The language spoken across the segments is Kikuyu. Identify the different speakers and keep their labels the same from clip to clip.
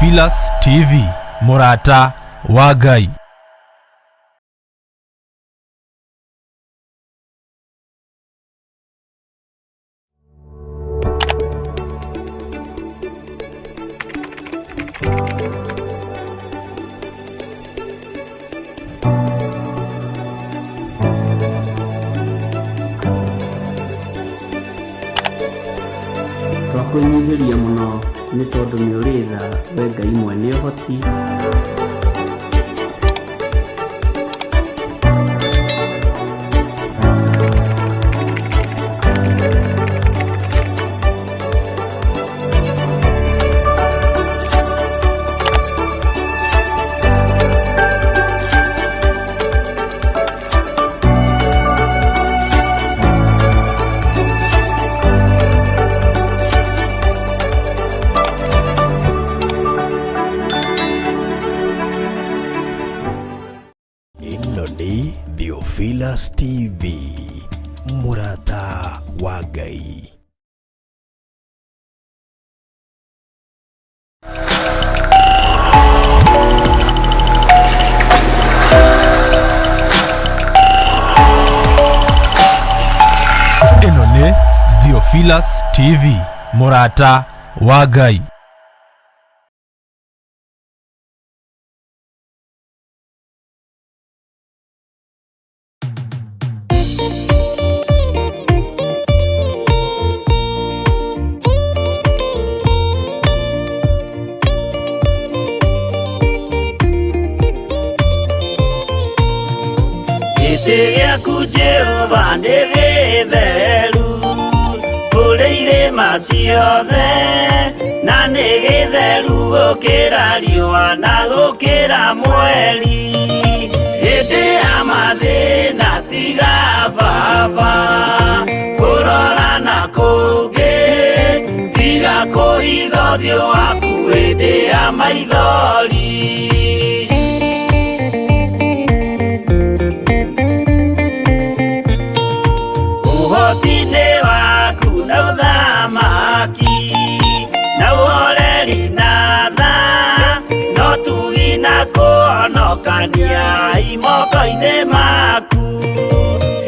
Speaker 1: Theophilus TV, mũrata wa Ngai.
Speaker 2: Twakwĩnyihĩria mũno nĩ tondũ nĩ ũrĩ tha we Ngai mwene ũhoti.
Speaker 3: Ĩno nĩ Theophilus TV, mũrata wa Ngai.
Speaker 1: Ĩno nĩ Theophilus TV, mũrata wa Ngai.
Speaker 4: Gĩtĩ gĩaku Jehova nĩ gĩtheru kũrĩ irĩma ciothe na nĩ gĩtheru gũkĩra riũa na gũkĩra mweri hĩndĩ ya mathĩna tiga baba kũrora na kũngĩ tiga kũhitha ũthiũ waku hĩndĩ ya maithori. Ũhoti-inĩ waku na ũthamaki na ũhoreri na tha no tugi na kũhonokania imoko-inĩ maku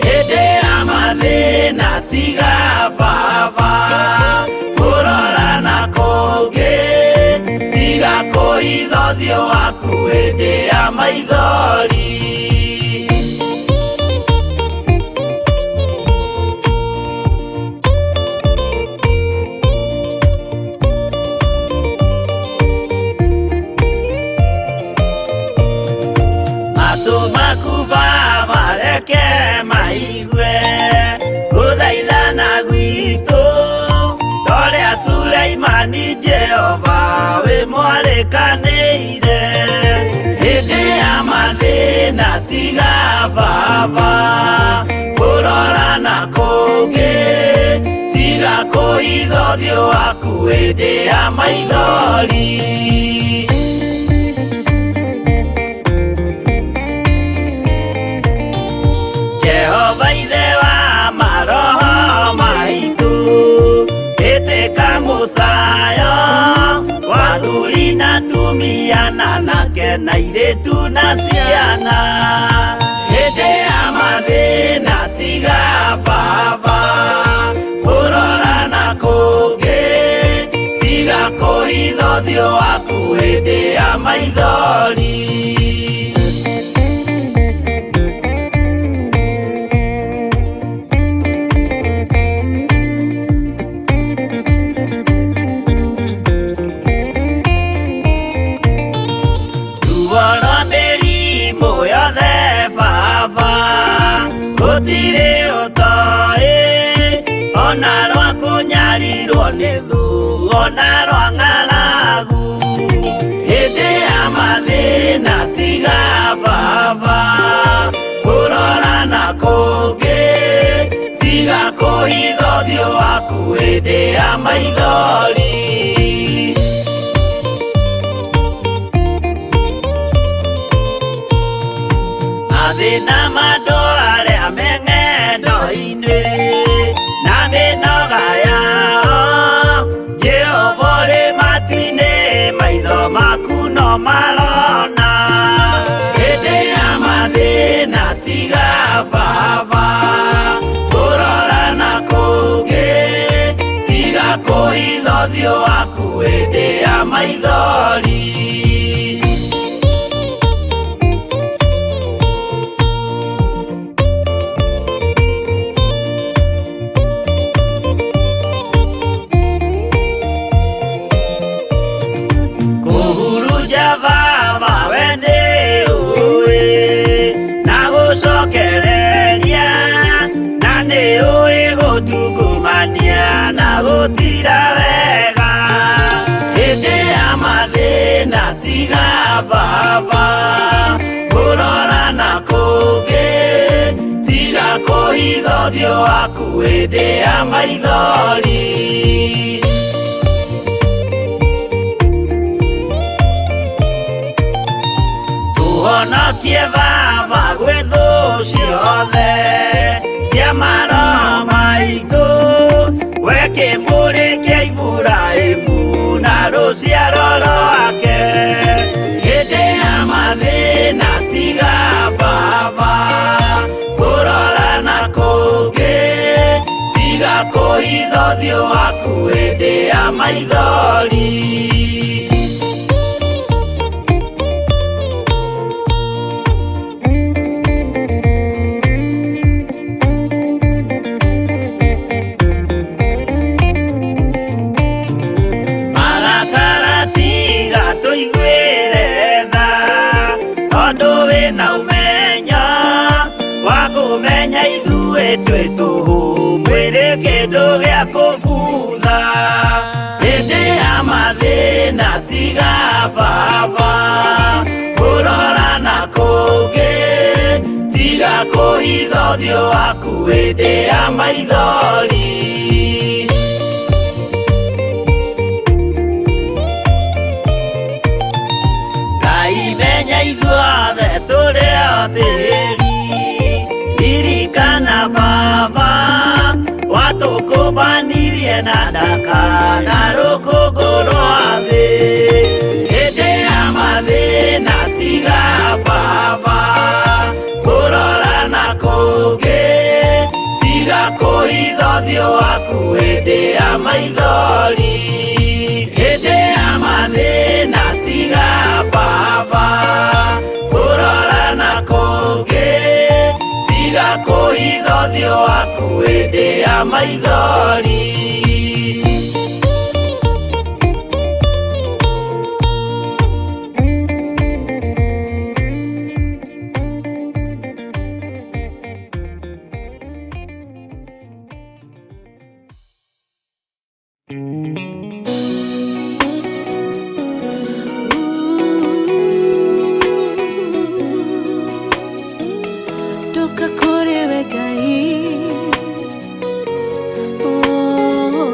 Speaker 4: hĩndĩ ya mathĩna tiga baba kũrora na kũngĩ tiga kũhitha ũthiũ waku hĩndĩ ya maithori. Matũ maku Baba reke maigue gũthaithana gwitũ torĩa Suleimani Jehova wĩ mwarĩkanĩire hĩndĩ ya mathĩna tiga baba kũrora na kũngĩ tiga kũhitha ũthiũ waku hĩndĩ ya maithori. Jehova ithe wa maroho maitũ ĩtĩka mũcayo wa athuri na atumia na anake na airĩtu na ciana hĩndĩ ya mathĩna tiga baba kũrora na kũngĩ tiga kũhitha ũthiũ waku hĩndĩ ya maithori. Ruo rwa mĩrimũ yothe baba gũtirĩ ũtoĩ ona rwa kũnyarirwo nĩ thũ ona rwa ng'aragu hĩndĩ ya mathĩna tiga baba kũrora na kũngĩ tiga kũhitha ũthiũ waku hĩndĩ ya maithori. Mathĩna ma andũ arĩa me ng'endo-inĩ na mĩnoga yao Jehova ũrĩ matu-inĩ maitho Maitho maku no marona hĩndĩ ya mathĩna tiga baba kũrora na kũngĩ tiga kũhitha ũthiũ waku hĩndĩ ya maithori. Kũhurunja baba we nĩ ũĩ na gũcokereria na nĩ ũĩ gũtungumania na gũtira wega hĩndĩ ya mathĩna tiga baba kũrora na kũngĩ tiga kũhitha ũthiũ waku hĩndĩ ya maithori. Tũhonokie baba gwĩ thũ ciothe cia maroho maitũ we kĩmũrĩ kĩa Iburahĩmu na rũciaro rwake hĩndĩ ya mathĩna tiga baba kũrora na kũngĩ tiga kũhitha ũthiũ waku hĩndĩ ya maithori. Marakara tiga tũiguĩre tha tondũ wĩna ũmenyo wa kũmenya ithuĩ twĩ tũhũ mwĩrĩ kĩndũ gĩa kũbutha hĩndĩ ya mathĩna tiga baba kũrora na kũngĩ tiga kũhitha ũthiũ waku hĩndĩ ya maithori. Ngai menya ithuothe tũrĩ o tĩri ririkana baba watũkũmbanirie na ndaka na rũkũngũ rwa thĩ hĩndĩ ya mathĩna tiga baba kũrora na kũngĩ tiga kũhitha ũthiũ waku hĩndĩ ya maithori hĩndĩ ya mathĩna tiga baba kũrora na kũngĩ tiga kũhitha ũthiũ waku hĩndĩ ya maithori.
Speaker 5: Toka kũrĩ we Ngai. Oh.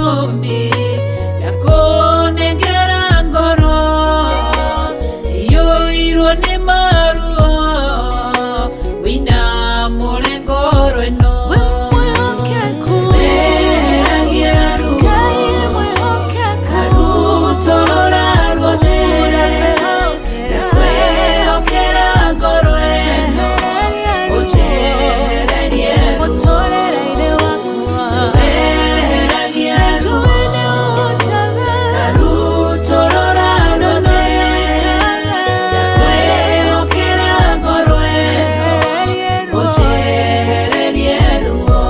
Speaker 5: Gĩtũmi ndakũnengera ngoro iyũirwo nĩ maruo wĩna mũrengo ĩno Weheragia ruo Karutorora ruothe Ndakwĩhokera ngoro ĩno Ũnjehererie ruo Weheragia ruo Karutorora ruothe Ndakwĩhokera ngoro ĩno Ũnjehererie ruo.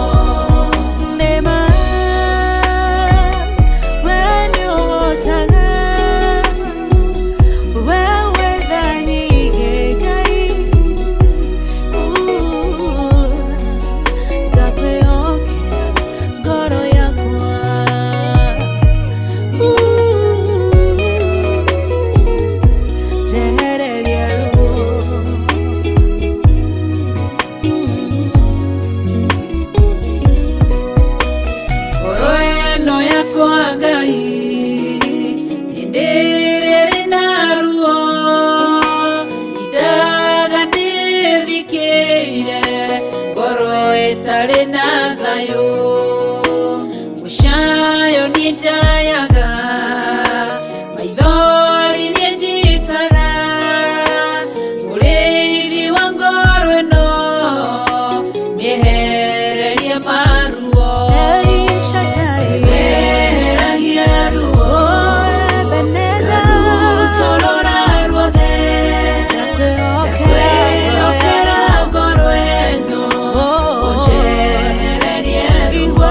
Speaker 5: Ngoro ĩno yakwa Ngai hĩndĩ ĩrĩa ĩrĩ na ruo indaga ndĩthikĩire ngoro ĩtarĩ na thayũ mũcayo niĩ njayaga maithori niĩ njitaga mũrĩithi wa ngoro ĩno mĩehererie maruo. Weheragia ruo Karutorora ruothe Ndakwĩhokera ngoro ĩno Ũnjehererie ruo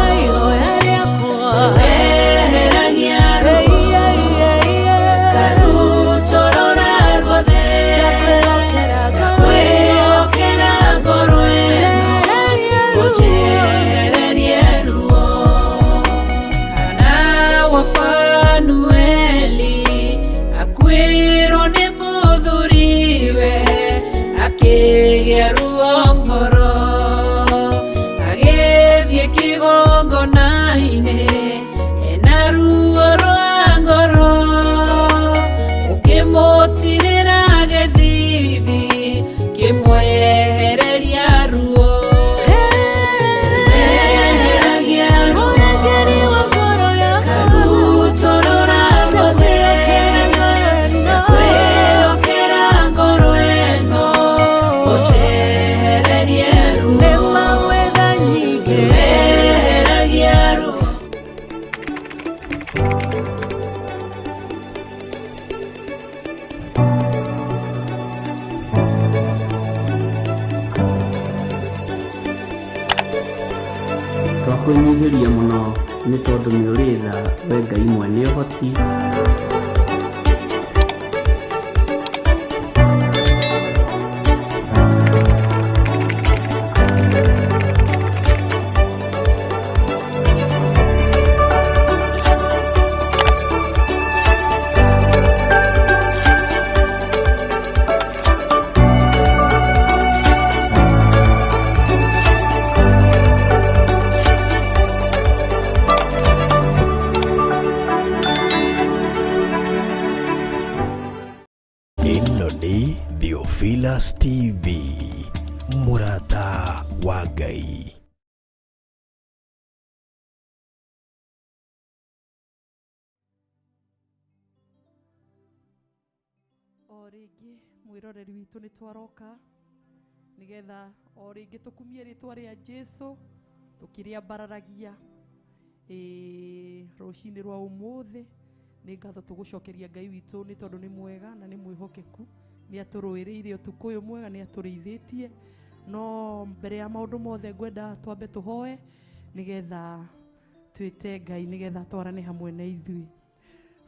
Speaker 5: Weheragia ruo Karutorora ruothe Ndakwĩhokera ngoro ĩno Ũnjehererie ruo. Hana wa Fanueli akuĩrwo nĩ mũthuriwe akĩgĩa ruo ngoro agĩthiĩ kĩgongona-inĩ ena ruo rwa ngoro ũkĩmũtirĩra gĩthithi kĩmwehereria ruo. Weheragia ruo Karutorora ruothe Ndakwĩhokera ngoro ĩno Ũnjehererie ruo Weheragia ruo.
Speaker 2: Twakwĩnyihĩria mũno nĩ tondũ nĩ ũrĩ tha we Ngai mwene ũhoti.
Speaker 3: Ĩno nĩ Theophilus TV, mũrata wa Ngai.
Speaker 6: O rĩngĩ mwĩroreri witũ nĩ twaroka nĩgetha o rĩngĩ tũkumie rĩtwa rĩa Jesu tũkĩrĩambararagia rũcinĩ rwa ũmũthĩ. Nĩ ngatho tũgũcokeria Ngai witũ nĩ tondũ nĩ mwega na nĩ mwĩhokeku, nĩ atũrũĩrĩire ũtukũ ũyũ mwega, nĩ atũrĩithĩtie. No mbere ya maũndũ mothe ngwenda twambe tũhoe nĩgetha twĩte Ngai nĩgetha twarane hamwe na ithuĩ.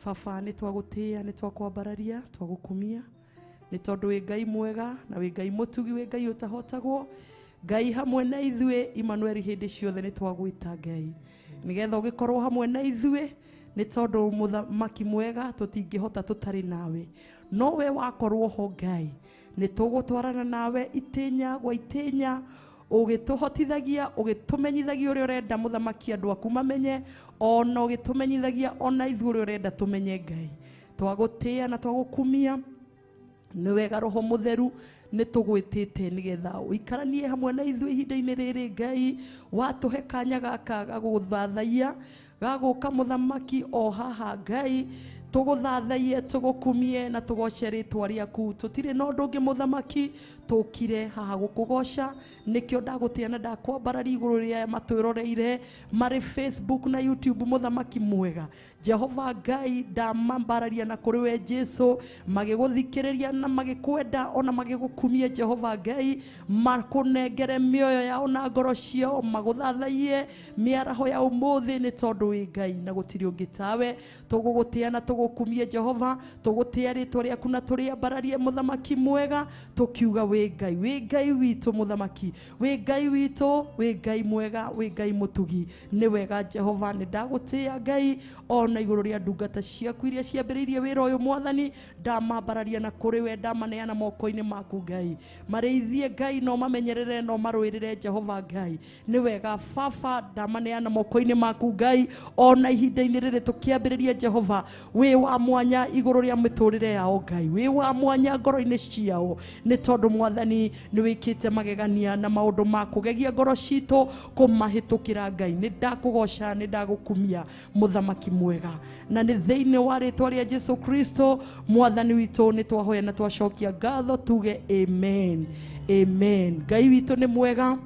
Speaker 6: Baba, nĩ twagũtĩĩa, nĩ twakwambararia, twagũkumia nĩ tondũ wĩ Ngai mwega na wĩ Ngai mũtugi, wĩ Ngai ũtahotagwo, Ngai hamwe na ithuĩ Emmanuel hĩndĩ ciothe nĩ twagwĩta Ngai nĩgetha ũgĩkorwo hamwe na ithuĩ nĩ tondũ mũthamaki mwega tũtingĩhota tũtarĩ nawe, no we wakorwo ho Ngai nĩ tũgũtwarana nawe itĩnya gwa itĩnya Ũgĩtũhotithagia, ũgĩtũmenyithagia ũrĩa ũrenda mũthamaki andũ aku mamenye, ona ũgĩtũmenyithagia ona ithuĩ ũrĩa ũrenda tũmenye Ngai. Twagũtĩĩa na twagũkumia. Nĩ wega Roho Mũtheru, nĩ tũgwĩtĩte nĩgetha ũikaranie hamwe na ithuĩ ihinda-inĩ rĩrĩ Ngai. Watũhe kanya gaka ga gũgũthathaiya, ga gũka mũthamaki o haha Ngai, tũgũthathaiye, tũgũkumie na tũgoce rĩtwa rĩaku. Tũtirĩ na ũndũ ũngĩ mũthamaki, tũkire haha gũkũgoca. Nĩkĩo ndagũtĩa na ndakwambararia igũrũ rĩa matwĩroreire marĩ Facebook na YouTube. Mũthamaki mwega Jehova Ngai, ndamambararia na kũrĩ we Jesu, magĩgũthikĩrĩria na magĩkwenda ona magĩgũkumia Jehova Ngai, makũnengere mĩoyo yao na ngoro ciao, magũthathaiye mĩaraho ya ũmũthĩ, nĩ tondũ wĩ Ngai na gũtirĩ ũngĩ tawe. Tũgũgũtĩa na tũgũkumie Jehova, tũgũtĩa rĩtwa rĩaku na tũrĩambararie mũthamaki mwega, tũkiuga wĩ Ngai, wĩ Ngai witũ mũthamaki, wĩ Ngai witũ, wĩ Ngai mwega, wĩ Ngai mũtugi. Nĩ wega Jehova, nĩ ndagũtĩa Ngai ona igũrũ rĩa ndungata ciaku iria ciambĩrĩirie wĩra ũyũ mwathani, ndamambararia na kũrĩ we, ndamaneana moko-inĩ maku Ngai. Marĩithie Ngai, no mamenyerere, no marũĩrĩre Jehova Ngai. Nĩ wega Baba, ndamaneana moko-inĩ maku Ngai, ona ihinda-inĩ rĩrĩ tũkĩambĩrĩria Jehova, wĩ wa mwanya igũrũ rĩa mĩtũrĩre yao Ngai, wĩ wa mwanya ngoro-inĩ ciao, nĩ tondũ mwathani nĩ wĩkĩte magegania na maũndũ ma kũgegia ngoro citũ kũmahĩtũkĩra Ngai. Nĩ ndakũgoca, nĩ ndagũkumia mũthamaki mwega, na nĩ thĩinĩ wa rĩtwa rĩa Jesu Kristo mwathani witũ nĩ twahoya na twacokia ngatho, tuge amen, amen. Ngai witũ nĩ mwega.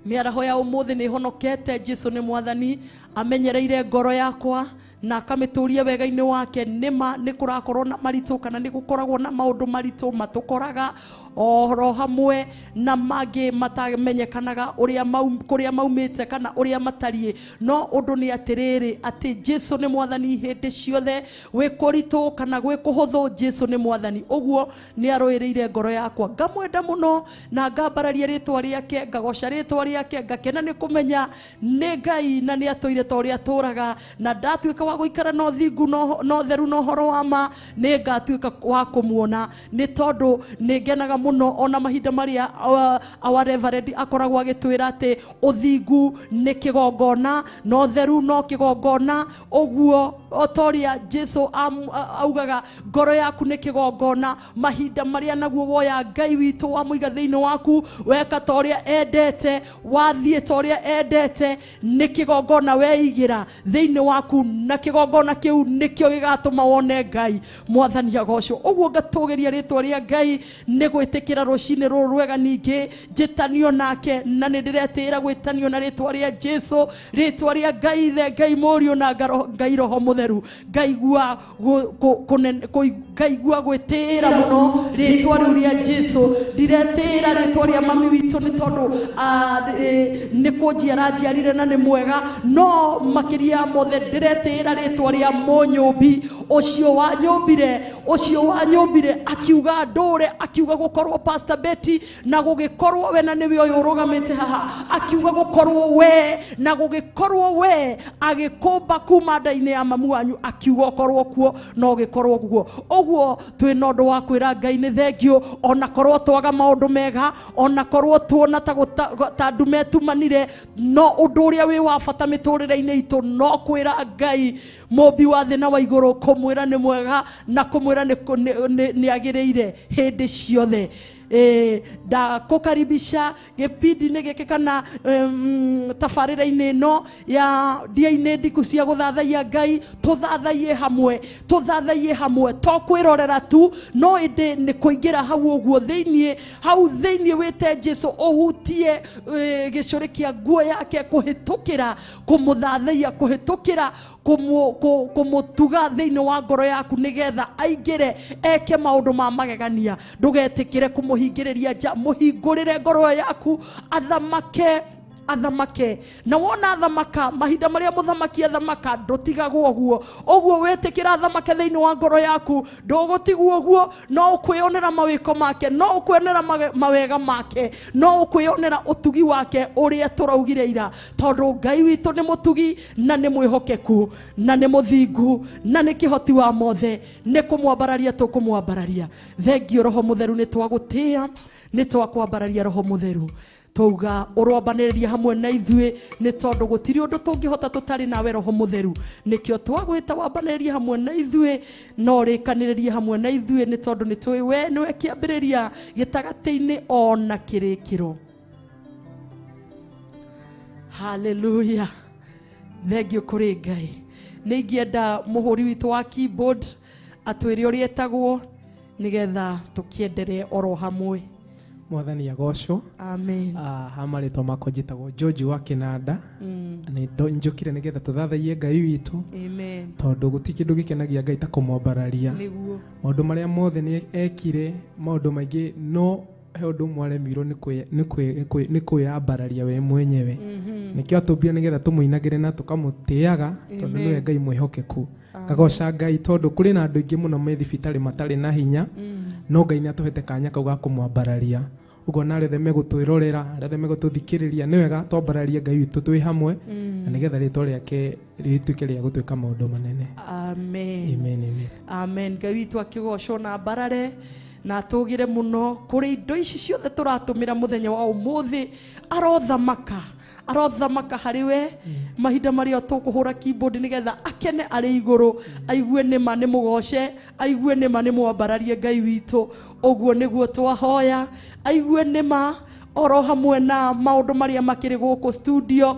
Speaker 6: Mĩaraho ya ũmũthĩ nĩ ĩhonokete. Jesu nĩ mwathani, amenyereire ngoro yakwa na akamĩtũria wega-inĩ wake. Nĩma nĩ kũrakorwo na maritũ kana nĩ gũkoragwo na maũndũ maritũ matũkoraga oro hamwe na mangĩ matamenyekanaga ũrĩa kũrĩa maumĩte kana ũrĩa matariĩ, no ũndũ nĩ atĩrĩrĩ atĩ Jesu nĩ mwathani hĩndĩ ciothe, gwĩ kũritũ kana gwĩ kũhũthũ, Jesu nĩ mwathani. Ũguo nĩ arũĩrĩire ngoro yakwa, ngamwenda mũno na ngambararia rĩtwa rĩake, ngagoca rĩtwa rĩake, ngakena nĩ kũmenya nĩ Ngai na nĩ atũire ta ũrĩa atũraga, na ndatuĩka wa gũikara na ũthingu na ũtheru na ũhoro wa ma, nĩ ngatuĩka wa kũmuona, nĩ tondũ nĩ ngenaga mũno ona mahinda marĩa our reverend akoragwo agĩtwĩra atĩ ũthingu nĩ kĩgongona na ũtheru no kĩgongona. Ũguo o ta ũrĩa Jesu augaga ngoro yaku nĩ kĩgongona, mahinda marĩa naguo woya Ngai witũ wamũiga thĩinĩ waku, weka ta ũrĩa endete, wathiĩ ta ũrĩa endete, nĩ kĩgongona weigĩra thĩinĩ waku, na kĩgongona kĩu nĩkĩo gĩgatũma wone Ngai. Mwathani agocwo. Ũguo ngatũgĩria rĩtwa rĩa Ngai nĩ gwĩtĩkĩra rũcinĩ rũrũ rwega ningĩ njĩtanio nake, na nĩ ndĩretĩĩra gwĩtanio na rĩtwa rĩa Jesu, rĩtwa rĩa Ngai Ithe, Ngai Mũriũ na Ngai Roho Mũtheru. Ngaigua gwĩtĩĩra mũno rĩtwa rĩu rĩa Jesu. Ndiretĩĩra rĩtwa rĩa mami witũ nĩ tondũ nĩ kũnjiara njiarire na nĩ mwega, no makĩria mothe ndĩretĩĩra rĩtwa rĩa mũnyũmbi ũcio wanyũmbire, ũcio wanyũmbire akiuga ndũre, akiuga gũkorwo Pastor Betty na gũgĩkorwo we, na nĩwe ũyũ ũrũgamĩte haha, akiuga gũkorwo we na gũgĩkorwo we, agĩkũmba kuma nda-inĩ ya mamu wanyu, akiuga ũkorwo kuo na ũgĩkorwo guo. Ũguo twĩ na ũndũ wa kwĩra Ngai nĩ thengio, ona korwo twaga maũndũ mega, ona korwo tuona ta ndume tumanire, no ũndũ ũrĩa wĩ wa bata mĩtũrĩre-inĩ itũ no kwĩra Ngai mũmbi wa thĩ na wa igũrũ, kũmwĩra nĩ mwega na kũmwĩra nĩ agĩrĩire hĩndĩ ciothe. Ndakũkaribisha gĩbindi-inĩ gĩkĩ kana tabarĩra-inĩ ĩno ya ndia-inĩ ndiku cia gũthathaiya Ngai, tũthathaiye hamwe, tũthathaiye hamwe, to kwĩrorera tu, no ĩndĩ nĩ kũingĩra hau ũguo thĩiniĩ, hau thĩiniĩ wĩte Jesu, ũhutie gĩcũrĩ kĩa nguo yake, kũhĩtũkĩra kũmũthathaiya, kũhĩtũkĩra kũmũtuga thĩinĩ wa ngoro yaku, nĩgetha aingĩre eke maũndũ ma magegania. Ndũgetĩkĩre kũmũhingĩrĩria nja, mũhingũrĩre ngoro yaku, athamake, athamake. Na wona athamaka, mahinda marĩa mũthamaki athamaka, ndũtigagwo ũguo. Ũguo wĩtĩkĩra athamake thĩinĩ wa ngoro yaku, ndũgũtigwo ũguo, no ũkwĩonera mawĩko make, no ũkwĩonera mawega make, no ũkwĩonera ũtugi wake ũrĩa tũraugire ira, tondũ Ngai witũ nĩ mũtugi na nĩ mwĩhokeku na nĩ mũthingu na nĩ kĩhoti wa mothe. Nĩ kũmwambararia tũkũmwambararia. Thengio Roho Mũtheru, nĩ twagũtĩĩa, nĩ twakwambararia Roho Mũtheru. Twauga ũrwambanĩrĩria hamwe na ithuĩ nĩ tondũ gũtirĩ ũndũ tũngĩhota tũtarĩ nawe Roho Mũtheru. Nĩkĩo twagwĩta wambanĩrĩrie hamwe na ithuĩ na ũrĩkanĩrĩrie hamwe na ithuĩ nĩ tondũ nĩ tũĩ we nĩwe kĩambĩrĩria gĩtagatĩ-inĩ ona kĩrĩkĩro. Hallelujah. Thengiũ kũrĩ Ngai. Nĩ ingĩenda mũhũri witũ wa keyboard atwĩre ũrĩa etagwo nĩgetha tũkĩenderee oro hamwe.
Speaker 7: Mwathani agocwo.
Speaker 6: Amen.
Speaker 7: Ha marĩtwa makwa njĩtagwo George wa Kĩnanda. Nĩ njũkire nĩgetha tũthathaiye Ngai witũ.
Speaker 6: Amen.
Speaker 7: Tondũ gũtirĩ kĩndũ gĩkenagia Ngai ta kũmwambararia.
Speaker 6: Nĩguo.
Speaker 7: Maũndũ marĩa mothe nĩ ekire, maũndũ maingĩ, no he ũndũ ũmwe aremirwo nĩ kwĩyambararia we mwenyewe. Nĩkĩo atũmbire nĩgetha tũmũinagĩre na tũkamũtĩaga tondũ nĩwe Ngai mwĩhokeku. Ngagoca Ngai tondũ kũrĩ na andũ aingĩ mũno me thibitarĩ matarĩ na hinya, no Ngai nĩ atũhete kanya kau ga kũmwambararia. Ũguo na arĩa othe megũtwĩrorera, arĩa othe megũtũthikĩrĩria, nĩ wega twambararie Ngai witũ twĩ hamwe na nĩgetha rĩtwa rĩake rĩtuĩke rĩa gũtuĩka maũndũ manene.
Speaker 6: Amen.
Speaker 7: Amen, amen.
Speaker 6: Amen. Ngai witũ akĩgocwo na mbarare na atũgĩre mũno kũrĩ indo ici ciothe tũratũmĩra mũthenya wa ũmũthĩ. Arothamaka, arothamaka harĩ we mahinda marĩa tũkũhũra keyboard nĩgetha akene arĩ igũrũ, aigue nĩma nĩ mũgoce, aigue nĩma nĩ mwambararie Ngai witũ. Ũguo nĩguo twahoya, aigue nĩma oro hamwe na maũndũ marĩa makĩrĩ gũkũ studio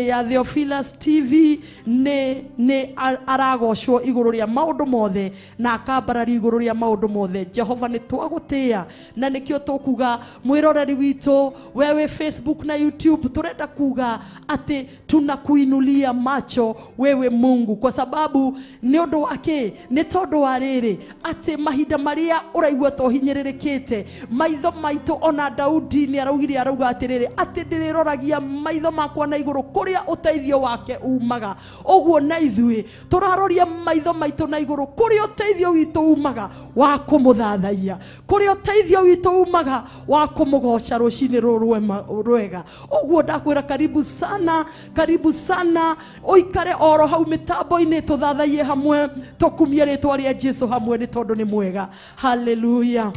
Speaker 6: ya Theophilus TV nĩ aragocwo igũrũ rĩa maũndũ mothe na akambarario igũrũ rĩa maũndũ mothe. Jehova nĩ twagũtĩĩa na nĩkĩo tũkuga mwĩroreri witũ wewe Facebook na YouTube, tũrenda kuga atĩ tunakuinulia macho wewe Mungu, kwa sababu nĩ ũndũ wa kĩ? Nĩ tondũ wa rĩrĩ atĩ mahinda marĩa ũraigua ta ũhinyĩrĩrĩkĩte, maitho maitũ ona Daudi nĩ araugire, arauga atĩrĩrĩ atĩ ndĩrĩroragia maitho makwa na igũrũ kũrĩa ũteithio wake umaga. Ũguo na ithuĩ tũraroria maitho maitũ na igũrũ kũrĩa ũteithio witũ umaga wa kũmũthathaiya, kũrĩa ũteithio witũ umaga wa kũmũgoca rũcinĩ rũrũ rwega. Ũguo ndakwĩra karibu sana, karibu sana, ũikare oro hau mĩtambo-inĩ tũthathaiye hamwe, tũkumie rĩtwa rĩa Jesu hamwe nĩ tondũ nĩ mwega. Hallelujah.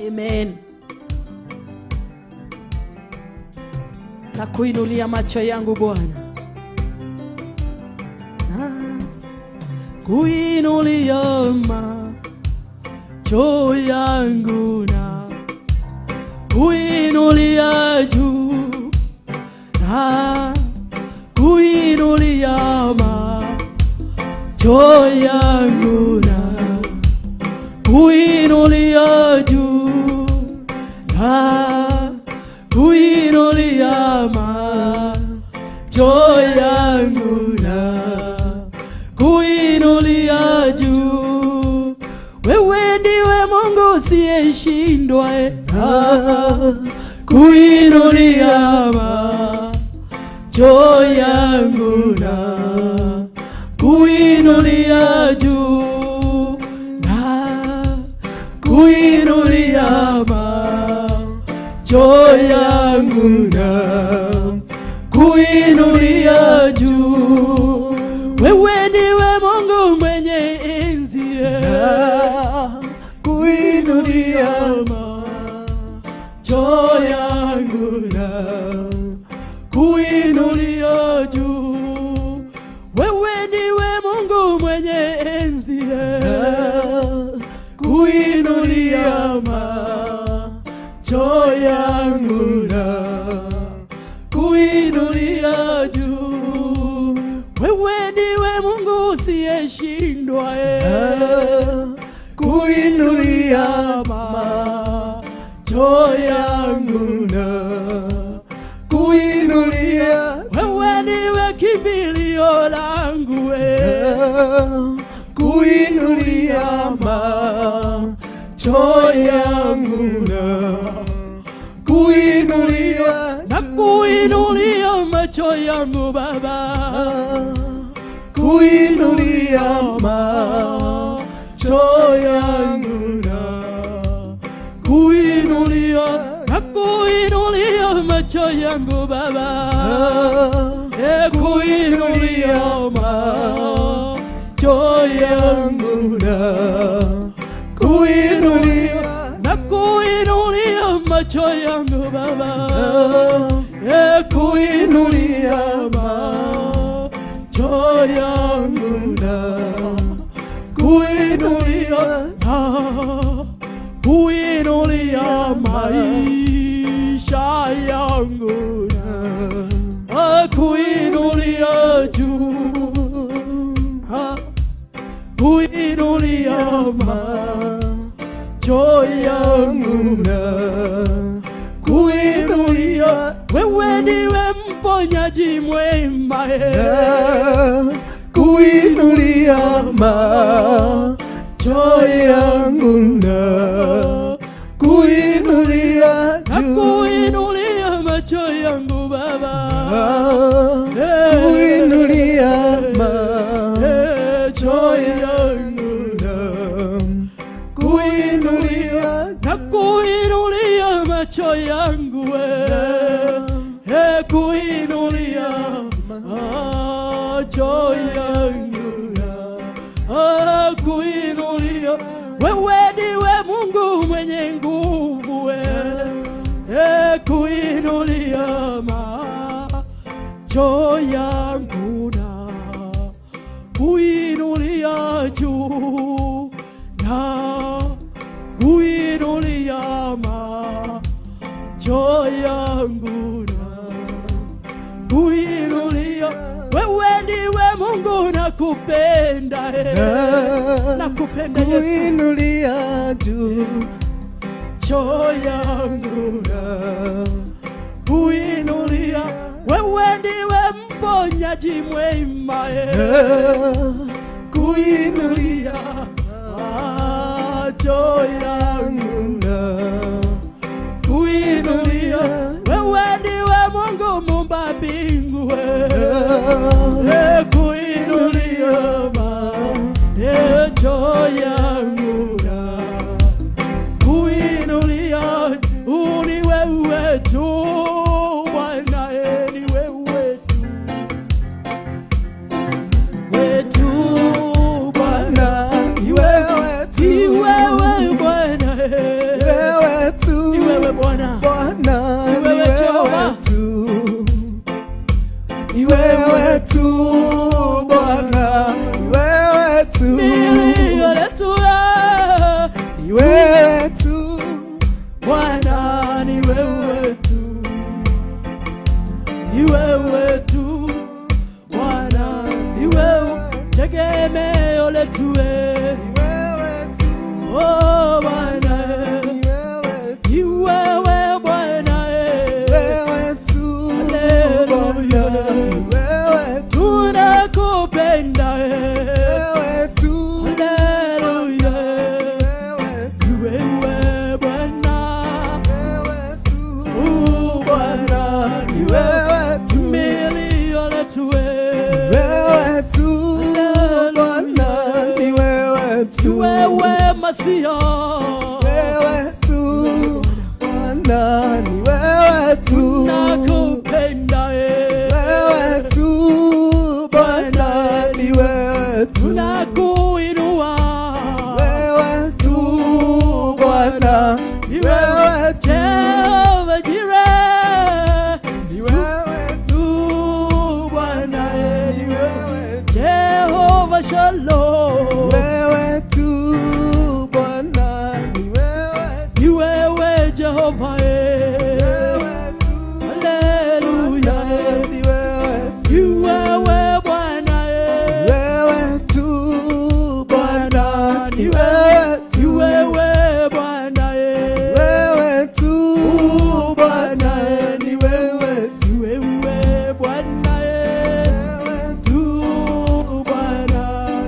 Speaker 6: Amen. Na kuinulia macho yangu Bwana, na kuinulia macho yangu, na kuinulia juu, na kuinulia macho yangu, na kuinulia juu, na kuinulia macho yangu, na kuinulia juu. Wewe ndiwe Mungu usiyeshindwa, na kuinulia macho yangu, na kuinulia juu, na kuinulia macho yangu, na kuinulia juu. Wewe ndiwe Mungu mwenye enzi,
Speaker 3: na kuinulia
Speaker 6: macho yangu, na kuinulia juu. Wewe ndiwe Mungu mwenye enzi,
Speaker 3: na kuinulia macho yangu, na
Speaker 6: kuinulia juu. Wewe ndiwe Mungu usiyeshindwa,
Speaker 3: kuinulia macho yangu, na kuinulia.
Speaker 6: Wewe ndiwe kimbilio langu,
Speaker 3: kuinulia macho yangu, na kuinulia,
Speaker 6: na kuinulia macho yangu Baba,
Speaker 3: kuinulia macho yangu, na
Speaker 6: kuinulia, na kuinulia macho yangu Baba,
Speaker 3: kuinulia macho yangu, na kuinulia,
Speaker 6: na kuinulia macho macho yangu Baba,
Speaker 3: kuinulia macho yangu na kuinulia,
Speaker 6: kuinulia maisha yangu na kuinulia juu, kuinulia macho yangu
Speaker 3: na kuinulia.
Speaker 6: Wewe ndiwe mponyaji mwema,
Speaker 3: kuinulia macho yangu na kuinulia juu,
Speaker 6: kuinulia macho yangu Baba,
Speaker 3: kuinulia macho yangu na kuinulia,
Speaker 6: na kuinulia macho yangu kuinulia macho yangu na kuinulia. Wewe ndiwe Mungu mwenye nguvu, kuinulia macho yangu na kuinulia juu, na kuinulia macho yangu na kuinulia. Wewe ndiwe Mungu nakupenda, nakupenda Yesu,
Speaker 3: kuinulia juu
Speaker 6: macho yangu na kuinulia. Wewe ndiwe mponyaji mwema,
Speaker 3: kuinulia
Speaker 6: macho yangu
Speaker 3: na
Speaker 6: kuinulia. Wewe ndiwe Mungu muumba mbingu, kuinulia macho yangu na kuinulia. Ni wewe tu Bwana, ni wewe tu, wewe tu Bwana,
Speaker 3: ni wewe tu,
Speaker 6: ni wewe Bwana,
Speaker 3: wewe tu,
Speaker 6: ni wewe Bwana,
Speaker 3: Bwana,
Speaker 6: ni wewe Jehova,
Speaker 3: ni wewe tu Bwana, ni wewe tu,
Speaker 6: milio letu,
Speaker 3: ni wewe tu
Speaker 6: Bwana, ni wewe tu, ni wewe tu Bwana, ni wewe tegemeo letu,
Speaker 3: ni wewe tu,
Speaker 6: oh Bwana,
Speaker 3: ni wewe tu,
Speaker 6: ni wewe Bwana,
Speaker 3: wewe tu Bwana, ni wewe tu,
Speaker 6: tunakupenda,
Speaker 3: wewe tu,
Speaker 6: haleluya,
Speaker 3: wewe tu,
Speaker 6: ni wewe Bwana,
Speaker 3: wewe tu
Speaker 6: oh Bwana, ni wewe
Speaker 3: wewe tu,
Speaker 6: milio letu,
Speaker 3: wewe tu Bwana, ni wewe tu,
Speaker 6: ni wewe Masia,
Speaker 3: wewe tu Bwana, ni wewe tu,
Speaker 6: nakupenda,
Speaker 3: wewe tu Bwana, ni wewe tu,
Speaker 6: tunakuinua,
Speaker 3: wewe tu Bwana, ni wewe tu,
Speaker 6: Jehova Jireh,
Speaker 3: ni wewe
Speaker 6: tu Bwana,
Speaker 3: ni wewe tu,
Speaker 6: Jehova Shalom,
Speaker 3: wewe tu Bwana, ni wewe tu,
Speaker 6: ni wewe Jehova,
Speaker 3: wewe tu
Speaker 6: haleluya,
Speaker 3: ni wewe tu,
Speaker 6: ni wewe Bwana,
Speaker 3: wewe tu Bwana, ni wewe
Speaker 6: ni
Speaker 3: tu,
Speaker 6: wewe Bwana,
Speaker 3: wewe tu Bwana, ni wewe tu,
Speaker 6: ni wewe Bwana,
Speaker 3: wewe tu
Speaker 6: tu Bwana,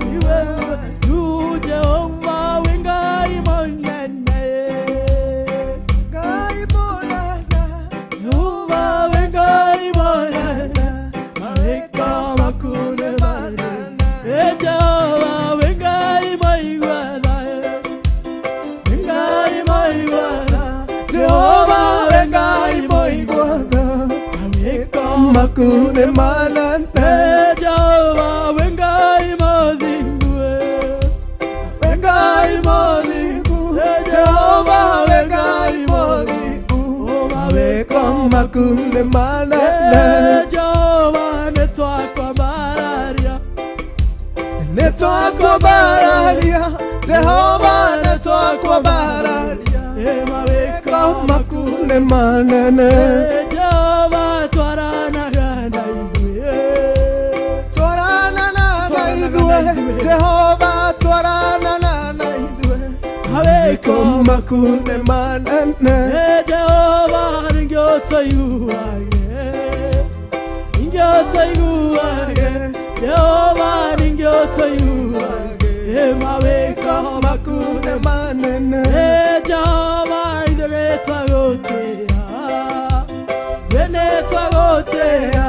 Speaker 6: ni wewe tu Jehova wingai monene,
Speaker 3: Ngai monana,
Speaker 6: Jehova wingai monene,
Speaker 3: malaika makune manana,
Speaker 6: Jehova wingai maigwetha, wingai maigwetha,
Speaker 3: Jehova wengai moigwatha,
Speaker 6: awika
Speaker 3: makune manana,
Speaker 6: Jehova wingai mathingue,
Speaker 3: wengai mothingu, Jehova wengai mothingu, maku nĩ manene.
Speaker 8: Jehova nĩtwakwambararia,
Speaker 3: nĩtwakwambararia, Jehova nĩtwakwambararia,
Speaker 8: mawĩko
Speaker 3: maku nĩ manene.
Speaker 8: Jehova twaranaga na ithuĩ,
Speaker 3: twaranaga na ithuĩ, Jehova twaranaga na ithuĩ, mawĩko maku nĩ manene.
Speaker 8: Jehova ningĩũtũiguage, ningĩũtũiguage, Jehova ningĩũtũiguage, mawĩko
Speaker 3: maku nĩ manene.
Speaker 8: Jehova ithuĩ nĩtwagũtĩĩa, ithuĩ nĩtwagũtĩĩa,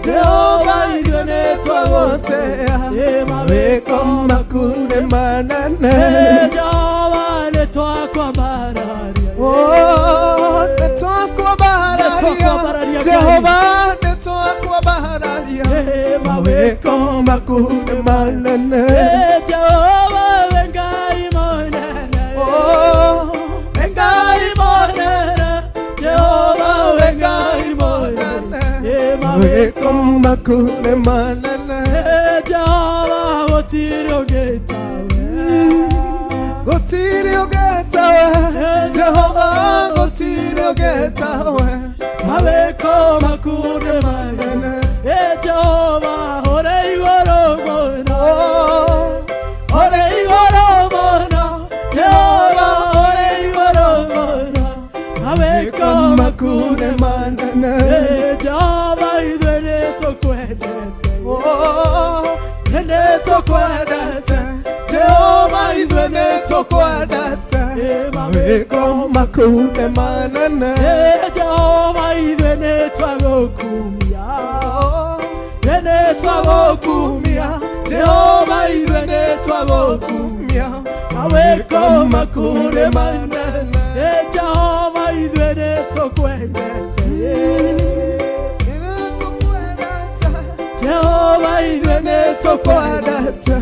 Speaker 3: Jehova ithuĩ nĩtwagũtĩĩa, mawĩko maku nĩ manene.
Speaker 8: Jehova nĩtwakwambararia,
Speaker 3: nĩtwakwambararia, Jehova nĩtwakwambararia, mawĩko maku nĩ manene.
Speaker 8: Jehova we Ngai mũnene,
Speaker 3: we Ngai mũnene,
Speaker 8: Jehova we Ngai mũnene,
Speaker 3: mawĩko maku nĩ manene.
Speaker 8: Jehova gũtirĩ ũngĩ tawe,
Speaker 3: gũtirĩ ũngĩ tawe, Jehova gũtirĩ ũngĩ tawe,
Speaker 8: mawĩko maku nĩ manene. Jehova ũrĩ igũrũ mũno, ũrĩ igũrũ mũno, Jehova ũrĩ igũrũ mũno, mawĩko
Speaker 3: maku nĩ manene.
Speaker 8: Jehova ithuĩ nĩtũkwendete,
Speaker 3: nĩtũkwendete, Jehova ithuĩ nĩtũkwendete, mawĩko maku nĩ manene.
Speaker 8: Jehova ithuĩ nĩtwagũkumia,
Speaker 3: nĩtwagũkumia, Jehova ithuĩ nĩtwagũkumia,
Speaker 8: mawĩko maku nĩ manene. Jehova ithuĩ nĩtũkwendete, Jehova ithuĩ
Speaker 3: nĩtũkwendete,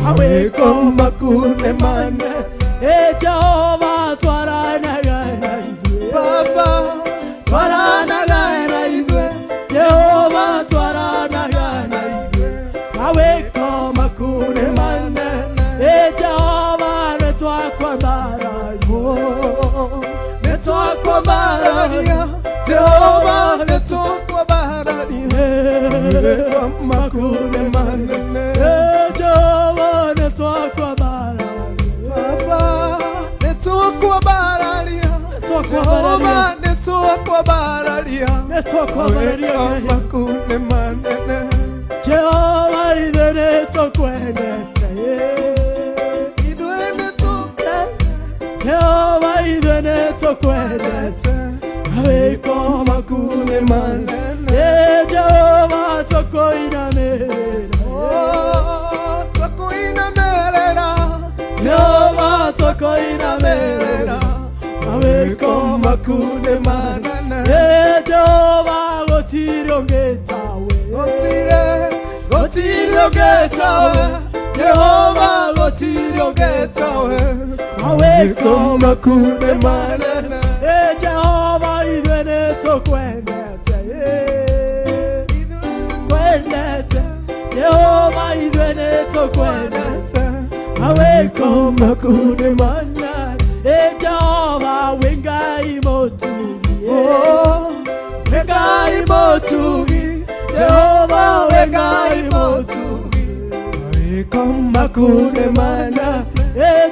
Speaker 3: mawĩko maku nĩ manene.
Speaker 8: Jehova twaranaga na ithuĩ,
Speaker 3: Baba twaranaga na ithuĩ,
Speaker 8: Jehova twaranaga na ithuĩ, mawĩko maku nĩ manene. Jehova nĩtwakwambararia,
Speaker 3: nĩtwakwambararia, Jehova nĩtwakwambararia, mawĩko maku nĩ manene.
Speaker 8: Jehova nĩtwakwambararia,
Speaker 3: Baba nĩtwakwambararia, Jehova nĩtwakwambararia,
Speaker 8: nĩtwakwambararia,
Speaker 3: mawĩko maku nĩ manene.
Speaker 8: Jehova ithuĩ nĩtũkwendete,
Speaker 3: ithuĩ nĩtũkwendete,
Speaker 8: Jehova ithuĩ nĩtũkwendete, mawĩko
Speaker 3: maku nĩ manene.
Speaker 8: Jehova tũkũinamĩrĩra,
Speaker 3: tũkũinamĩrĩra,
Speaker 8: Jehova tũkũinamĩrĩra, mawĩko
Speaker 3: maku nĩ manene.
Speaker 8: Jehova gũtirĩ ũngĩ tawe,
Speaker 3: gũtirĩ, gũtirĩ ũngĩ tawe, Jehova gũtirĩ ũngĩ tawe,
Speaker 8: mawĩko
Speaker 3: maku nĩ manene.
Speaker 8: Jehova ithuĩ nĩtũkwendete, kwendete, Jehova ithuĩ nĩtũkwendete, mawĩko
Speaker 3: maku nĩ manene.
Speaker 8: Jehova wĩ Ngai mũtugi,
Speaker 3: wĩ Ngai mũtugi, Jehova wĩ Ngai mũtugi, mawĩko maku nĩ manene.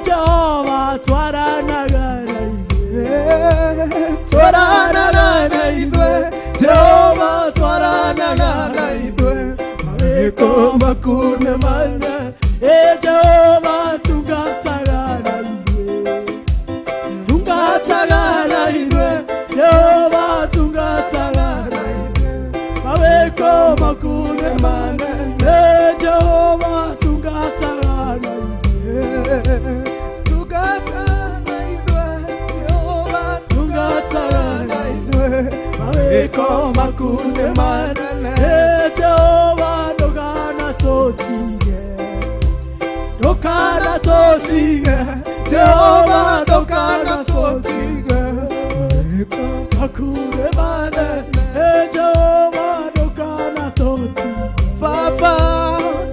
Speaker 8: Jehova twaranaga na ithuĩ,
Speaker 3: twaranaga na ithuĩ, Jehova twaranaga na ithuĩ, mawĩko maku nĩ manene.
Speaker 8: Jehova tungataga na ithuĩ, tungataga na ithuĩ, Jehova tungataga na ithuĩ, mawĩko maku nĩ manene. Jehova tungataga na ithuĩ,
Speaker 3: tungataga na ithuĩ, Jehova tungataga na ithuĩ, mawĩko maku nĩ manene.
Speaker 8: Jehova ndũkanatũtige, ndũkanatũtige,
Speaker 3: Jehova ndũkanatũtige, Mawĩko maku nĩ manene Jehova ndũkanatũtige Baba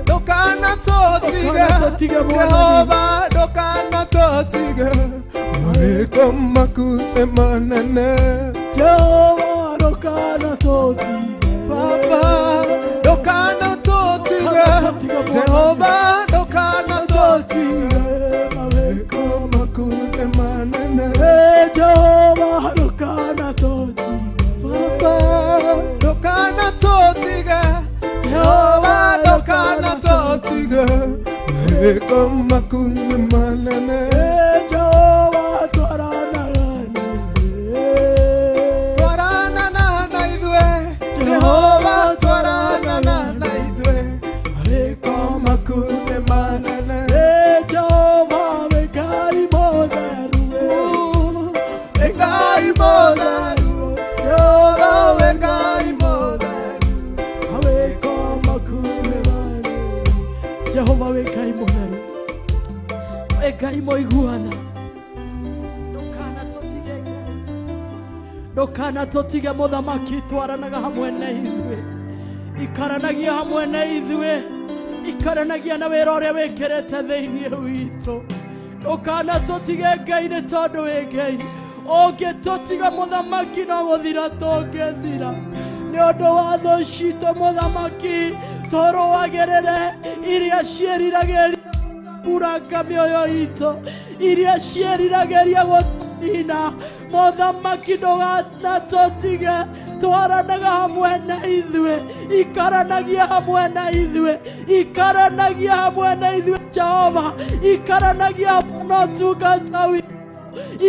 Speaker 3: ndũkanatũtige Jehova ndũkanatũtige Mawĩko maku nĩ manene Jehova ndũkanatũtige Baba ndũkanatũtige Jehova ndũkanatũtige Mawĩko maku nĩ manene Jehova ndũkanatũtige Baba ndũkanatũtige Jehova ndũkanatũtige Mawĩko maku nĩ manene Jehova twaranaga na ithuĩ Jehova twaranaga na ithuĩ Mawĩko maku nĩ manene Jehova wĩ Ngai mũtheru wĩ Ngai mũtheru Jehova wĩ Ngai mũtheru Mawĩko maku nĩ manene
Speaker 6: Jehova wĩ Ngai mũtheru wĩ Ngai mũiguana ndũkanatũtige Ngai ndũkanatũtige mũthamaki twaranaga hamwe na ithuĩ ikaranagia hamwe na ithuĩ ikaranagia na wĩra ũrĩa wĩkĩrĩte thĩinĩ witũ ndũkanatũtige Ngai nĩ tondũ wĩ Ngai ũngĩtũtiga mũthamaki no gũthira tũngĩthira nĩ ũndũ wa thũ citũ mũthamaki tũrũagĩrĩre iria ciĩriragĩria buranga mĩoyo itũ iria ciĩriragĩria gũtũnina mũthamaki ndũkanatũtige twaranaga hamwe na ithuĩ ikaranagia hamwe na ithuĩ ikaranagia hamwe na ithuĩ Jehova ikaranagia hamwe na ũtungata witũ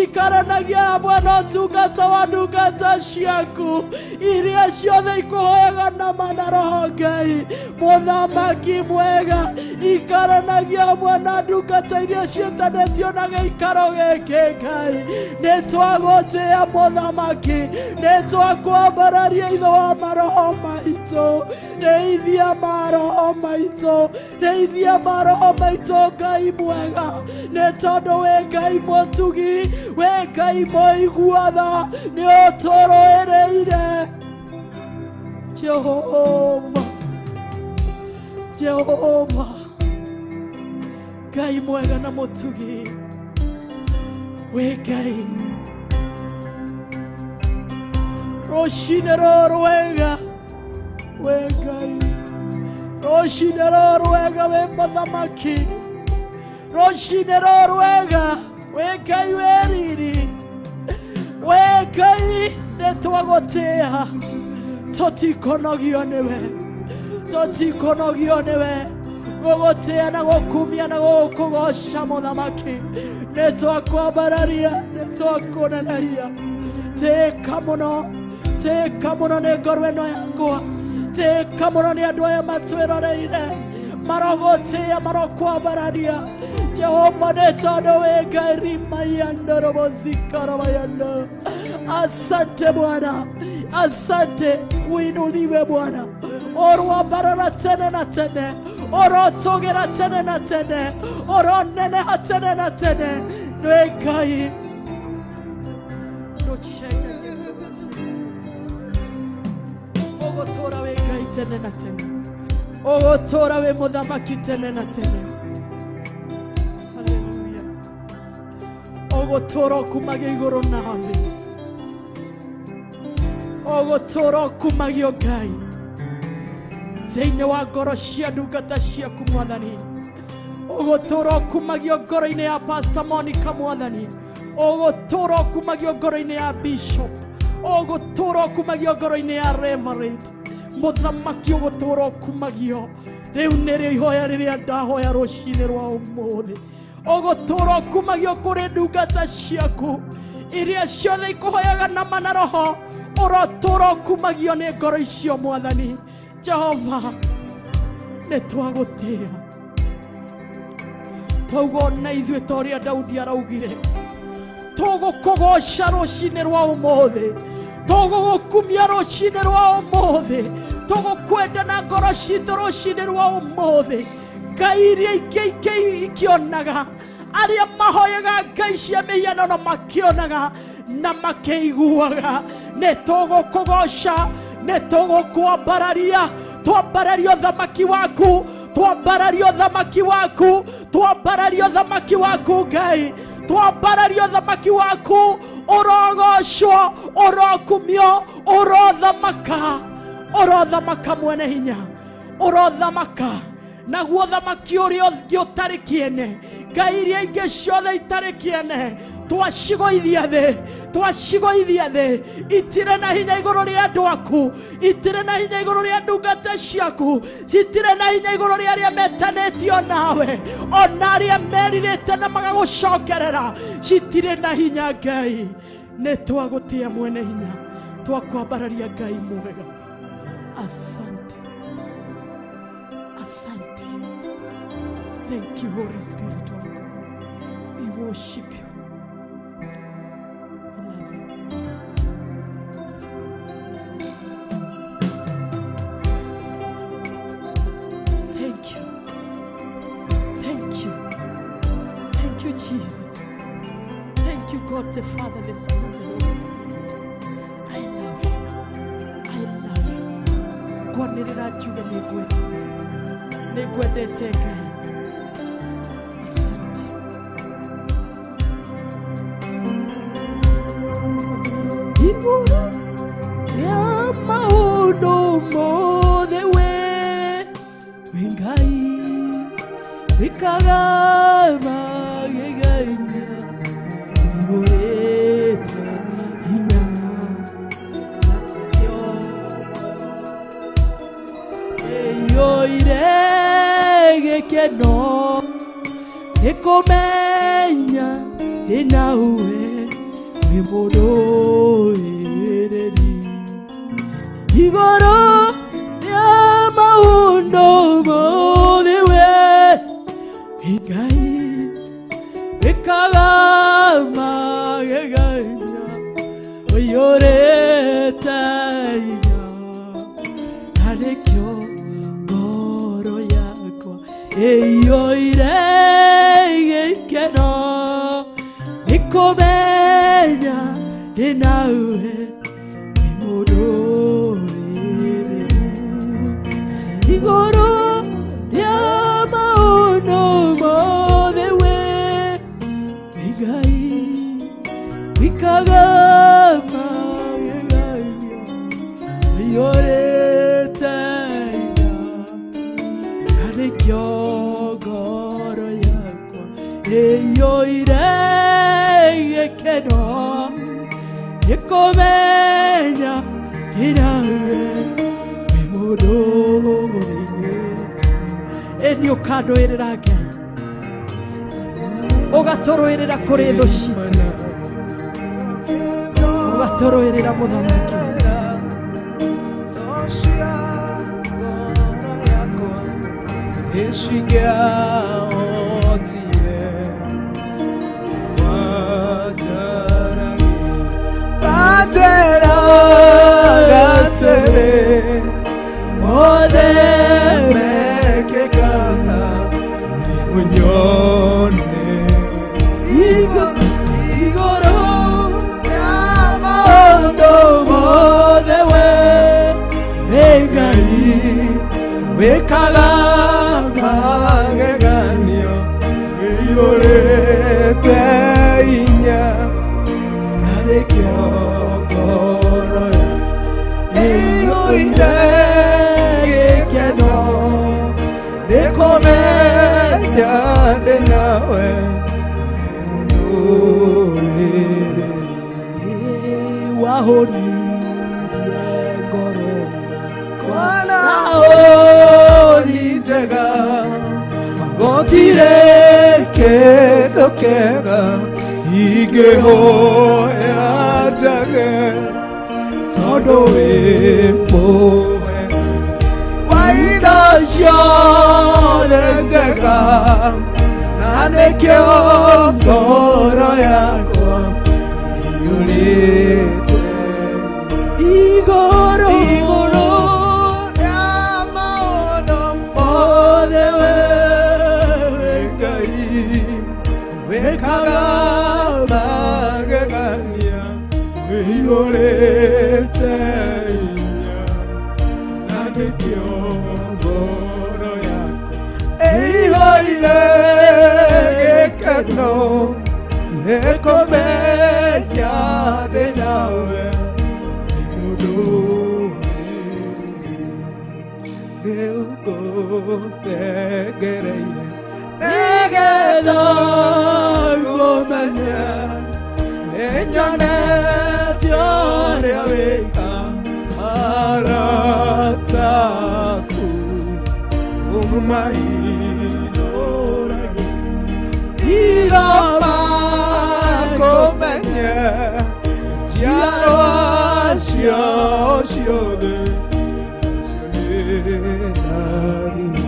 Speaker 6: ikaranagia hamwe na ũtungata wa ndungata ciaku iria ciothe ikũhoyaga nama na roho Ngai mũthamaki mwega ikaranagia hamwe na ndungata iria ciĩtanĩtio na gĩikaro gĩkĩ Ngai nĩ twagũtĩĩa mũthamaki nĩ twakwambararia ithe wa maroho maitũ rĩithia maroho maitũ rĩithia maroho maitũ Ngai mwega nĩ tondũ wĩ Ngai mũtugi wĩ Ngai mũiguatha nĩ ũtũrũĩrĩire Jehova Jehova Ngai mwega na mũtugi wĩ Ngai rũcinĩ rũrũ wega wĩ Ngai rũcinĩ rũrũ wega wĩ mũthamaki rũcinĩ rũrũ wega wĩ Ngai wĩ riri wĩ Ngai nĩ twagũtĩĩa tũtikonogio nĩwe tũtikonogio nĩwe gũgũtĩĩa na gũkumia na gũkũgoca mũthamaki nĩ twakwambararia nĩ twakũnenehia tĩka mũno nĩ ngoro ĩno yakwa tĩka mũno nĩ andũ aya matwĩroreire marogũtĩĩa marokwambararia Jehova nĩ tondũ wĩ Ngai rimayandorobozikarabayando asante Bwana asante uinuliwe Bwana orwambarara tene na tene orotũgĩra tene na tene oroneneha tene na tene nĩ Ngai ndũcenjagia ũgũtũũra wĩ Ngai tene na tene ũgũtũũra wĩ mũthamaki tene na tene haleluya ũgũtũũra ũkumagio igũrũ na thĩ ũgũtũũra ũkumagio Ngai thĩinĩ wa ngoro cia ndungata ciaku mwathani ũgũtũũra ũkumagio ngoro-inĩ ya Pastor Monica mwathani ũgũtũũra ũkumagio ngoro-inĩ ya Bishop ũgũtũũra ũkumagio ngoro-inĩ ya Reverend mũthamaki ũgũtũũra ũkumagio rĩu nĩrĩo ihoya rĩrĩa ndahoya rũcinĩ rwa ũmũthĩ ũgũtũũra ũkumagio kũrĩ ndungata ciaku iria ciothe ikũhoyaga nama na roho ũrotũũra ũkumagio nĩ ngoro icio mwathani Jehova nĩ twagũtĩĩa twauga ona ithuĩ ta ũrĩa Daudi araugire tũgũkũgoca rũcinĩ rwa ũmũthĩ tũgũgũkumia rũcinĩ rwa ũmũthĩ tũgũkwenda na ngoro citũ rũcinĩ rwa ũmũthĩ Ngai iria ingĩ ikĩonaga arĩa mahoyaga ngai cia mĩhianano makĩonaga Na makĩiguaga. Nĩ tũgũkũgoca, nĩ tũgũkwambararia. Twambararia ũthamaki waku, twambararia ũthamaki waku, twambararia ũthamaki waku Ngai, twambararia ũthamaki waku. Ũrogocwo, ũrokumio, ũrothamaka, ũrothamaka mwene hinya, ũrothamaka. Naguo thamaki ũrĩa ũngĩ ũtarĩ kĩene, ngai iria ingĩ ciothe itarĩ kĩene, twacigũithia thĩ, twacigũithia thĩ. Itirĩ na hinya igũrũ rĩa andũ aku, itirĩ na hinya igũrũ rĩa ndungata ciaku, citirĩ na hinya igũrũ rĩa arĩa metanĩtio nawe, ona arĩa merirĩte na magagũcokerera, citirĩ na hinya Ngai. Nĩ twagũtĩa mwene hinya, twakwambararia Ngai mwega. Asante, asante. Thank you, Holy Spirit of God. We worship you. We love you. Thank you. Thank you. Thank you, Jesus. Thank you, God the Father, the Son, and the Holy Spirit. I love you. I love you. Kwanĩrĩra njuge nĩngwendete. Nĩngwendete Ngai. Asante. Igũrũ rĩa maũndũ mothe we wĩ Ngai, wĩkaga magegania, ũiyũrĩte hinya. Ĩiyũire gĩkeno nĩ kũmenya ndĩ nawe, wĩ mũrũĩrĩri. Igũrũ rĩa maũndũ mothe we wĩ Ngai, wĩkaga magegania, ũiyũrĩte hinya. Na nĩkĩo ngoro yakwa ĩiyũire gĩkeno nĩ kũmenya ndĩ nawe, wĩ mũrũĩrĩri. Igũrũ rĩa maũndũ mothe we wĩ Ngai, wĩkaga magegania, ũiyũrĩte hinya. Na nĩkĩo ngoro yakwa ĩiyũire gĩkeno nĩ kũmenya ndĩ nawe, wĩ mũrũĩrĩri. Ĩ nĩ ũkandũĩrĩra Ngai, ũgatũrũĩrĩra kũrĩ thũ citũ, ũgatũrũĩrĩra mũthamaki. Igũrũ rĩa maũndũ mothe we wĩ Ngai,
Speaker 3: wĩkaga mageganio, ĩiyũrĩte hinya. Na nĩkĩo ngoro ĩiyũire gĩkeno nĩ kũmenya ndĩ nawe, mũrũĩrĩri.
Speaker 6: Wahonirie ngoro yakwa
Speaker 3: Kwana ni njega, gũtirĩ kĩndũ kĩega ingĩhoya njage, tondũ wĩ mwega wa indo ciothe njega, na nĩkĩo ngoro yakwa ĩiyũrĩte.
Speaker 6: Igũrũ
Speaker 3: Igũrũ rĩa maũndũ mothe we Ngai, wĩkaga magegania, Ĩihũrĩte hinya na nĩkĩo ngoro yakwa ĩihũire gĩkeno nĩkũmenya ndĩ nawe mũndũ rĩu ngũthengereire nĩgetha ngũmenye nĩnyonete ũrĩa wĩka arata aku ũmaihũragia Igoma kũmenye njiarwa ciao ciothe cionĩrathime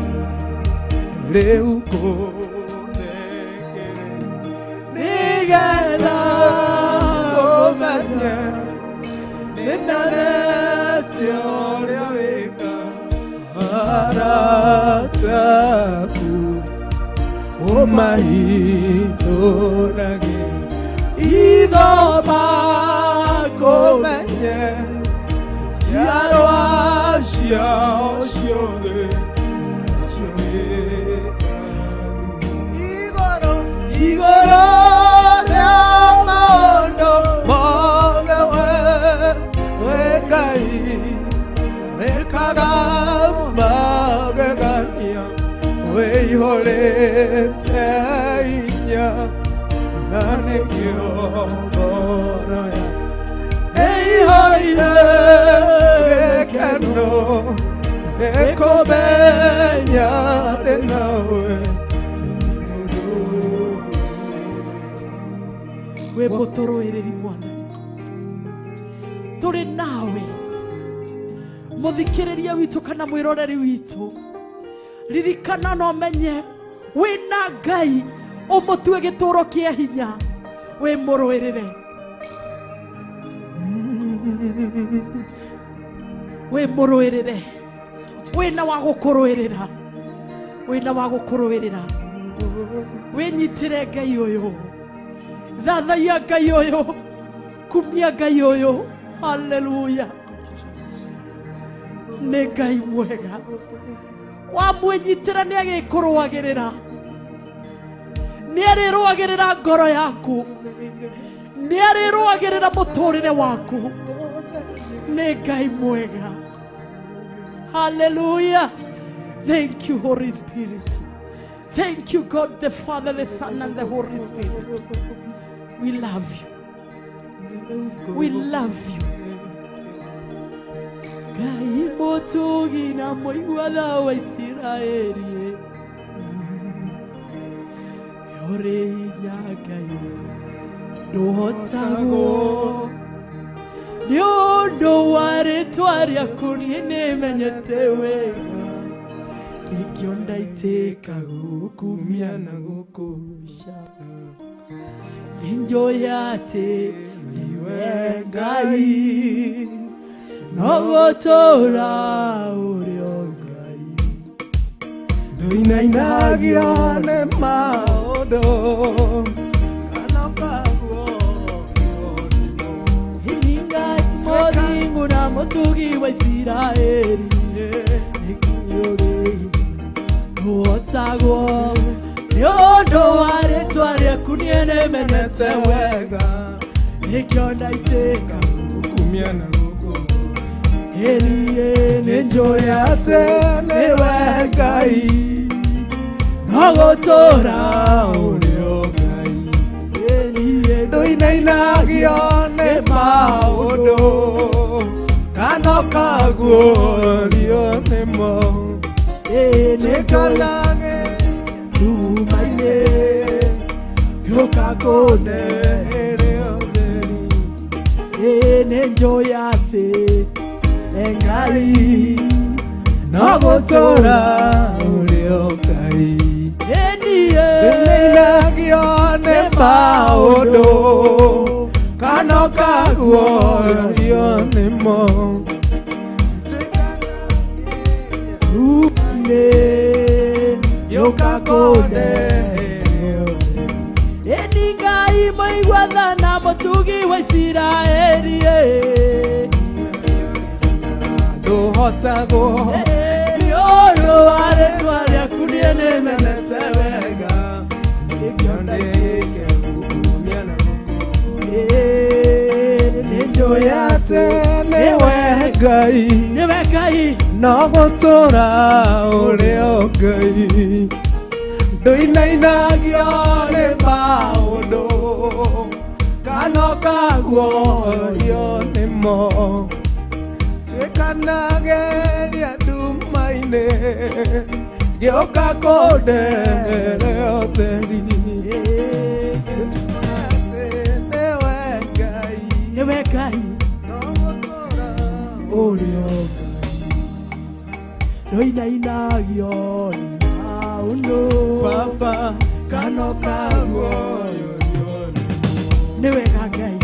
Speaker 3: rĩu kũnengere nĩgetha ngũmenye nĩnyonete ũrĩa wĩka arata aku ũmaihũragia Ithoma kũmenye njiarwa ciao ciothe igũrũ igũrũ rĩa maũndũ mothe we Ngai wĩkaga magegania wĩihũrĩte hinya na nĩkĩo ngoro yakwa ĩihũire gĩkeno nĩkũmenya ndĩ nawe
Speaker 6: wĩ mũtũrũĩrĩri mwana tũrĩ nawe mũthikĩrĩria witũ kana mwĩroreri witũ ririkana no menye wĩna Ngai ũmũtue gĩtũũro kĩa hinya wĩ mũrũĩrĩre wĩ mũrũĩrĩre wĩna wa gũkũrũĩrĩra wĩna wa gũkũrũĩrĩra wĩnyitĩre Ngai ũyũ thathaiya Ngai ũyũ kumia Ngai ũyũ haleluya nĩ Ngai mwega wamwĩnyitĩra nĩ agĩkũrũagĩrĩra nĩ arĩrũagĩrĩra ngoro yaku nĩ arĩrũagĩrĩra mũtũrĩre waku nĩ Ngai mwega haleluya. Thank you Holy Spirit. Thank you God the Father, the Son and the Holy Spirit. We love you. We love you. Ngai mũtũgi na mũiguatha wa Isiraeli ũrĩ hinya Ngai wena ndũhotagwo nĩ ũndũ wa rĩtwa rĩaku niĩ nĩmenyete wega nĩkĩo ndaitĩka gũkumia na gũkũgooca nĩnjũĩ atĩ nĩwe Ngai no gũtũũra ũrĩ o Ngai
Speaker 3: Ndũinainagio nĩ maũndũ kana ũkaguo
Speaker 6: Ngai mũthingu na mũtugi wa Isiraeli ndũhotagwo nĩ ũndũ wa rĩtwa rĩaku niĩ nĩmenyete
Speaker 3: wega
Speaker 6: nĩkĩo ndaitĩka
Speaker 7: gũkumia na gũkũgooca
Speaker 6: ĩniĩ
Speaker 3: nĩnjũĩ atĩ nĩwe Ngai
Speaker 6: no gũtũũra
Speaker 3: ũrĩ o Ngai
Speaker 6: ĩniĩ
Speaker 3: ndũinainagio nĩ maũndũ kana ũkaguũrio nĩmo nĩkanage
Speaker 6: nduma-inĩ
Speaker 3: yũka kũndehere ũtheri
Speaker 6: nĩnjũĩ atĩ Ngai
Speaker 3: no gũtũũra ũrĩ o Ngai
Speaker 6: ĩniĩ
Speaker 3: ndũinainagio nĩ maũndũ kana ũkaguũrio nĩmo
Speaker 6: nduma-inĩ
Speaker 3: yũka kũndehere
Speaker 6: ĩni Ngai
Speaker 8: Mũigua tha na mũtugi wa Isiraeli
Speaker 3: Ndũhotagwo nĩ ũndũ wa rĩtwa rĩaku niĩ nĩmenete wega nĩkĩo ndĩkĩkumia na Nĩnjũĩ atĩ nĩwe Ngai
Speaker 8: nĩwe Ngai
Speaker 3: no gũtũra ũrĩ o Ngai ndũinainagio nĩ maũndũ kana ũkaguorio nĩmo tuĩkanageria nduma-inĩ gĩũka kũndere ũtheri nĩwe Ngai
Speaker 8: nĩwe Ngai
Speaker 3: no gũtũra
Speaker 8: ũrĩ o Ngai ndũinainagio nĩ maũndũ
Speaker 3: Baba kana ũkaguorio
Speaker 8: nĩ wega Ngai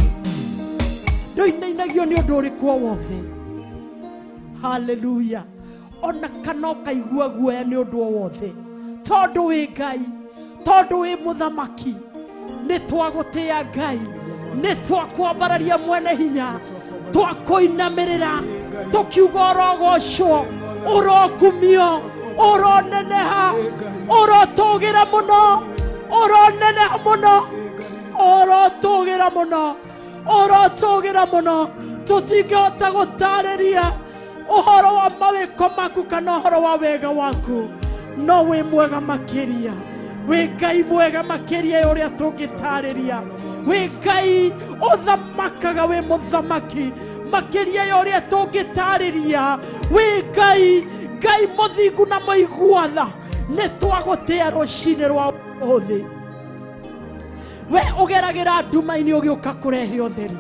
Speaker 8: ndũinainagio nĩ ũndũ ũrĩkũ o wothe haleluya ona kana ũkaigua guoya nĩ ũndũ o wothe tondũ wĩ Ngai tondũ wĩ mũthamaki nĩ twagũtĩĩa Ngai nĩ twakwambararia mwene hinya twakũinamĩrĩra tũkiuga ũrogocwo ũrokumio ũroneneha ũrotũgĩra mũno ũroneneha mũno ũrotũgĩra mũno ũrotũgĩra mũno tũtingĩhota gũtarĩria ũhoro wa mawĩko maku kana ũhoro wa wega waku no wĩ mwega makĩria wĩ Ngai mwega makĩria ya ũrĩa tũngĩtarĩria wĩ Ngai ũthamakaga wĩ mũthamaki makĩria ya ũrĩa tũngĩtarĩria wĩ Ngai Ngai mũthingu na mũigua tha nĩ twagũtĩĩa rũcinĩ rwa ũmũthĩ we ũgeragĩra nduma-inĩ ũgĩũka kũrehe ũtheri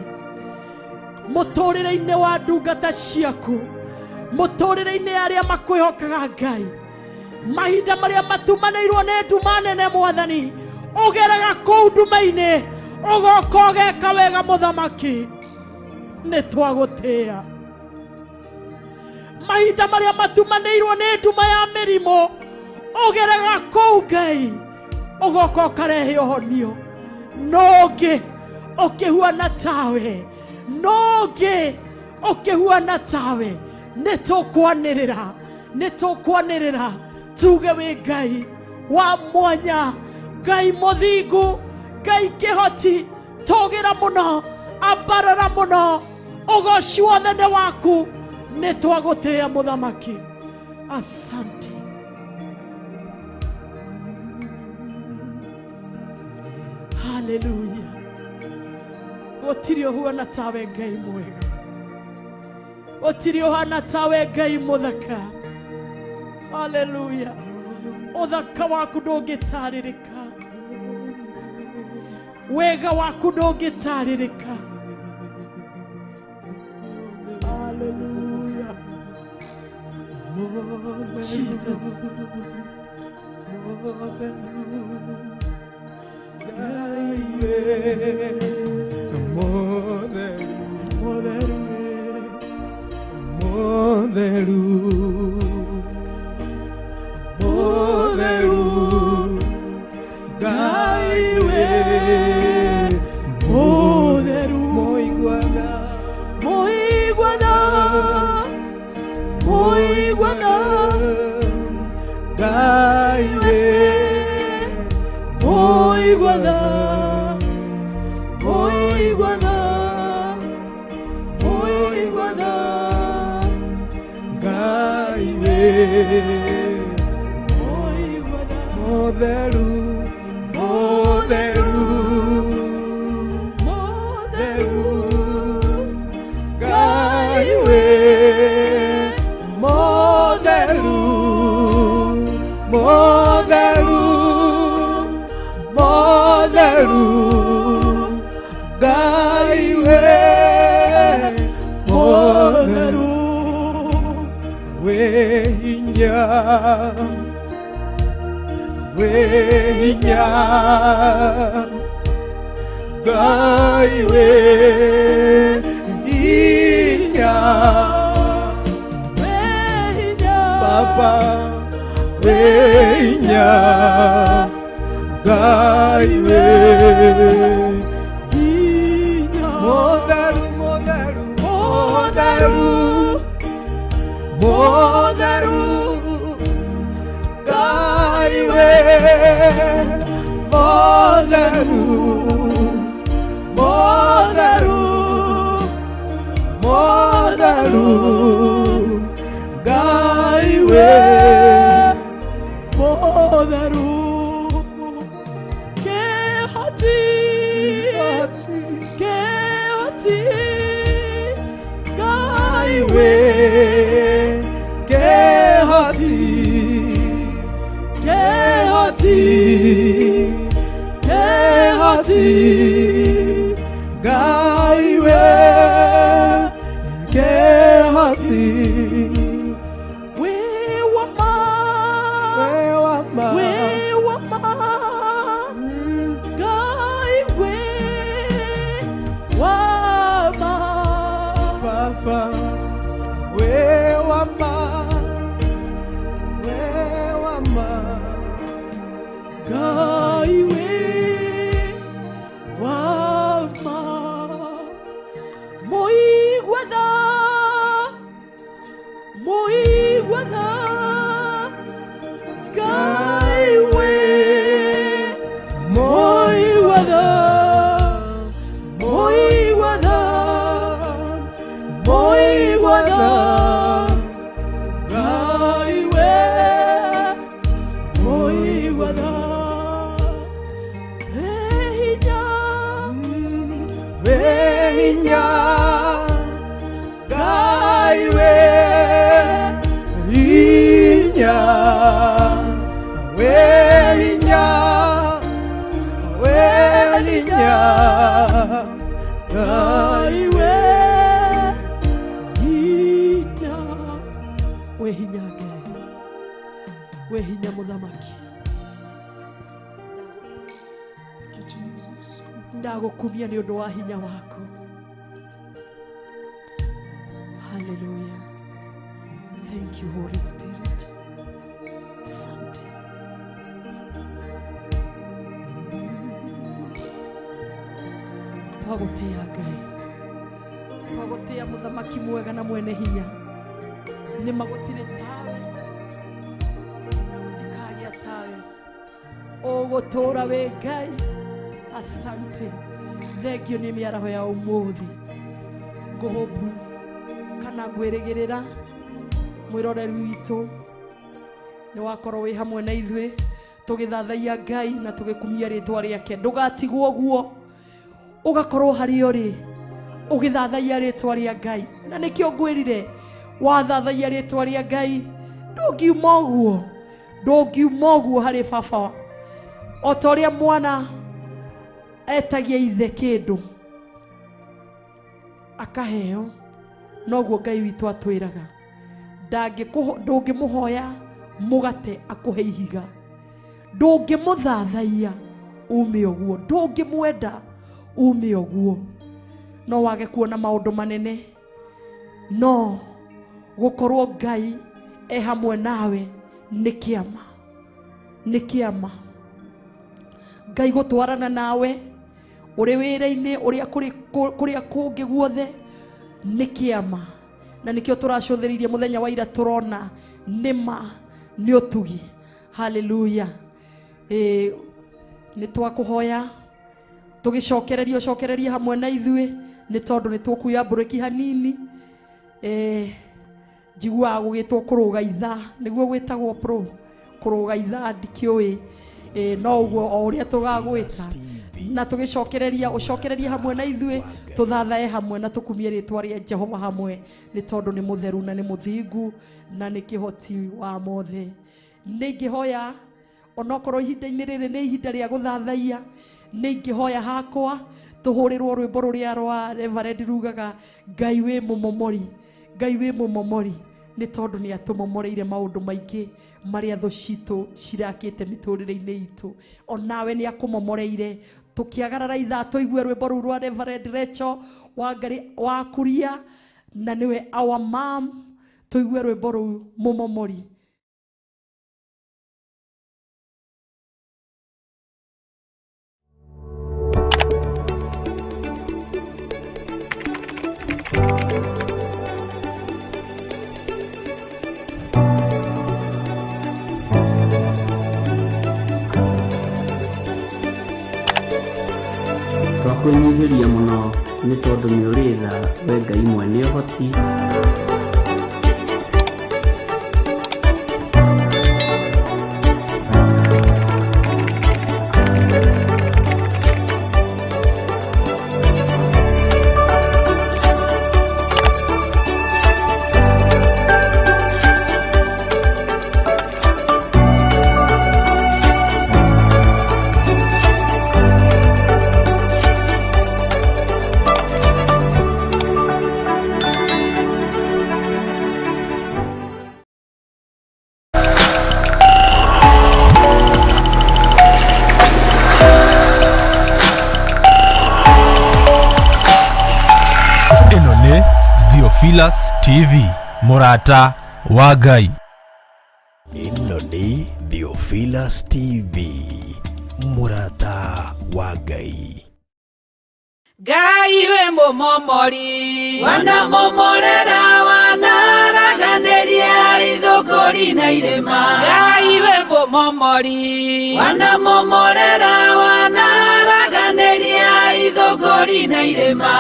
Speaker 8: mũtũrĩre-inĩ wa ndungata ciaku mũtũrĩre-inĩ arĩa makwĩhokaga Ngai mahinda marĩa matumanĩirwo nĩ nduma nene mwathani ũgeraga kũu nduma-inĩ ũgoka ũgeka wega mũthamaki nĩ twagũtĩĩa mahinda marĩa matumanĩirwo nĩ nduma ya mĩrimũ ũgeraga kũu Ngai ũgoka ũkarehe ũhonio no ũngĩ ũkĩhuana tawe no ũngĩ ũkĩhuana tawe nĩ tũkwanĩrĩra nĩ tũkwanĩrĩra tuge wĩ Ngai wa mwanya Ngai mũthingu Ngai kĩhoti tũgĩra mũno ambarara mũno ũgoci wothe nĩ waku nĩ twagũtĩĩa mũthamaki asante haleluya gũtirĩ ũhuana tawe Ngai mwega gũtirĩ ũhana tawe Ngai mũthaka haleluya ũthaka waku ndũngĩtarĩrĩka wega waku ndũngĩtarĩrĩka haleluya Jesus
Speaker 3: Mũtheru Mũtheru Ngai wĩ
Speaker 8: Mũtheru
Speaker 3: mũigua tha
Speaker 8: mũigua tha mũigua tha
Speaker 3: Ngai wĩ
Speaker 8: mũigua tha mũigua tha mũigua tha
Speaker 3: Ngai wĩ
Speaker 8: mũigua tha
Speaker 3: Mũtheru Mũtheru
Speaker 8: Mũtheru
Speaker 3: Ngai wĩ Mũtheru Mũtheru Mũtheru Ngai wĩ Mũtheru wĩ hinya wĩ hinya Ngai wĩ hinya Baba wĩ hinya Ngai wĩ Motheru Ngai wĩ Motheru Motheru Motheru Ngai wĩ
Speaker 8: Motheru Kehoti Kehoti Ngai
Speaker 3: wĩ Kehoti Kehoti Kehoti Ngai wĩ Kehoti
Speaker 8: Wĩ wa ma
Speaker 3: Wĩ wa ma
Speaker 8: Wĩ wa ma Ngai wĩ wa ma
Speaker 3: Baba wĩ wa ma Wĩ wa ma
Speaker 8: Ngai wĩ wa ma Mũigua tha Mũigua tha Ngai wĩ Mũigua tha Mũigua tha Mũigua tha Ngai wĩ Mũigua tha Wĩ hinya
Speaker 3: Wĩ hinya Ngai wĩ hinya Wĩ hinya Wĩ hinya Ngai
Speaker 8: wĩ hinya Wĩ hinya Ngai Wĩ hinya Mũthamaki Ndagũkumia nĩ ũndũ wa hinya waku. Hallelujah. Thank you, Holy Spirit. Asante. Twagũtĩĩa Ngai, twagũtĩĩa Mũthamaki mwega na mwene hinya. Nĩ ma gũtirĩ tawe na gũtikagĩa tawe, ũgũtũũra wĩ Ngai. Asante. Thengio nĩ mĩaraho ya ũmũthĩ. Ngũhũbu kana ngwĩrĩgĩrĩra mwĩroreri witũ nĩ wakorwo wĩ hamwe na ithuĩ tũgĩthathaiya Ngai na tũgĩkumia rĩtwa rĩake. Ndũgatigwo ũguo, ũgakorwo harĩa ũrĩ ũgĩthathaiya rĩtwa rĩa Ngai. Na nĩkĩo ngwĩrire wathathaiya rĩtwa rĩa Ngai ndũngiuma ũguo, ndũngiuma ũguo harĩ baba. O ta ũrĩa mwana etagia ithe kĩndũ akaheo, noguo Ngai witũ atwĩraga ndũngĩmũhoya mũgate akũhe ihiga, ndũngĩmũthathaiya ume ũguo, ndũngĩmwenda ume ũguo. No wage kuona maũndũ manene, no gũkorwo Ngai e hamwe nawe nĩ kĩama, nĩ kĩama. Ngai gũtwarana nawe ũrĩ wĩra-inĩ, ũrĩa kũrĩa kũngĩ guothe nĩ kĩama. Na nĩkĩo tũracũthĩrĩirie mũthenya wa ira tũrona nĩ ma nĩ ũtugi. Hallelujah. Nĩ twakũhoya tũgĩcokereria ũcokererie hamwe na ithuĩ nĩ tondũ nĩ tũkuoya mburĩki hanini. Njiguaga gũgĩtwo kũrũga ithaa, nĩguo gwĩtagwo pro kũrũga ithaa, ndikĩũĩ no ũguo o ũrĩa tũgagwĩta. Na tũgĩcokereria ũcokererie hamwe na ithuĩ tũthathae hamwe na tũkumie rĩtwa rĩa Jehova hamwe nĩ tondũ nĩ mũtheru na nĩ mũthingu na nĩ kĩhoti wa mothe. Nĩ ingĩhoya onokorwo ihinda-inĩ rĩrĩ nĩ ihinda rĩa gũthathaiya, nĩ ingĩhoya hakwa tũhũrĩrwo rwĩmbo rũrĩa rwa Reverend rugaga Ngai wĩ mũmomori, Ngai wĩ mũmomori, nĩ tondũ nĩ atũmomoreire maũndũ maingĩ marĩa thũ citũ cirakĩte mĩtũrĩre-inĩ itũ. Onawe nĩ akũmomoreire. Tũkĩagarara ithaa tũigue rwĩmbo rũu rwa Reverend Rachel wa Kuria na nĩwe our mom, tũigue rwĩmbo rũu mũmomori.
Speaker 2: Twakwĩnyihĩria mũno nĩ tondũ nĩ ũrĩ tha we Ngai mwene ũhoti.
Speaker 1: Ĩno nĩ Theophilus TV, mũrata wa Ngai.
Speaker 4: Ĩno nĩ Theophilus TV, mũrata wa Ngai.
Speaker 5: Ngai wĩ mũmomori wanamomorera wanaraganĩria ithũngũri na irĩma. Ngai wĩ mũmomori wanamomorera wanaraganĩria ithũngũri na irĩma.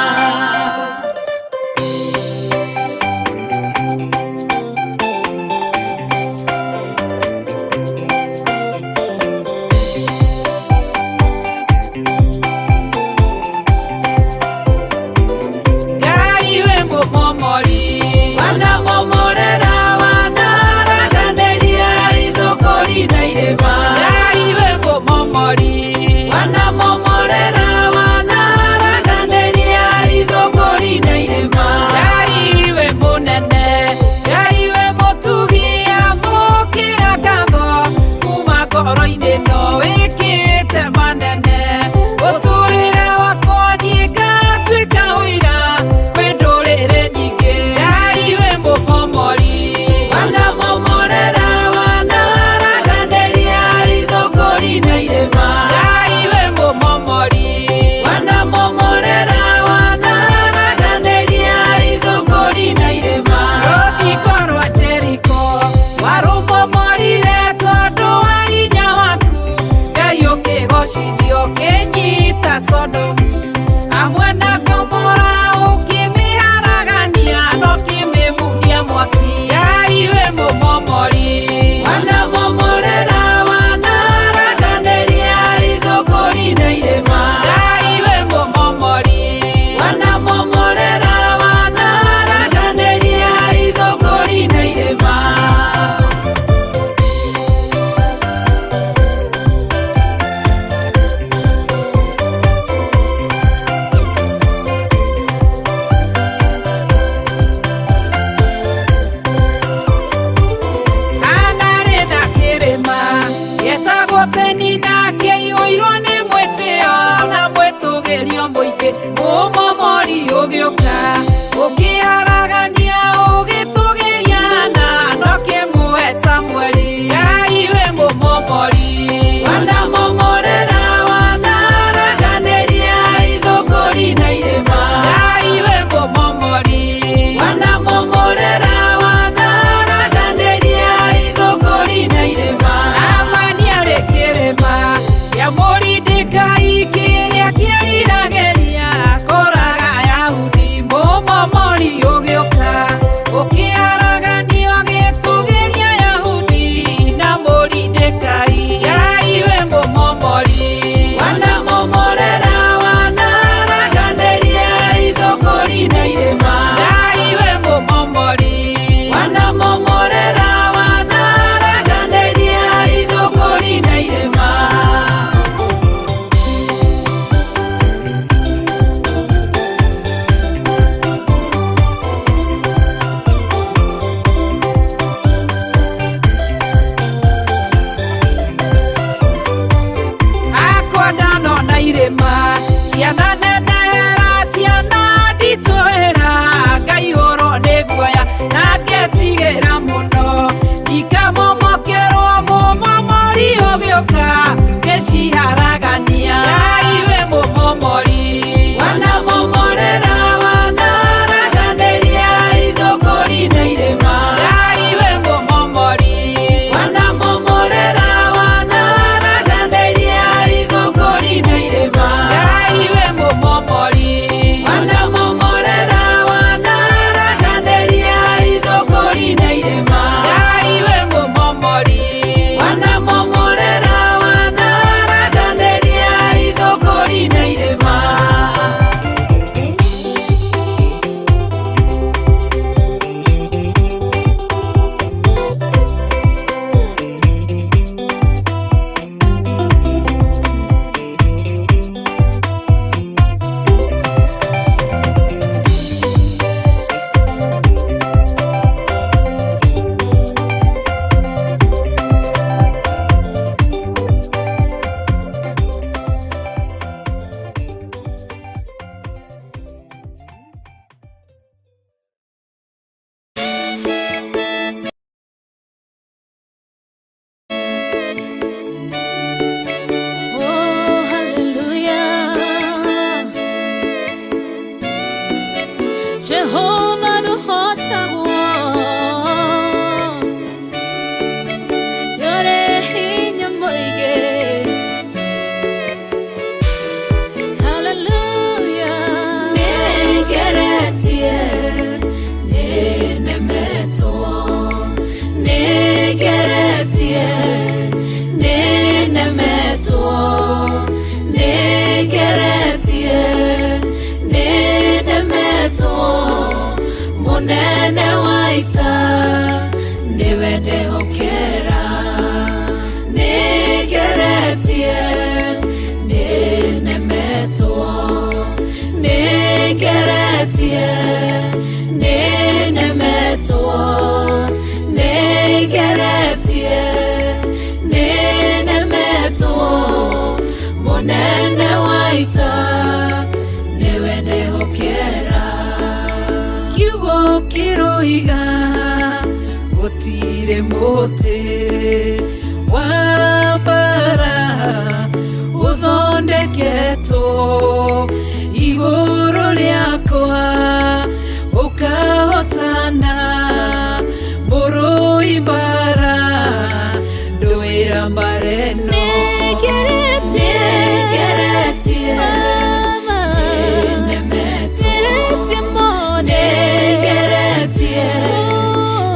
Speaker 5: Ngai wĩ mũmomori wanamomorera wanaraganĩria ithũngũri na irĩma. Ngai wĩ mũmomori wanamomorera wanaraganĩria ithũngũri na irĩma. Ngai wĩ mũnene, Ngai wĩ mũtugi, amũkĩra ngatho kuma ngoro-inĩ no wĩkĩte manene. Ũtũrĩre wakwa niĩ ngatuĩka ũira kwĩ ndũrĩrĩ nyingĩ. Ngai wĩ mũmomori wanamomorera wanaraganĩria ithũngũri na irĩma. Ngai wĩ mũmomori wanamomorera wanaraganĩria ithũngũri na irĩma. Rũthingo rwa Jeriko warũmomorire tondũ wa hinya waku. Ngai ũkĩgocithio ũkĩnyita Sodomu amwe na Gomora, ũkĩmĩharagania na ũkĩmĩmundia mwaki. Ngai wĩ mũmomori wanamomorera wanaraganĩria ithũngũri na irĩma. Ngai wĩ mũmomori wanamomorera wanaraganĩria ithũngũri na irĩma. Anarĩ na kĩrĩma gĩtagwo Penina, kĩiyũirwo nĩ mwĩtĩo na mwĩtũgĩrio mũingĩ. Mũmomori ũgĩũka ũkĩharagania ũgĩtũgĩria na ndũkĩmũhe Samueli. Ngai wĩ mũmomori wanamomorera wanaraganĩria ithũngũri na irĩma. Ngai wĩ mũmomori wanamomorera wanaraganĩria ithũngũri na irĩma. Amani arĩ kĩrĩma kĩa Moridekai kĩrĩa kĩriragĩria kũraga Ayahudi. Mũmomori ũgĩũka ũkĩharaganio gĩtũgĩria Ayahudi na Moridekai. Ngai wĩ mũmomori wanamomorera wanaraganĩria ithũngũri na irĩma. Ngai wĩ mũmomori wanamomorera wanaraganĩria ithũngũri na irĩma. Akwa ndanona irĩma ciana nenehera ciana nditũhĩra, ngaihũrwo nĩ guoya na ngetigĩra mũno. Ikamomokerwo mũmomori ũgĩũka ngĩciharagania. Ngai wĩ mũmomori wanamomorera wanaraganĩria ithũngũri na irĩma. Ngai wĩ mũmomori wanamomorera wanaraganĩria ithũngũri na irĩma. Ngai wĩ mũmomori. Jehova ndũhotagwo, ndũrĩ hinya mũingĩ. Hallelujah. Nĩngeretie, nĩnemetwo, nĩngeretie, nĩnemetwo, nĩngeretie, nĩnemetwo, mũnene wa ita nĩwe ndehokera. Nĩngeretie, nĩnemetwo, nĩngeretie, nĩnemetwo, nĩngeretie, nĩnemetwo, mũnene wa ita nĩwe ndehokera. Kiugo kĩroiga gũtirĩ mũtĩ wa mbara ũthondeketwo igũrũ rĩakwa ũkahotana, mũrũi mbara ndũĩra mbara ĩno. Nĩngeretie, nĩnemetwo, nĩngeretie,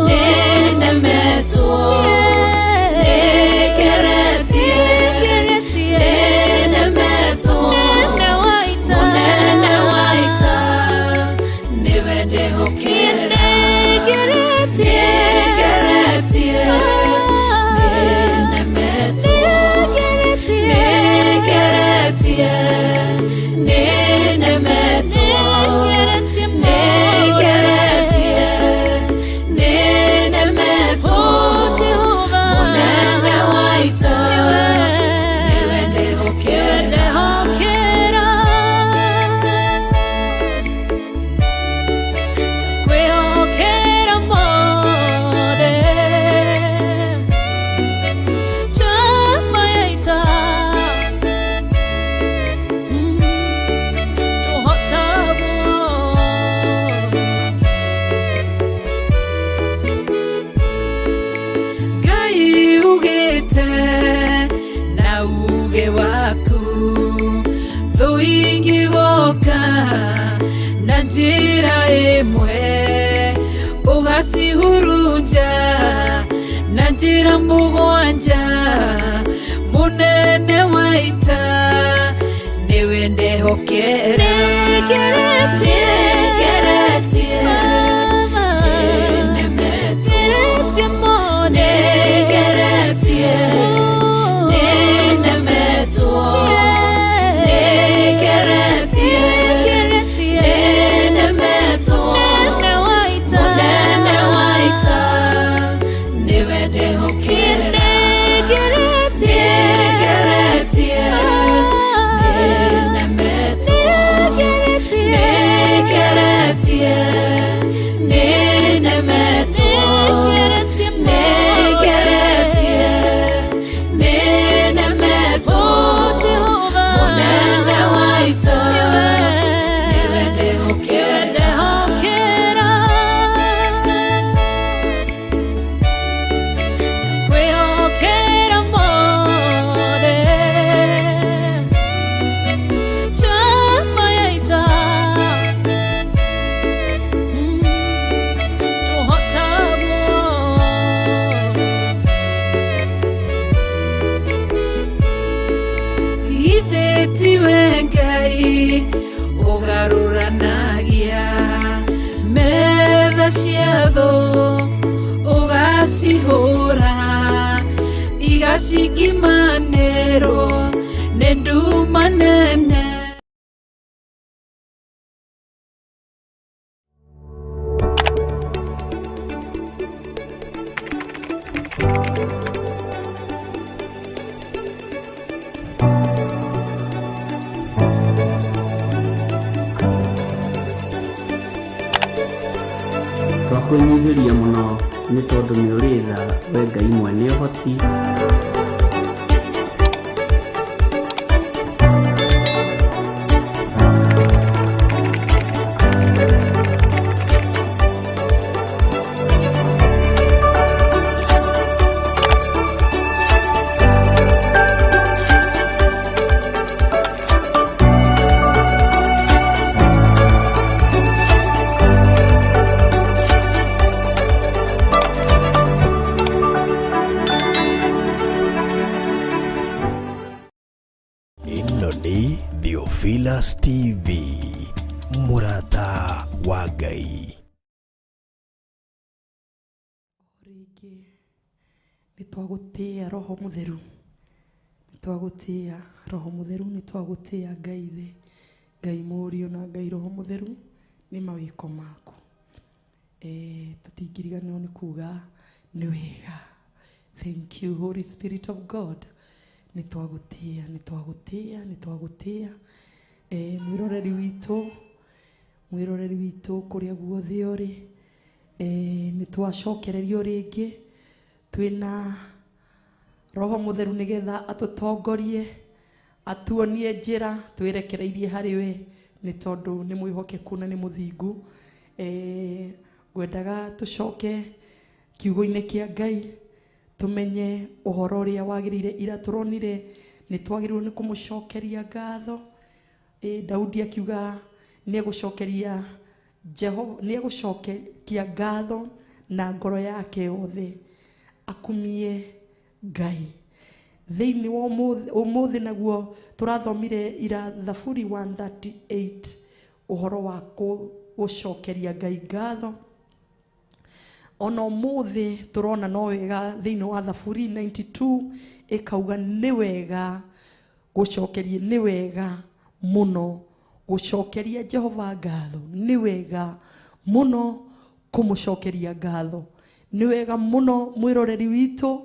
Speaker 5: nĩnemetwo, nĩngeretie, nĩnemetwo, mũnene wa ita nĩwe ndehokera. Nĩngeretie, nĩnemetwo, nĩngeretie, nĩnemetwo, nĩngeretie, nĩnemetwo, mũnene wa ita nĩwe ndehokera. Kwĩhokera mothe, njamba ya ita, tũhotagwo. Ngai ugĩte na uge waku, thũ ingĩgoka na njĩra ĩmwe ũgacihurunja na njĩra mũgwanja, mũnene wa ita nĩwe ndehokera. Nĩngeretie, nĩnemetwo, nĩngeretie, nĩnemetwo, nĩngeretie, nĩnemetwo, mũnene wa ita nĩwe ndehokera. Nĩngeretie, nĩnemetwo, nĩngeretie, nĩnemetwo, nĩngeretie, nĩnemetwo, mũnene wa ita nĩwe ndehokera. Kwĩhokera mothe, njamba ya ita, tũhotagwo. Githĩ tiwe Ngai ũgarũranagia metha cia thũ, ũgacihũra igacingimanĩrwo nĩ nduma nene.
Speaker 2: Twakwĩnyihĩria mũno nĩ tondũ nĩ ũrĩ tha we Ngai mwene ũhoti.
Speaker 4: Theophilus TV, mũrata wa Ngai.
Speaker 6: Rĩngĩ nĩ twagũtĩĩa Roho Mũtheru, nĩ twagũtĩĩa Roho Mũtheru, nĩ twagũtĩĩa Ngai Ithe, Ngai Mũriũ na Ngai Roho Mũtheru nĩ mawĩko maku. Tũtingĩriganĩrwo nĩ kuga nĩ wega. Thank you Holy Spirit of God. Nĩ twagũtĩĩa, nĩ twagũtĩĩa, nĩ twagũtĩĩa. Mwĩroreri witũ, mwĩroreri witũ kũrĩa guothe ũrĩ, nĩ twacokererio rĩngĩ twĩna Roho Mũtheru nĩgetha atũtongorie, atuonie njĩra twĩrekereirie harĩ we, nĩ tondũ nĩ mwĩhokeku na nĩ mũthingu. Ngwendaga tũcoke kiugo-inĩ kĩa Ngai tumenye ũhoro ũrĩa wagĩrĩire. Ira tũronire nĩ twagĩrĩirwo nĩ kũmũcokeria ngatho. Daudi akiuga nĩ egũcokeria Jehova, nĩ egũcokeria ngatho na ngoro yake yothe, akumie Ngai. Thĩinĩ wa ũmũthĩ naguo tũrathomire ira Thaburi 138 ũhoro wa gũcokeria Ngai ngatho. Ona ũmũthĩ tũrona no wega thĩinĩ wa Thaburi 92 ĩkauga nĩ wega gũcokeria, nĩ wega mũno gũcokeria Jehova ngatho, nĩ wega mũno kũmũcokeria ngatho, nĩ wega mũno mwĩroreri witũ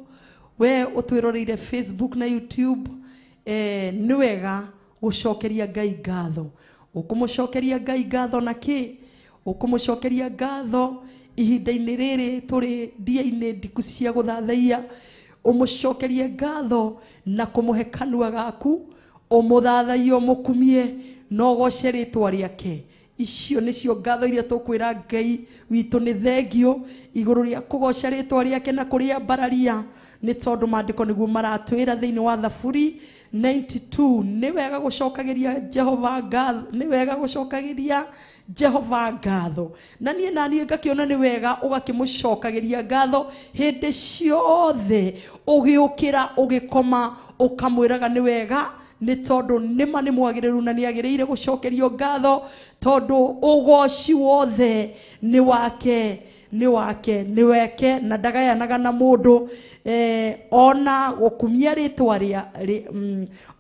Speaker 6: we ũtwĩroreire Facebook na YouTube. Nĩ wega gũcokeria Ngai ngatho. Ũkũmũcokeria Ngai ngatho na kĩ? Ũkũmũcokeria ngatho ihinda-inĩ rĩrĩ tũrĩ ndia-inĩ ndiku cia gũthathaiya. Ũmũcokerie ngatho na kũmũhe kanua gaku, ũmũthathaiye, ũmũkumie na ũgoce rĩtwa rĩake. Icio nĩcio ngatho iria tũkwĩra Ngai witũ nĩ thengio igũrũ rĩa kũgoca rĩtwa rĩake na kũrĩambararia, nĩ tondũ maandĩko nĩguo maratwĩra thĩinĩ wa Thaburi 92 nĩ wega gũcokagĩria Jehova ngatho, nĩ wega gũcokagĩria Jehova ngatho. Na niĩ na niĩ ngakĩona nĩ wega ũgakĩmũcokagĩria ngatho hĩndĩ ciothe, ũgĩũkĩra ũgĩkoma ũkamwĩraga nĩ wega, nĩ tondũ nĩma nĩ mwagĩrĩru na nĩ agĩrĩire gũcokerio ngatho, tondũ ũgoci wothe nĩ wake, nĩ wake, nĩ weke na ndagayanaga na mũndũ. Ona gũkumia rĩtwa rĩa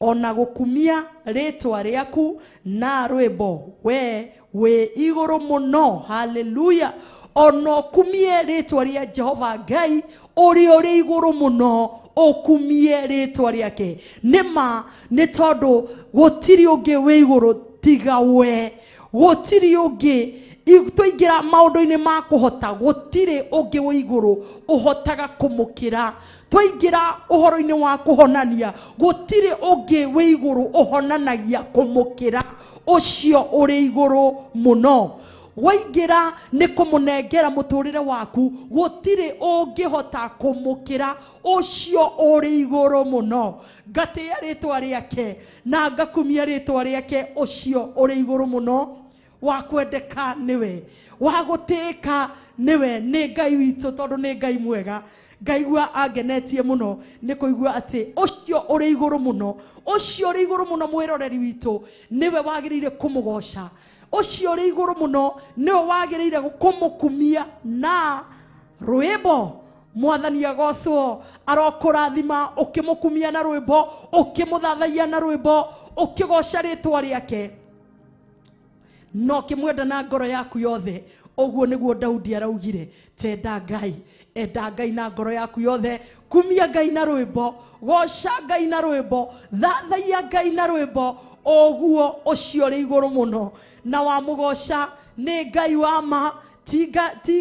Speaker 6: ona gũkumia rĩtwa rĩaku na rwĩmbo we wĩ igũrũ mũno. Haleluya. Ona ũkumie rĩtwa rĩa Jehova Ngai ũrĩa ũrĩ igũrũ mũno, ũkumie rĩtwa rĩake. Nĩma nĩ tondũ gũtirĩ ũngĩ wĩ igũrũ tiga we, gũtirĩ ũngĩ. Twaingĩra maũndũ-inĩ ma kũhota, gũtirĩ ũngĩ wĩ igũrũ ũhotaga kũmũkĩra. Twaingĩra ũhoro-inĩ wa kũhonania, gũtirĩ ũngĩ wĩ igũrũ ũhonanagia kũmũkĩra ũcio ũrĩ igũrũ mũno. Waingĩra nĩ kũmũnengera mũtũrĩre waku, gũtirĩ ũngĩhota kũmũkĩra ũcio ũrĩ igũrũ mũno. Ngatĩĩa rĩtwa rĩake na ngakumia rĩtwa rĩake ũcio ũrĩ igũrũ mũno. Wa kwendeka nĩwe, wa gũtĩĩka nĩwe, nĩ Ngai witũ tondũ nĩ Ngai mwega. Ngaigua angenetie mũno nĩ kũigua atĩ ũcio ũrĩ igũrũ mũno, ũcio ũrĩ igũrũ mũno mwĩroreri witũ nĩwe wagĩrĩire kũmũgoca, ũcio ũrĩ igũrũ mũno nĩwe wagĩrĩire kũmũkumia na rwĩmbo. Mwathani agocwo, arokũrathima ũkĩmũkumia na rwĩmbo, ũkĩmũthathaiya na rwĩmbo, ũkĩgoca rĩtwa rĩake no kĩmwenda na ngoro yaku yothe. Ũguo nĩguo Daudi araugire, tenda Ngai, enda Ngai na ngoro yaku yothe, kumia Ngai na rwĩmbo, goca Ngai na rwĩmbo, thathaiya Ngai na rwĩmbo. Ũguo ũcio ũrĩ igũrũ mũno na wamũgoca nĩ Ngai wa ma, ti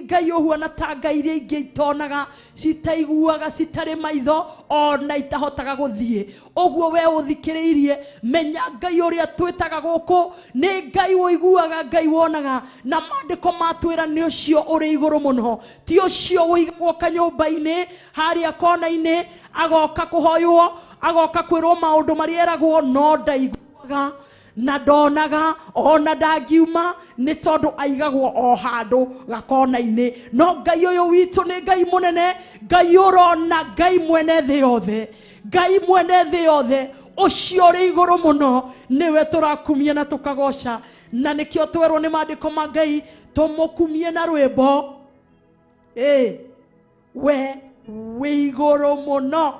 Speaker 6: Ngai ũhuana ta ngai iria ingĩ itonaga, citaiguaga, citarĩ maitho ona itahotaga gũthiĩ. Ũguo we ũthikĩrĩirie, menya Ngai ũrĩa twĩtaga gũkũ nĩ Ngai ũiguaga, Ngai wonaga, na maandĩko matwĩra nĩ ũcio ũrĩ igũrũ mũno, ti ũcio ũigagwo kanyũmba-inĩ harĩa kona-inĩ agoka kũhoywo, agoka kwĩrwo maũndũ marĩa eragwo, no ndaiguaga na ndonaga ona ndangiuma nĩ tondũ aigagwo o handũ gakona-inĩ. No Ngai ũyũ witũ nĩ Ngai mũnene, Ngai ũrona, Ngai mwene thĩ yothe, Ngai mwene thĩ yothe,
Speaker 8: Ũcio ũrĩ igũrũ mũno nĩwe tũrakumia na tũkagoca, na nĩkĩo twerwo nĩ maandĩko ma Ngai tũmũkumie na rwĩmbo. We wĩ igũrũ mũno.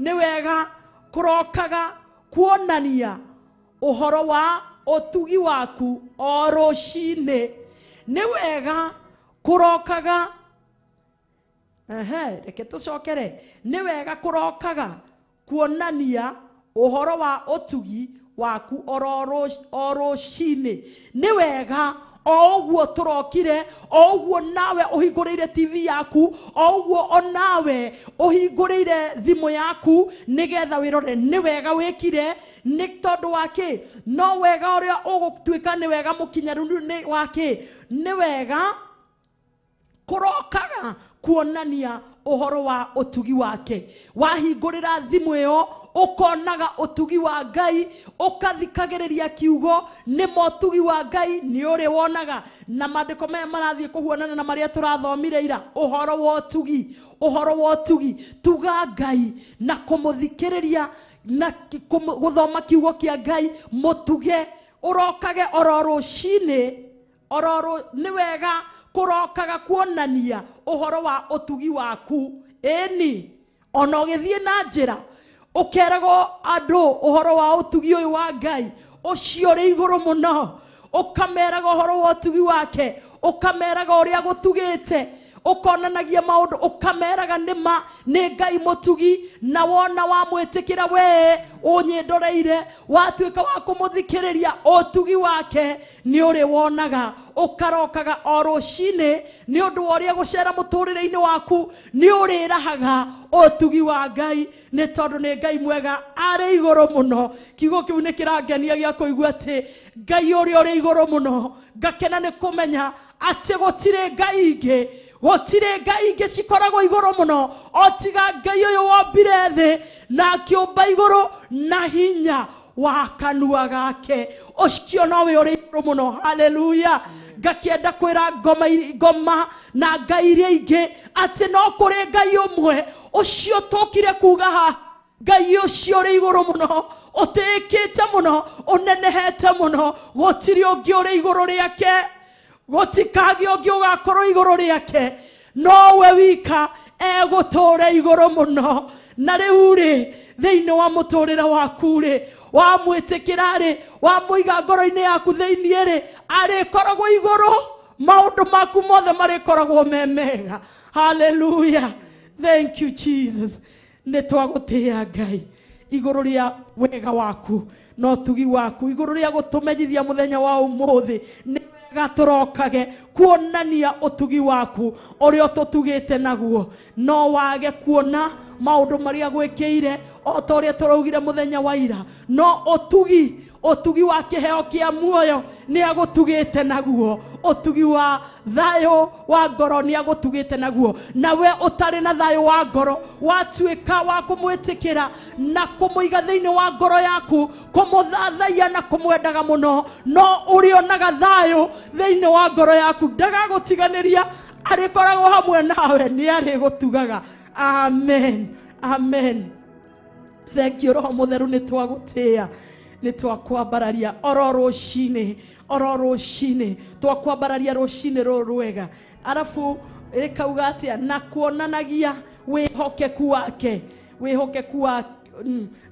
Speaker 8: Nĩ wega kũrokaga kuonania ũhoro wa ũtugi waku o rũcinĩ. Nĩ wega kũrokaga, reke tũcokere. Nĩ wega kũrokaga kuonania ũhoro wa ũtugi waku o rũcinĩ. Nĩ wega o ũguo tũrokire, o ũguo nawe ũhingũrĩire TV yaku, o ũguo onawe ũhingũrĩire thimũ yaku nĩgetha wĩrore. Nĩ wega wĩkire nĩ tondũ wa kĩ? No wega ũrĩa ũgũtuĩka nĩ wega mũkinyanĩru nĩ wa kĩ? Nĩ wega kũrokaga kuonania ũhoro wa ũtugi wake. Wahingũrĩra thimũ ĩyo ũkonaga ũtugi wa Ngai, ũkathikagĩrĩria kiugo nĩ motugi wa Ngai nĩ ũrĩ wonaga. Na maandĩko maya marathiĩ kũhuanana na marĩa tũrathomire ira, ũhoro wa ũtugi, ũhoro wa ũtugi. Tuga Ngai na kũmũthikĩrĩria na gũthoma kiugo kĩa Ngai, mũtuge ũrokage oro rũcinĩ, oro nĩ wega kũrokaga kuonania ũhoro wa ũtugi waku. Ĩni ona ũgĩthiĩ na njĩra ũkeragwo andũ ũhoro wa ũtugi ũyũ wa Ngai ũcio ũrĩ igũrũ mũno, ũkameraga ũhoro wa ũtugi wake, ũkameraga ũrĩa gũtugĩte, ũkonanagia maũndũ, ũkameraga nĩma nĩ Ngai mũtugi. Na wona wamwĩtĩkĩra we ũnyĩndoreire, watuĩka wa kũmũthikĩrĩria, ũtugi wake nĩ ũrĩ wonaga. Ũkarokaga o rũcinĩ nĩ ũndũ wa ũrĩa gũcera mũtũrĩre-inĩ waku, nĩ ũrĩrahaga ũtugi wa Ngai nĩ tondũ nĩ Ngai mwega arĩ igũrũ mũno. Kiugo kĩu nĩ kĩrangenia gĩa kũigua atĩ Ngai ũrĩa ũrĩ igũrũ mũno. Ngakena nĩ kũmenya atĩ gũtirĩ Ngai ingĩ, gũtirĩ Ngai ingĩ cikoragwo igũrũ mũno o tiga Ngai ũyũ wombire thĩ na akĩũmba igũrũ na hinya wa kanua gake. Ũcio nowe ũrĩ igũrũ mũno. Haleluya. Ngakĩenda kwĩra ngoma na ngai iria ingĩ atĩ no kũrĩ Ngai ũmwe ũcio tũkire kuga haha, Ngai ũcio ũrĩ igũrũ mũno, ũtĩĩkĩte mũno, ũnenehete mũno, gũtirĩ ũngĩ ũrĩ igũrũ rĩake, gũtikagĩa ũngĩ ũgakorwo igũrũ rĩake, nowe wika egũtũũra igũrũ mũno. Na rĩu rĩ, thĩinĩ wa mũtũrĩre waku rĩ, wamwĩtĩkĩra rĩ, wamũiga ngoro-inĩ yaku thĩinĩ rĩ, arĩkoragwo igũrũ, maũndũ maku mothe marĩkoragwo me mega. Haleluya. Thank you Jesus. Nĩ twagũtĩĩa Ngai igũrũ rĩa wega waku na ũtugi waku, igũrũ rĩa gũtũmenyithia mũthenya wa ũmũthĩ. Nĩ wega tũrokage kuonania ũtugi waku ũrĩa ũtũtugĩte naguo. No wage kuona maũndũ marĩa gwĩkĩire o ta ũrĩa tũraugire mũthenya wa ira, no ũtugi, ũtugi wa kĩheo kĩa muoyo nĩ agũtugĩte naguo, ũtugi wa thayũ wa ngoro nĩ agũtugĩte naguo. Nawe ũtarĩ na thayũ wa ngoro, watuĩka wa kũmwĩtĩkĩra na kũmũiga thĩinĩ wa ngoro yaku, kũmũthathaiya na kũmwendaga mũno, no ũrĩonaga thayũ thĩinĩ wa ngoro yaku. Ndagagũtiganĩria, arĩkoragwo hamwe nawe, nĩ arĩgũtugaga. Amen, amen. Thank you Roho Mũtheru, nĩ twagũtĩĩa, nĩ twakwambararia oro rũcinĩ, oro rũcinĩ twakwambararia rũcinĩ rũrũ rwega. Arabu rĩkauga atĩa? Na kuonanagia wĩhokeku wake, wĩhokeku wa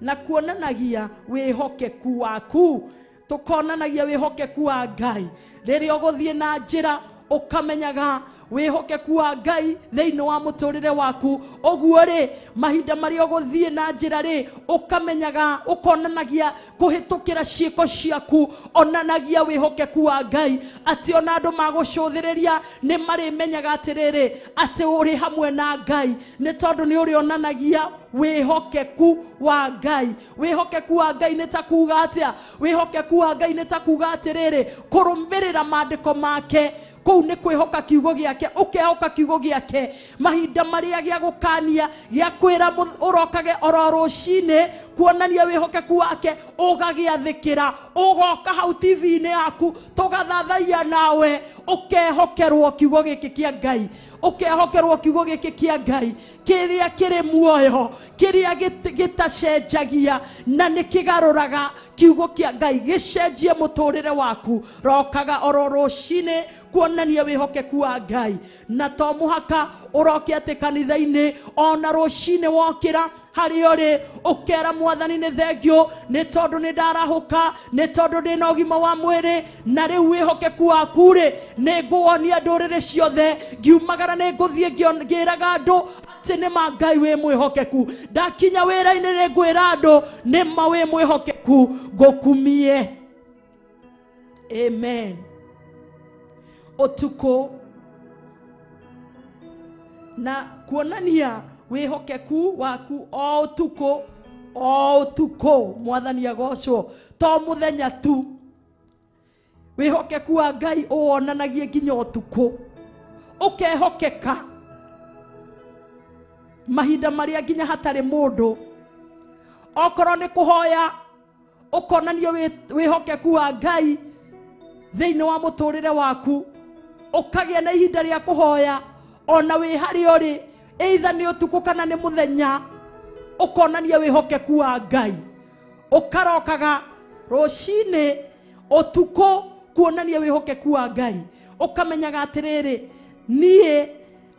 Speaker 8: na kuonanagia wĩhokeku waku. Tũkonanagia wĩhokeku wa Ngai rĩrĩa ũgũthiĩ na njĩra, ũkamenyaga wĩhokeku wa Ngai thĩinĩ wa mũtũrĩre waku. Ũguo rĩ, mahinda marĩa ũgũthiĩ na njĩra rĩ, ũkamenyaga, ũkonanagia kũhĩtũkĩra ciĩko ciaku, onanagia wĩhokeku wa Ngai, atĩ ona andũ magũcũthĩrĩria nĩ marĩmenyaga atĩrĩrĩ, atĩ ũrĩ hamwe na Ngai, nĩ tondũ nĩ ũrĩonanagia wĩhokeku wa Ngai. Wĩhokeku wa Ngai nĩ ta kuga atĩa? Wĩhokeku wa Ngai nĩ ta kuga atĩrĩrĩ, kũrũmĩrĩra maandĩko make kũu nĩ kwĩhoka kiugo gĩake, ũkehoka kiugo gĩake mahinda marĩa gĩa gũkania, gĩa kwĩra ũrokage oro rũcinĩ kuonania wĩhokeku wake, ũgagĩathĩkĩra, ũgoka hau TV-inĩ yaku tũgathathaiya nawe, Ũkehokerwo kiugo gĩkĩ kĩa Ngai, ũkehokerwo kiugo gĩkĩ kĩa Ngai kĩrĩa kĩrĩ muoyo, kĩrĩa gĩtacenjagia na nĩ kĩgarũraga. Kiugo kĩa Ngai gĩcenjie mũtũrĩre waku. Rokaga oro rũcinĩ kuonania wĩhokeku wa Ngai, na to mũhaka ũroke atĩ kanitha-inĩ, ona rũcinĩ wokĩra harĩa ũrĩ ũkera mwathani nĩ thengio nĩ tondũ nĩ ndarahũka, nĩ tondũ ndĩna ũgima wa mwĩrĩ, na rĩu wĩhokeku waku rĩ nĩ ngũwonia ndũrĩrĩ ciothe. Ngiumagara nĩ ngũthiĩ ngĩraga andũ atĩ nĩ ma Ngai wĩ mwĩhokeku. Ndakinya wĩra-inĩ nĩ ngwĩra andũ nĩ ma wĩ mwĩhokeku, ngũkumie. Amen. Ũtukũ na kuonania wĩhokeku waku o ũtukũ, o ũtukũ. Mwathani agocwo. To mũthenya tu, wĩhokeku wa Ngai ũwonanagie nginya ũtukũ. Ũkehokeka mahinda marĩa nginya hatarĩ mũndũ. Okorwo nĩ kũhoya, ũkonania wĩhokeku wa Ngai thĩinĩ wa mũtũrĩre waku, ũkagĩa na ihinda rĩa kũhoya ona wĩ harĩa ũrĩ, either nĩ ũtukũ kana nĩ mũthenya, ũkonania wĩhokeku wa Ngai. Ũkarokaga rũcinĩ ũtukũ kuonania wĩhokeku wa Ngai, ũkamenyaga atĩrĩrĩ, niĩ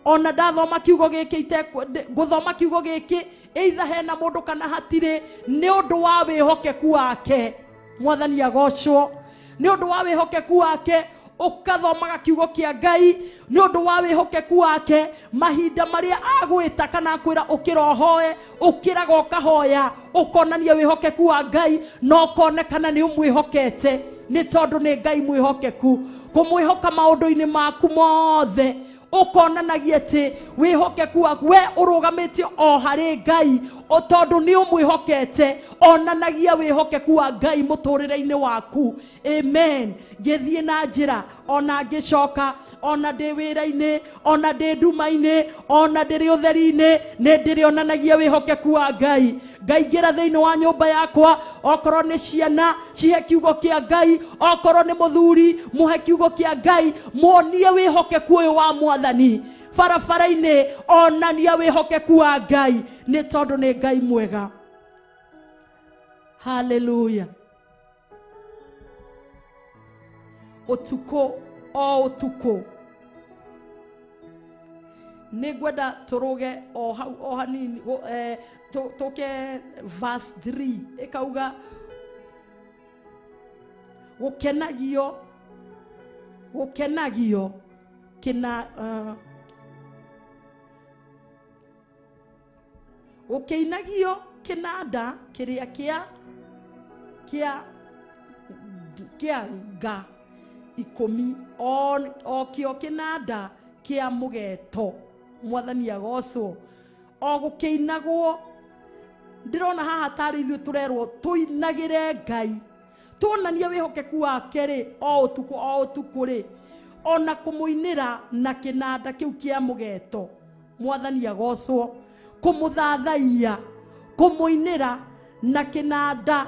Speaker 8: ona ndathoma kiugo gĩkĩ ngũthoma kiugo gĩkĩ either hena mũndũ kana hatirĩ, nĩ ũndũ wa wĩhokeku wake. Mwathani agocwo. Nĩ ũndũ wa wĩhokeku wake ũkathomaga kiugo kĩa Ngai, nĩ ũndũ wa wĩhokeku wake mahinda marĩa agwĩta kana akwĩra ũkĩra ũhoe, ũkĩraga ũkahoya, ũkonania wĩhokeku wa Ngai na ũkonekana nĩ ũmwĩhokete, nĩ tondũ nĩ Ngai mwĩhokeku. Kũmwĩhoka maũndũ-inĩ maku mothe, ũkonanagia atĩ wĩhokeku waku we ũrũgamĩtie o harĩ Ngai, tondũ nĩ ũmwĩhokete. Onanagia wĩhokeku wa Ngai mũtũrĩre-inĩ waku. Amen. Ngĩthiĩ na njĩra, ona ngĩcoka, ona ndĩ wĩra-inĩ, ona ndĩ nduma-inĩ, ona ndĩrĩ ũtheri-inĩ, nĩ ndĩrĩonanagia wĩhokeku wa Ngai. Ngaingĩra thĩinĩ wa nyũmba yakwa, okorwo nĩ ciana cihe kiugo kĩa Ngai, okorwo nĩ mũthuri mũhe kiugo kĩa Ngai, muonie wĩhokeku ũyũ wa mwathani. Barabara-inĩ onania wĩhokeku wa Ngai, nĩ tondũ nĩ Ngai mwega. Haleluya. Ũtukũ o ũtukũ nĩ ngwenda tũrũge o hau o hanini, tũke verse 3 ĩkauga gũkenagio, gũkenagio kĩna gũkĩinagio kĩnanda kĩrĩa kĩa nga ikũmi, o kĩo kĩnanda kĩa mũgeto. Mwathani agocwo. O gũkĩinagwo, ndĩrona haha tarĩ ithuĩ tũrerwo tũinagĩre Ngai, tuonanie wĩhokeku wake rĩ o ũtukũ o ũtukũ rĩ, ona kũmũinĩra na kĩnanda kĩu kĩa mũgeto. Mwathani agocwo. Kũmũthathaiya, kũmũinĩra na kĩnanda,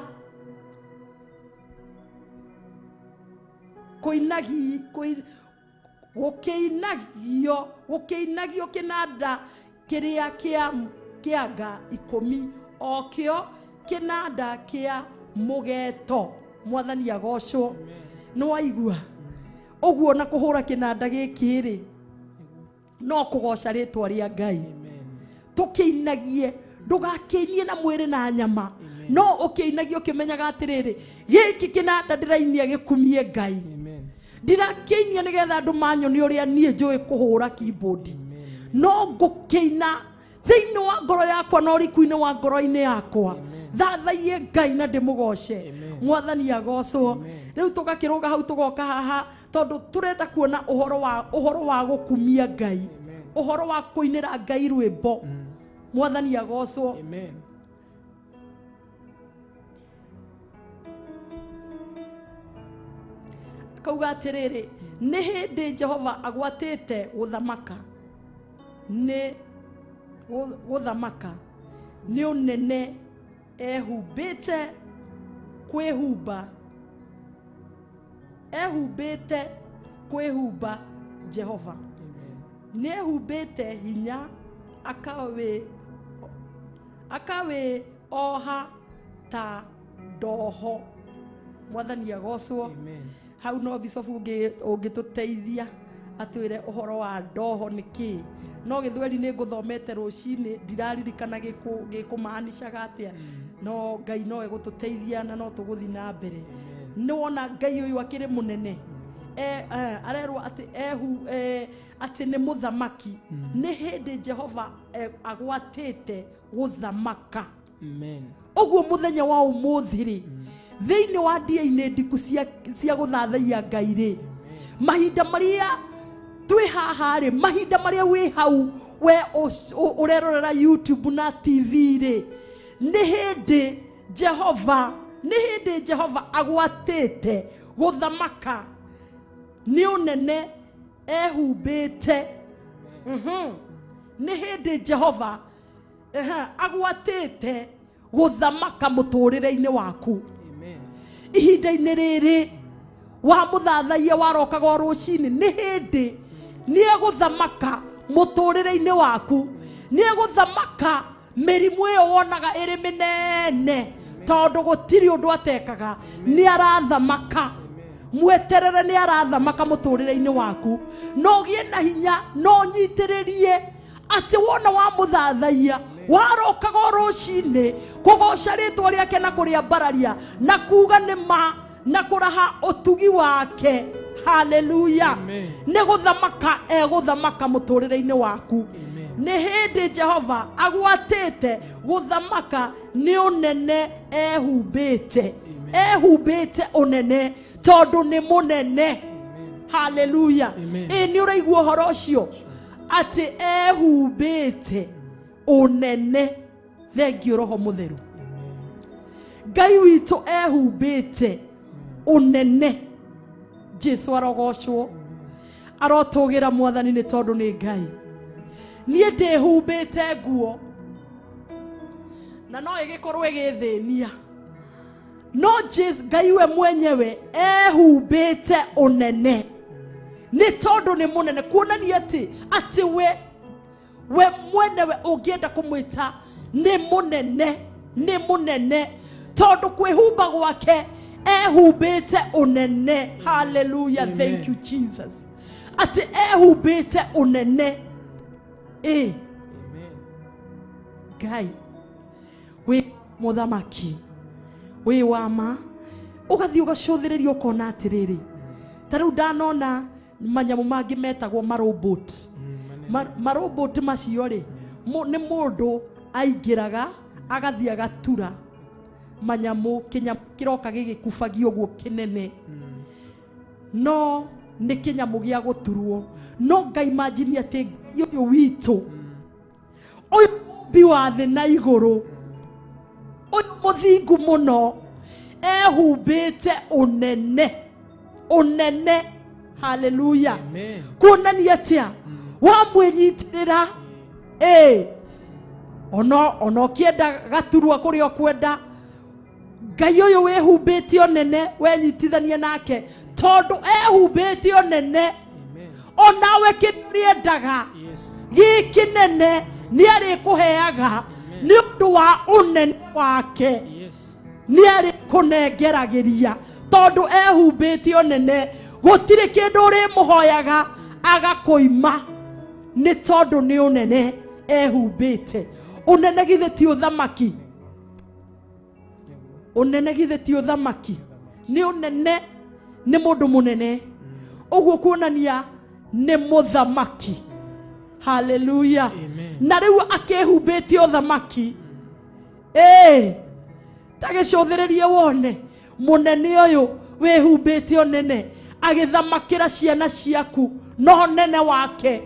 Speaker 8: gũkĩinagio kĩnanda kĩrĩa kĩa nga ikũmi, o kĩo kĩnanda kĩa mũgeto. Mwathani agocwo. Nĩ waigua ũguo? Na kũhũra kĩnanda gĩkĩ rĩ, no kũgoca rĩtwa rĩa Ngai. Tũkĩinagie, ndũgakĩinie na mwĩrĩ na nyama, no ũkĩinagie ũkĩmenyaga atĩrĩrĩ, gĩkĩ kĩnanda ndĩrainia gĩkumie Ngai, ndirakĩinia nĩgetha andũ manyone ũrĩa niĩ njũĩ kũhũra keyboard, no ngũkĩina thĩinĩ wa ngoro yakwa na ũriku-inĩ wa ngoro-inĩ yakwa. Thathaiye Ngai na ndĩmũgoce. Mwathani agocwo. Rĩu tũgakĩrũga hau tũgoka haha tondũ tũrenda kuona ũhoro wa gũkumia Ngai, ũhoro wa kũinĩra Ngai rwĩmbo. Mwathani agocwo. Akauga atĩrĩrĩ, nĩ hĩndĩ Jehova agwatĩte gũthamaka, nĩ gũthamaka nĩ ũnene ehumbĩte kwĩhumba, ehumbĩte
Speaker 6: Kwĩhumba Jehova. Nĩehumbĩte hinya akawe oha ta ndoho. Mwathani agocwo. Hau no bicobu ũngĩtũteithia atwĩre ũhoro wa ndoho nĩ kĩĩ. No gĩthweri nĩ ngũthomete rũcinĩ ndiraririkana gĩkũmaanishaga atĩa. No Ngai no egũtũteithia na no tũgũthiĩ na mbere. Nĩ wona Ngai ũyũ akĩrĩ mũnene. Arerwo atĩ atĩ nĩ mũthamaki. Nĩ hĩndĩ Jehova agwatĩte gũthamaka.
Speaker 7: Amen.
Speaker 6: Ũguo mũthenya wa ũmũthĩ rĩ, thĩinĩ wa ndia-inĩ ndiku cia gũthathaiya Ngai rĩ, mahinda marĩa twĩ haha rĩ, mahinda marĩa wĩ hau we ũrerorera YouTube na TV rĩ, nĩ hĩndĩ Jehova, nĩ hĩndĩ Jehova agwatĩte gũthamaka. Nĩ ũnene ehumbĩte. Nĩ hĩndĩ Jehova agwatĩte gũthamaka mũtũrĩre-inĩ waku. Ihinda-inĩ rĩrĩ wa mũthathaiya warokaga o rũcinĩ, nĩ hĩndĩ nĩ egũthamaka mũtũrĩre-inĩ waku. Nĩ egũthamaka mĩrimũ ĩyo wonaga ĩrĩ mĩnene, tondũ gũtirĩ ũndũ atekaga. Nĩ arathamaka. Mweterere nĩ arathamaka mũtũrĩre-inĩ waku. No ũgĩe na hinya, no ũnyitĩrĩrie atĩ wona wa mũthathaiya warokaga o rũcinĩ kũgoca rĩtwa rĩake na kũrĩambararia na kuga nĩ ma na kũraha ũtugi wake. Haleluya. Nĩ gũthamaka egũthamaka mũtũrĩre-inĩ waku. Nĩ hĩndĩ Jehova agwatĩte gũthamaka nĩ ũnene ehumbĩte. Ehumbĩte ũnene tondũ nĩ mũnene. Haleluya. Ĩ nĩ ũraigua ũhoro ũcio atĩ ehumbĩte ũnene. Thengio Roho Mũtheru. Ngai witũ ehumbĩte ũnene. Jesu arogocwo. Arotũgĩra Mwathani nĩ tondũ nĩ Ngai. Niĩ ndĩhumbĩte nguo na no ĩgĩkorwo ĩgĩthĩnia, no Jesu Ngai we mwenyewe ehumbĩte ũnene nĩ tondũ nĩ mũnene. Kuonania atĩ we mwenyewe ũngĩenda kũmwĩta nĩ mũnene, nĩ mũnene tondũ kwĩhumba gwake ehumbĩte ũnene. Hallelujah. Thank you Jesus. Atĩ ehumbĩte ũnene. Ngai wĩ mũthamaki, wĩ wa ma. Ũgathiĩ ũgacũthĩrĩria ũkona atĩrĩrĩ, ta rĩu ndanona manyamũ mangĩ metagwo marobot. Marobot macio rĩ, nĩ mũndũ aingĩraga agathiĩ agatura manyamũ, kĩnyamũ kĩroka gĩgĩkubagio ũguo kĩnene, no nĩ kĩnyamũ gĩa gũturwo. No Ngai imagine atĩ Ngai ũyũ witũ, ũyũ mũmbi wa thĩ na igũrũ, ũyũ mũthingu mũno, ehumbĩte ũnene, ũnene. Haleluya. Kuonania atĩa wamwĩnyitĩrĩra, ona ũkĩenda gaturwa kũrĩa ũkwenda, Ngai ũyũ wĩhumbĩte ũnene wenyitithania nake tondũ ehumbĩte ũnene. Onawe kĩrĩa gĩ kĩnene nĩ arĩkũheaga nĩ ũndũ wa ũnene wake. Nĩ arĩkũnengeragĩria tondũ ehumbĩte ũnene. Gũtirĩ kĩndũ ũrĩmũhoyaga agakũima nĩ tondũ nĩ ũnene ehumbĩte. Ũnene githĩ ti ũthamaki? Ũnene githĩ ti ũthamaki? Nĩ ũnene, nĩ mũndũ mũnene. Ũguo kuonania nĩ mũthamaki. Haleluya. Na rĩu akĩhumbĩte ũthamaki. Ta gĩcũthĩrĩrie wone mũnene ũyũ wĩhumbĩte ũnene agĩthamakĩra ciana ciaku no nene wake,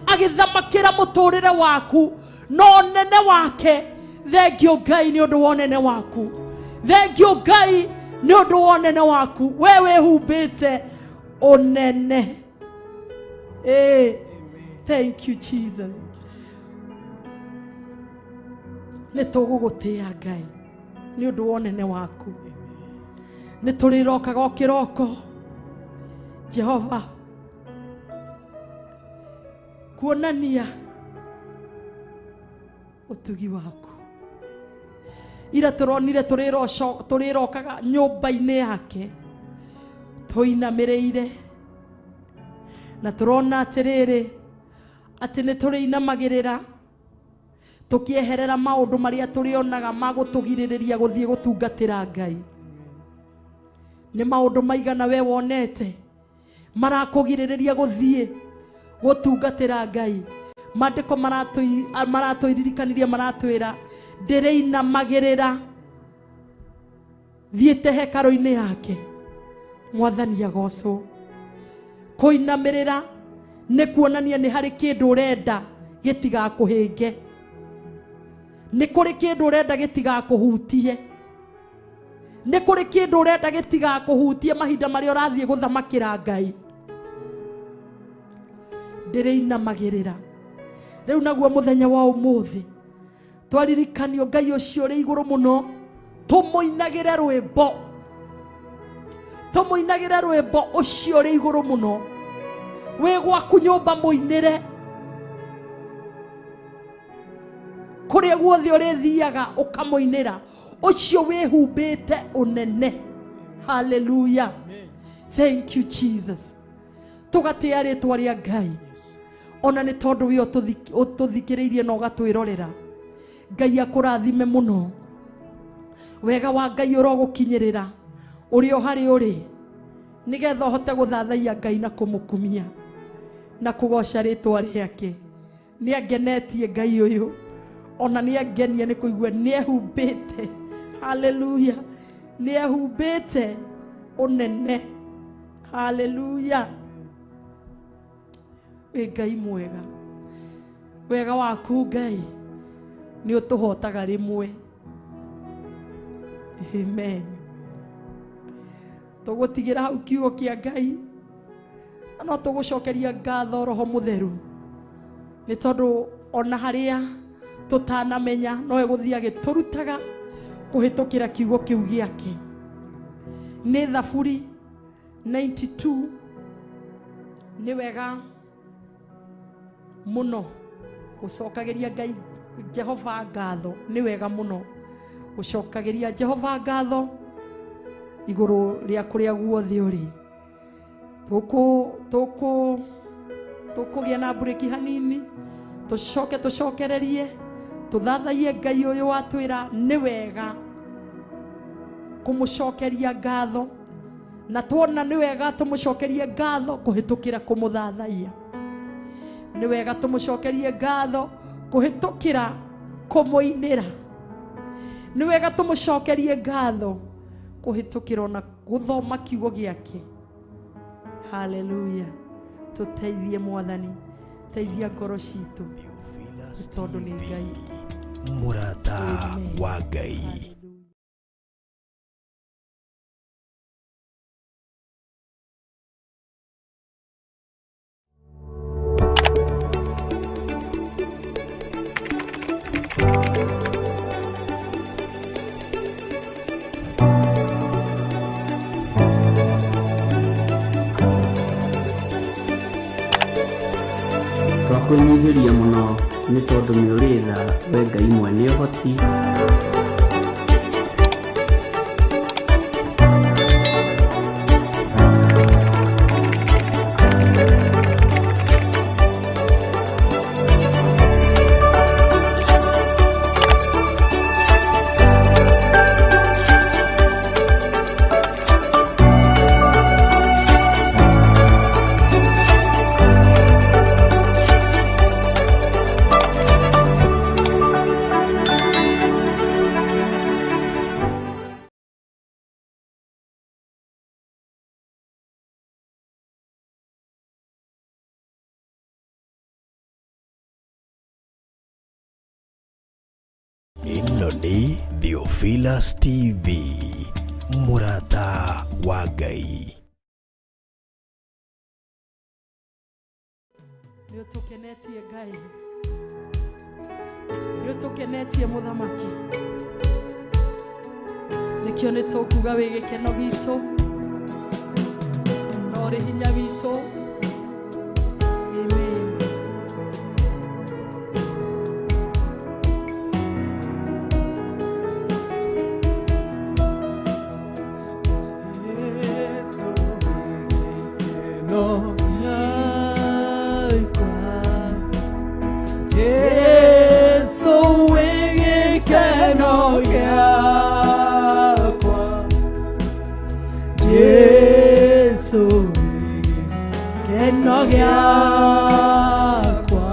Speaker 6: agĩthamakĩra mũtũrĩre waku no nene wake. Thengio Ngai nĩ ũndũ wa ũnene waku. Thengio Ngai nĩ ũndũ wa ũnene waku. We wĩhumbĩte ũnene. Thank you Jesus. Nĩ tũgũgũtĩĩa Ngai nĩ ũndũ wa ũnene waku. Nĩ tũrĩrokaga o kĩroko Jehova Kuonania ũtugi waku. Ira tũronire tũrĩrokaga nyũmba-inĩ yake tũinamĩrĩire na tũrona atĩrĩrĩ atĩ nĩ tũrĩinamagĩrĩra tũkĩeherera maũndũ marĩa tũrĩonaga ma gũtũgirĩrĩria gũthiĩ gũtungatĩra Ngai. Nĩ maũndũ maigana we wonete marakũgirĩrĩria gũthiĩ gũtungatĩra Ngai. Maandĩko maratũiririkanirie maratwĩra ndĩrĩinamagĩrĩra thiĩte hekarũ-inĩ yake. Mwathani agocwo. Kũinamĩrĩra nĩ kuonania nĩ harĩ kĩndũ ũrenda gĩtigakũhĩnge, nĩ kũrĩ kĩndũ ũrenda gĩtigakũhutie, nĩ kũrĩ kĩndũ ũrenda gĩtigakũhutie mahinda marĩa ũrathiĩ gũthamakĩra Ngai. Ndĩrĩinamagĩrĩra. Rĩu naguo mũthenya wa ũmũthĩ twaririkanio Ngai ũcio ũrĩ igũrũ mũno, tũmũinagĩre rwĩmbo, tũmũinagĩre rwĩmbo ũcio ũrĩ igũrũ mũno. Wĩ gwaku nyũmba mũinĩre, kũrĩa guothe ũrĩthiaga ũkamũinĩra ũcio wĩhumbĩte ũnene. Hallelujah. Thank you Jesus. Tũgatĩa rĩtwa rĩa Ngai ona nĩ tondũ we ũtũthikĩrĩirie na ũgatwĩrorera. Ngai akũrathime mũno. Wega wa Ngai ũrogũkinyĩrĩra ũrĩ o harĩ ũrĩ, nĩgetha ũhote gũthathaiya Ngai na kũmũkumia na kũgoca rĩtwa rĩake. Nĩ angenetie Ngai ũyũ, ona nĩ angenia nĩ kũigua nĩ ehumbĩte. Hallelujah. Nĩ ehumbĩte ũnene. Hallelujah. Wĩ Ngai mwega. Wega waku Ngai nĩ ũtũhotaga rĩmwe. Amen. Tũgũtigĩra hau kiugo kĩa Ngai na no tũgũcokeria ngatho Roho Mũtheru nĩ tondũ ona harĩa tũtanamenya no egũthiĩ agĩtũrutaga kũhĩtũkĩra kiugo kĩu gĩake. Nĩ Thaburi 92. Nĩ wega mũno gũcokagĩria Ngai Jehova ngatho. Nĩ wega mũno gũcokagĩria Jehova ngatho igũrũ rĩa kũrĩa guothe ũrĩ. Tũkũgĩa na mburĩki hanini, tũcoke tũcokererie tũthathaiye Ngai ũyũ watwĩra nĩ wega kũmũcokeria ngatho, na tuona nĩ wega tũmũcokerie ngatho kũhĩtũkĩra kũmũthathaiya. Nĩ wega tũmũcokerie ngatho kũhĩtũkĩra kũmũinĩra. Nĩ wega tũmũcokerie ngatho kũhĩtũkĩra ona gũthoma kiugo gĩake. Hallelujah. Tũteithie Mwathani, teithia ngoro citũ tondũ nĩ Ngai
Speaker 4: mũrata wa Ngai.
Speaker 2: Twakwĩnyihĩria mũno nĩ tondũ nĩ ũrĩ tha we Ngai mwene ũhoti.
Speaker 4: Ĩno nĩ Theophilus TV, mũrata wa Ngai.
Speaker 6: Nĩ ũtũkenetie Ngai, nĩ ũtũkenetie Mũthamaki. Nĩkĩo nĩ tũkuga wĩ gĩkeno gitũ na ũrĩ hinya witũ. Amen.
Speaker 3: gĩkeno gĩakwa. Jesu wĩ gĩkeno gĩakwa. Jesu wĩ gĩkeno gĩakwa.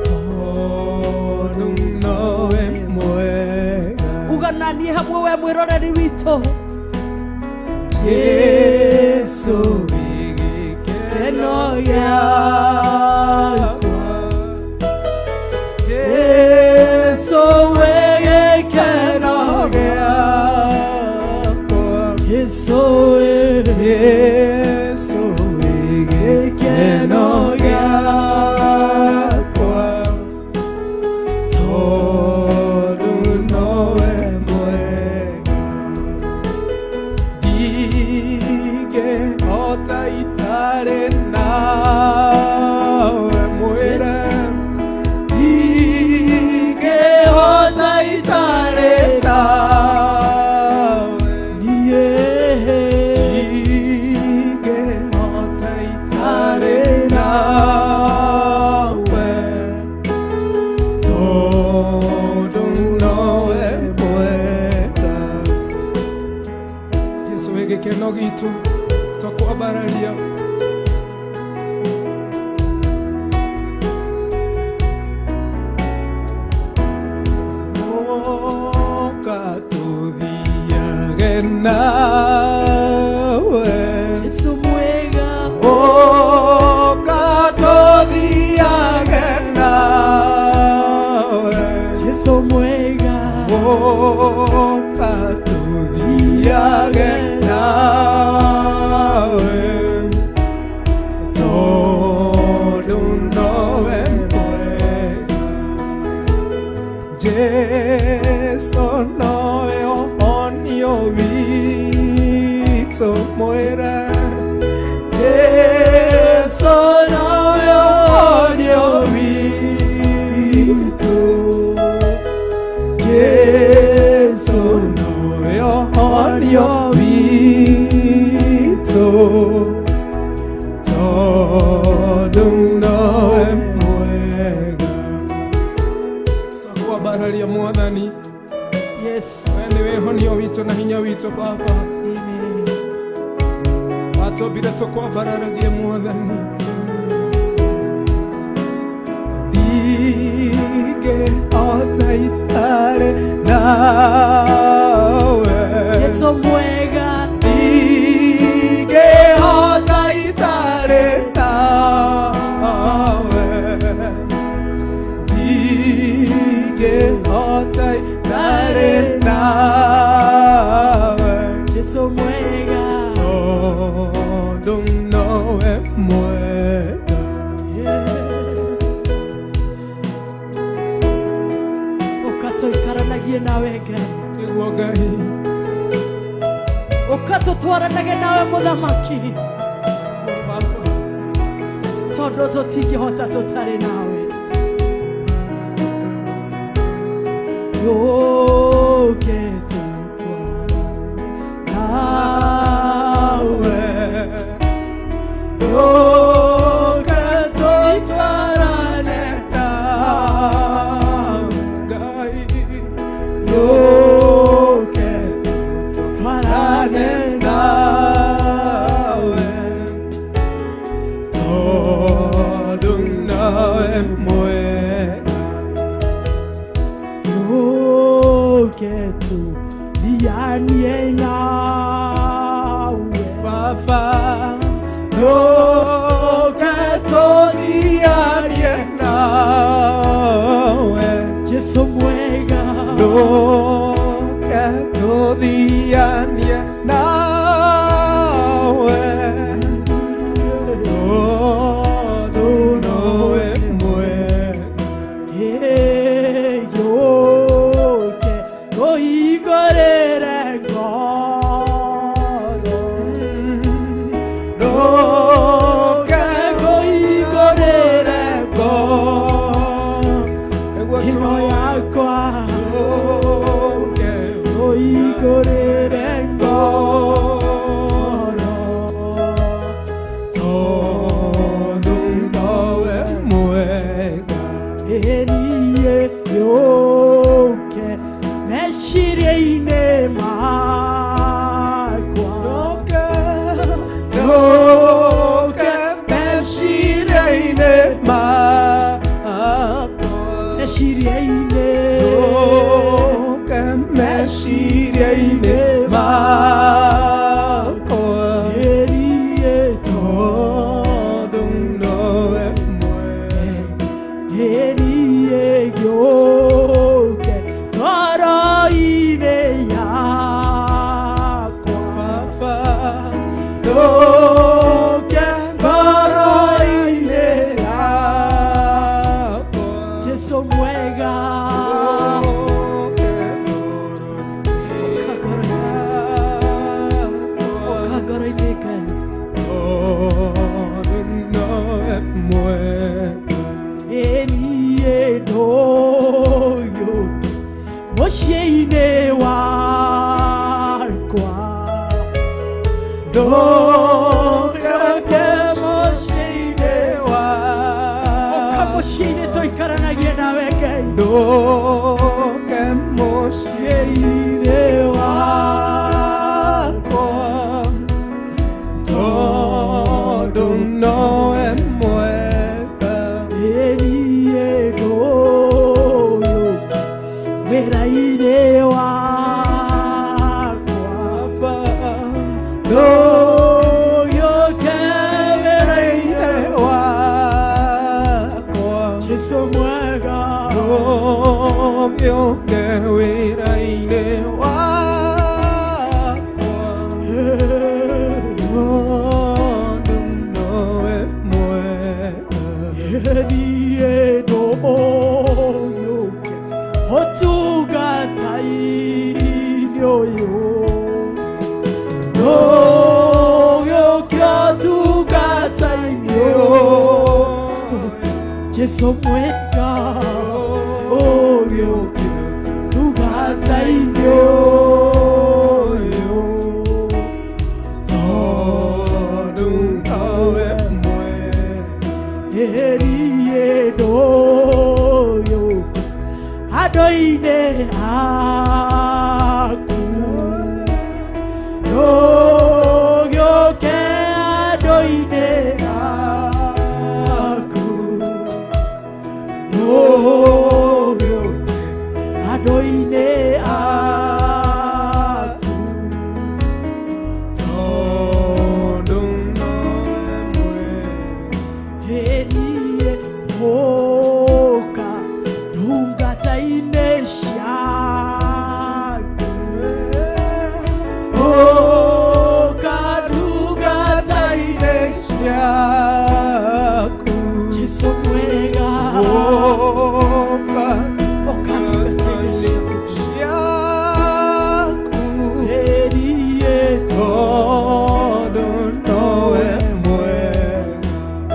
Speaker 3: Tondũ nowe mwega.
Speaker 8: Ugananie hamwe we mwĩroreri witũ.
Speaker 3: Jesu wĩ gĩkeno gĩakwa. Jesu wĩ gĩkeno gĩakwa.
Speaker 8: Jesu wĩ
Speaker 3: Jesu wĩ gĩkeno gĩakwa. Tondũ nowe mwega. Ndingĩhota itarĩ nawe mwĩre. Ndingĩhota itarĩ nawe.
Speaker 8: Niĩ
Speaker 3: Ndingĩhota itarĩ nawe. Tondũ nowe mwega. Jesu wĩ gĩkeno gitũ twakwambararia. Ũka tũthiage nawe.
Speaker 8: Jesu mwega.
Speaker 3: Ũka tũthiage nawe.
Speaker 8: Jesu mwega.
Speaker 3: Ũka tũthiage nawe. Tondũ nowe mwega. Jesu nowe ũhonio witũ mwĩre. Jesu nowe ũhonio witũ. Jesu nowe ũhonio witũ. Tondũ nowe mwega. Twakwambararia Mwathani.
Speaker 8: Yes.
Speaker 7: We nĩwe ũhonio witũ na hinya witũ Baba.
Speaker 8: Amen.
Speaker 7: Watũmbire tũkwambararagie Mwathani.
Speaker 3: Ndingĩhota itarĩ nawe.
Speaker 8: Jesu mwega.
Speaker 3: Ndingĩhota itarĩ nawe. Ndingĩhota itarĩ nawe.
Speaker 8: Jesu mwega.
Speaker 3: Tondũ nowe mwega.
Speaker 8: Ũka tũikaranagie nawe Ngai.
Speaker 7: Nĩguo Ngai.
Speaker 8: Ũka tũtwaranage nawe mũthamaki.
Speaker 7: Baba.
Speaker 8: Tondũ tũtingĩhota tũtarĩ nawe. Yũke tũtwarane nawe.
Speaker 3: Ũka tũtwarane nawe, Ngai. Ũke
Speaker 8: Twarane
Speaker 3: tũtwarane nawe. Tondũ nowe mwega.
Speaker 8: Yũke tũthianie nawe.
Speaker 3: Baba, ũka tũthianie nawe.
Speaker 8: Jesu mwega.
Speaker 3: Ũka tũthianie nawe. Tondũ nowe mwega.
Speaker 8: Yũke tũhingũrĩre ngoro.
Speaker 3: Ũka tũhingũrĩre ngoro. Nĩguo
Speaker 8: Ĩno yakwa
Speaker 3: tũke
Speaker 8: tũhingũrĩre
Speaker 3: Ndũke meciria-inĩ makwa.
Speaker 8: Meciria-inĩ.
Speaker 3: Ndũke meciria-inĩ makwa.
Speaker 8: Ĩriĩ
Speaker 3: Tondũ nowe mwega.
Speaker 8: Ĩriĩ gĩũke ngoro-inĩ yakwa.
Speaker 3: Baba, ndũke ngoro-inĩ yakwa.
Speaker 8: Jesu mwega.
Speaker 3: Ndũke
Speaker 8: Ũka ngoro-inĩ Ngai.
Speaker 3: Tondũ nowe mwega.
Speaker 8: Ĩniĩ ndũyũke mũciĩ-inĩ wakwa.
Speaker 3: Ndũke
Speaker 8: mũciĩ-inĩ
Speaker 3: wakwa.
Speaker 8: Ũka mũciĩ-inĩ tũikaranagie nawe Ngai.
Speaker 3: Ndũke mũciĩ-inĩ wakwa. Tondũ nowe mwega.
Speaker 8: Ĩniĩ ndũyũke wĩra-inĩ wakwa.
Speaker 3: Baba,
Speaker 8: Ndũyũke
Speaker 3: wĩra-inĩ
Speaker 8: wĩra-inĩ
Speaker 3: wakwa.
Speaker 8: Jesu mwega.
Speaker 3: Ndũgĩũke wĩra-inĩ wakwa. Tondũ nowe mwega.
Speaker 8: Niĩ ndũyũke ũtungata-inĩ ũyũ.
Speaker 3: Ndũgĩũke ũtungata-inĩ ũyũ.
Speaker 8: Jesu mwega. Ũgĩũke ũtungata-inĩ ũyũ.
Speaker 3: Tondũ nowe mwega.
Speaker 8: Niĩ ndũyũke andũ-inĩ aku. Ndũgĩũke andũ-inĩ aku. Ndũgĩũke andũ-inĩ aku.
Speaker 3: Tondũ nowe mwega.
Speaker 8: Niĩ ũka ndungata-inĩ ciaku.
Speaker 3: Ũka ndungata-inĩ ciaku.
Speaker 8: Jesu mwega.
Speaker 3: Ũka
Speaker 8: Ũka ndungata-inĩ ciaku.
Speaker 3: ciaku.
Speaker 8: Niĩ
Speaker 3: Tondũ nowe mwega.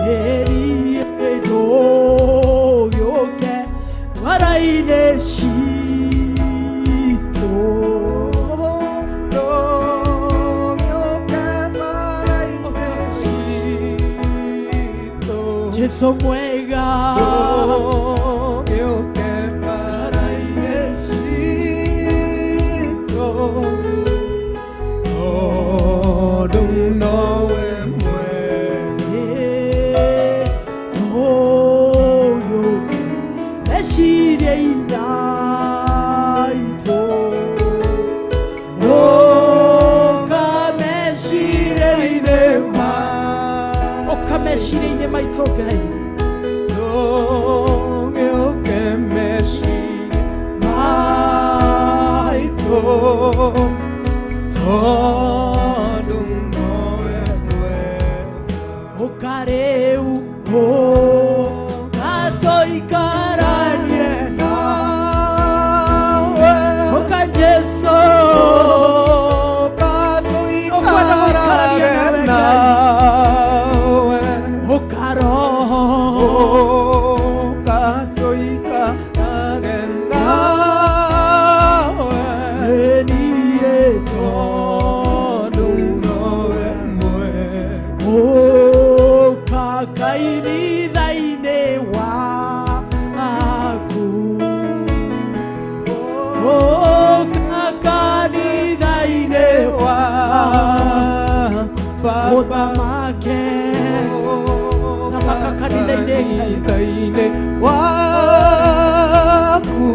Speaker 8: niĩ ndũgĩũke ngoro-inĩ citũ.
Speaker 3: Ndũgĩũke bara-inĩ citũ.
Speaker 8: Jesu mwega.
Speaker 3: Ndũgĩũke bara-inĩ citũ. Tondũ nowe mwega.
Speaker 8: Ndũgĩũke meciria-inĩ maitũ. Ũka meciria-inĩ Ũka meciria-inĩ maitũ Ngai.
Speaker 3: Ndũgĩũke meciria maitũ. Tondũ nowe mwega.
Speaker 8: Ũka rĩu ũka tũikaranie
Speaker 3: Nawe.
Speaker 8: Ũka Jesu.
Speaker 3: Ũka
Speaker 8: Ũkwenda gũikarania
Speaker 3: tũikarage
Speaker 8: nawe,
Speaker 3: nawe.
Speaker 8: Ũka Roho.
Speaker 3: Ũka tũikarage nawe.
Speaker 8: Niĩ
Speaker 3: Tondũ nowe mwega.
Speaker 8: Ũka kanitha-inĩ waku. Ũka kanitha-inĩ
Speaker 3: Wa
Speaker 8: Mũthamake thamaka kanitha-inĩ
Speaker 3: waku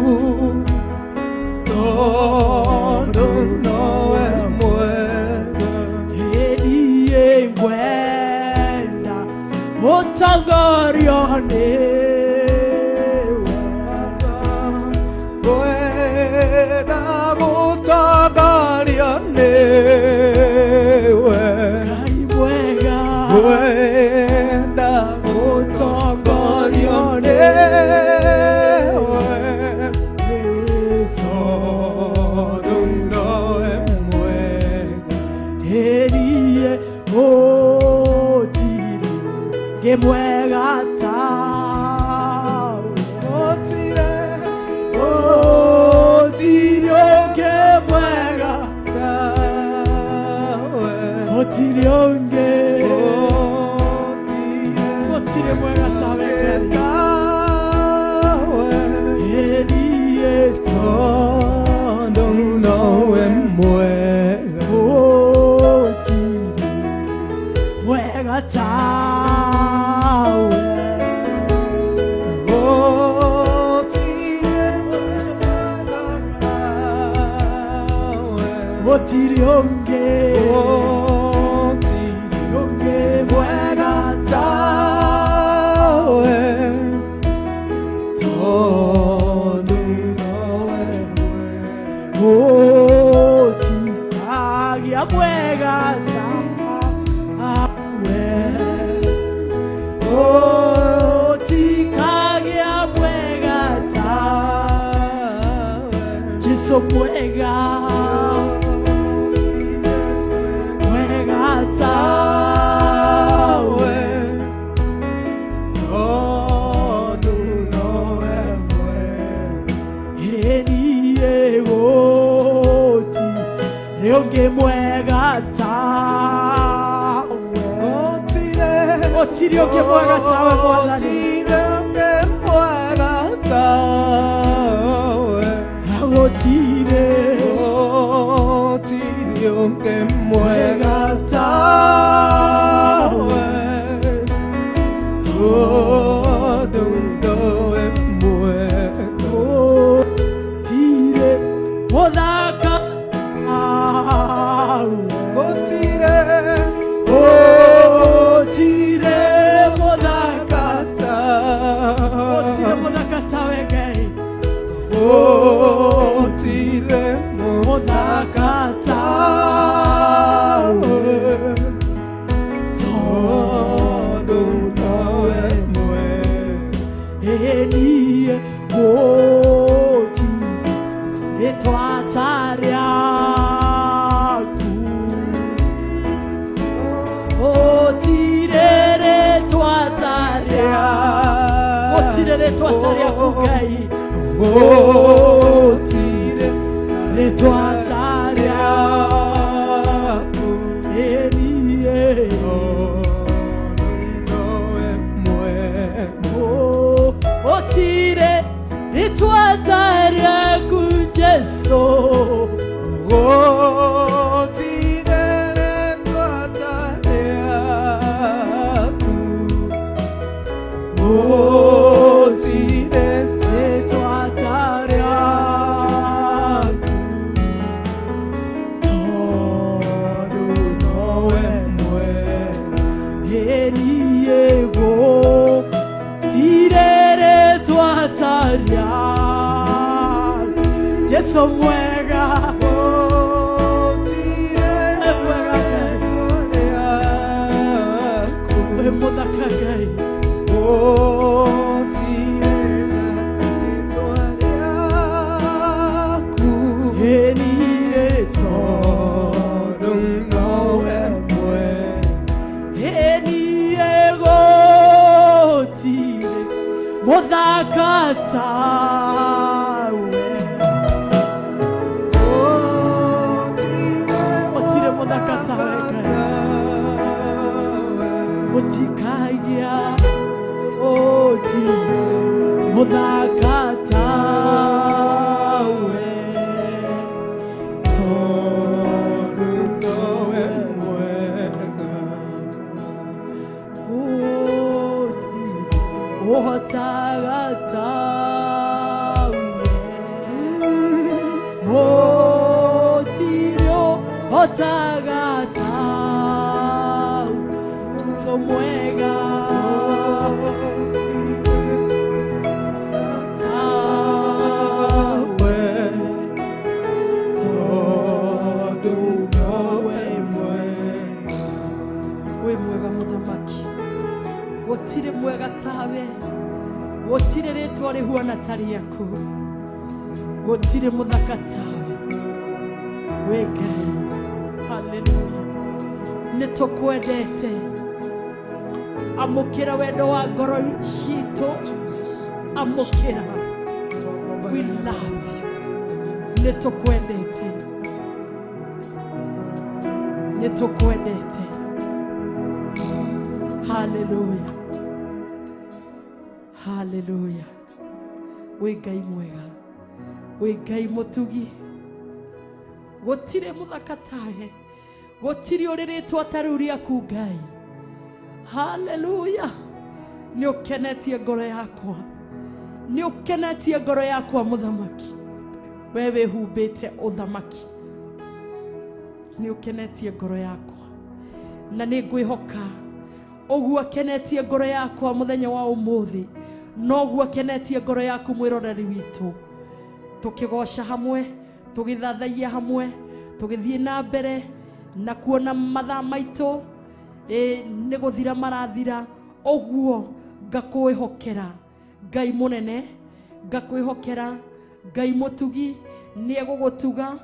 Speaker 3: tondũ nowe mwega.
Speaker 8: Niĩ ngwenda gũtongorio nĩwe.
Speaker 3: Ngwenda gũtongorio nĩwe.
Speaker 8: Ngai mwega
Speaker 3: Ngwenda gũtongorio nĩwe tondũ nowe mwega.
Speaker 8: Niĩ gũtirĩ ũngĩ mwega tawe.
Speaker 3: Gũtirĩ
Speaker 8: Gũtirĩ ũngĩ mwega
Speaker 3: tawe.
Speaker 8: Gũtirĩ ũngĩ gũtirĩ mwega tawe Ngai.
Speaker 3: Tawe.
Speaker 8: Niĩ
Speaker 3: Tondũ nowe mwega.
Speaker 8: gũtirĩ mwega tawe.
Speaker 3: Gũtirĩ mwega tawe.
Speaker 8: Gũtirĩ ũngĩ
Speaker 3: Gũtirĩ
Speaker 8: ũngĩ
Speaker 3: mwega tawe. Tondũ nowe mwega.
Speaker 8: Gũtikagĩa mwega tawe. Gũtikagĩa mwega tawe. Jesũ mwega mwega tawe.
Speaker 3: Tondũ nowe mwega.
Speaker 8: Niĩ gũtirĩ ũngĩ mwega tawe.
Speaker 3: Gũtirĩ
Speaker 8: Gũtirĩ ũngĩ mwega tawe Mwathani.
Speaker 3: Gũtirĩ ũngĩ mwega tawe.
Speaker 8: Gũtirĩ
Speaker 3: Gũtirĩ ũngĩ mwega tawe. Tondũ nowe mwega.
Speaker 8: Gũtirĩ mũthaka tawe.
Speaker 3: Gũtirĩ
Speaker 8: Gũtirĩ mũthaka gũtirĩ
Speaker 3: tawe.
Speaker 8: mũthaka tawe Ngai.
Speaker 3: Gũtirĩ
Speaker 8: Mũthaka
Speaker 3: mũthaka
Speaker 8: tawe.
Speaker 3: tawe. Tondũ nowe mwega.
Speaker 8: Niĩ gũtirĩ rĩtwa ta rĩaku. Gũtirĩ rĩtwa ta rĩaku. Gũtirĩ rĩtwa ta rĩaku Ngai.
Speaker 3: Gũtirĩ
Speaker 8: Rĩtwa ta rĩaku.
Speaker 3: rĩaku.
Speaker 8: Niĩ
Speaker 3: Tondũ nowe mwega.
Speaker 8: gũtirĩ rĩtwa ta rĩaku Jesũ.
Speaker 3: Gũtirĩ rĩtwa ta rĩaku. Gũtirĩ
Speaker 8: Rĩtwa ta rĩaku. Tondũ
Speaker 3: nowe mwega.
Speaker 8: Niĩ gũtirĩ rĩtwa ta rĩaku. Jesũ mwega
Speaker 3: Gũtirĩ
Speaker 8: mwega Ngai.
Speaker 3: rĩtwa rĩaku.
Speaker 8: Wĩ mũthaka Ngai.
Speaker 3: Gũtirĩ rĩtwa rĩaku.
Speaker 8: Niĩ
Speaker 3: Tondũ nowe mwega.
Speaker 8: Niĩ gũtirĩ mũthaka tawe. Gũtirĩ mũthaka tawe Ngai. Gũtikagĩa gũtirĩ mũthaka tawe. Tondũ
Speaker 3: Tondũ nowe mwega.
Speaker 8: Ũhotaga tawe. Gũtirĩ ũhotaga tawe. Jesu mwega. Tawe.
Speaker 3: Tondũ nowe mwega.
Speaker 8: Wĩ mwega mũthamaki, gũtirĩ mwega tawe, gũtirĩ rĩtwa rĩhuana ta rĩaku, gũtirĩ mũthaka tawe, wĩ Ngai. Haleluya, nĩ tũkwendete. Amũkĩra wendo wa ngoro citũ, amũkĩra. We love you. Nĩ tũkwendete, nĩ tũkwendete. Haleluya, haleluya. Wĩ Ngai mwega, wĩ Ngai mũtugi, gũtirĩ mũthaka tawe, gũtirĩ ũrĩ rĩtwa ta rĩu rĩaku Ngai. Haleluya, nĩ ũkenetie ngoro yakwa, nĩ ũkenetie ngoro yakwa mũthamaki. We wĩhumbĩte ũthamaki, nĩ ũkenetie ngoro yakwa, na nĩ ngwĩhoka ũguo akenetie ngoro yakwa mũthenya wa ũmũthĩ, noguo akenetie ngoro yaku mwĩroreri witũ. Tũkĩgoca hamwe, tũgĩthathaiya hamwe, tũgĩthiĩ na mbere na kuona mathaa maitũ nĩ gũthira marathira. Ũguo ngakwĩhokera Ngai mũnene, ngakwĩhokera Ngai mũtugi, nĩ egũgũtuga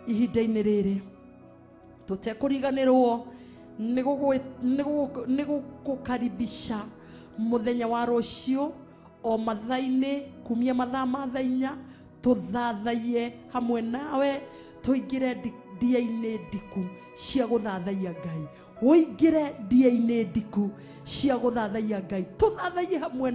Speaker 8: ihinda-inĩ rĩrĩ. Tũtekũriganĩrwo nĩ gũkũkaribisha mũthenya wa rũciũ o mathaa-inĩ, kumia mathaa ma thaa inya, tũthathaiye hamwe nawe, tũingĩre ndia-inĩ ndiku cia gũthathaiya Ngai. Ũingĩre ndia-inĩ ndiku cia gũthathaiya Ngai, tũthathaiye hamwe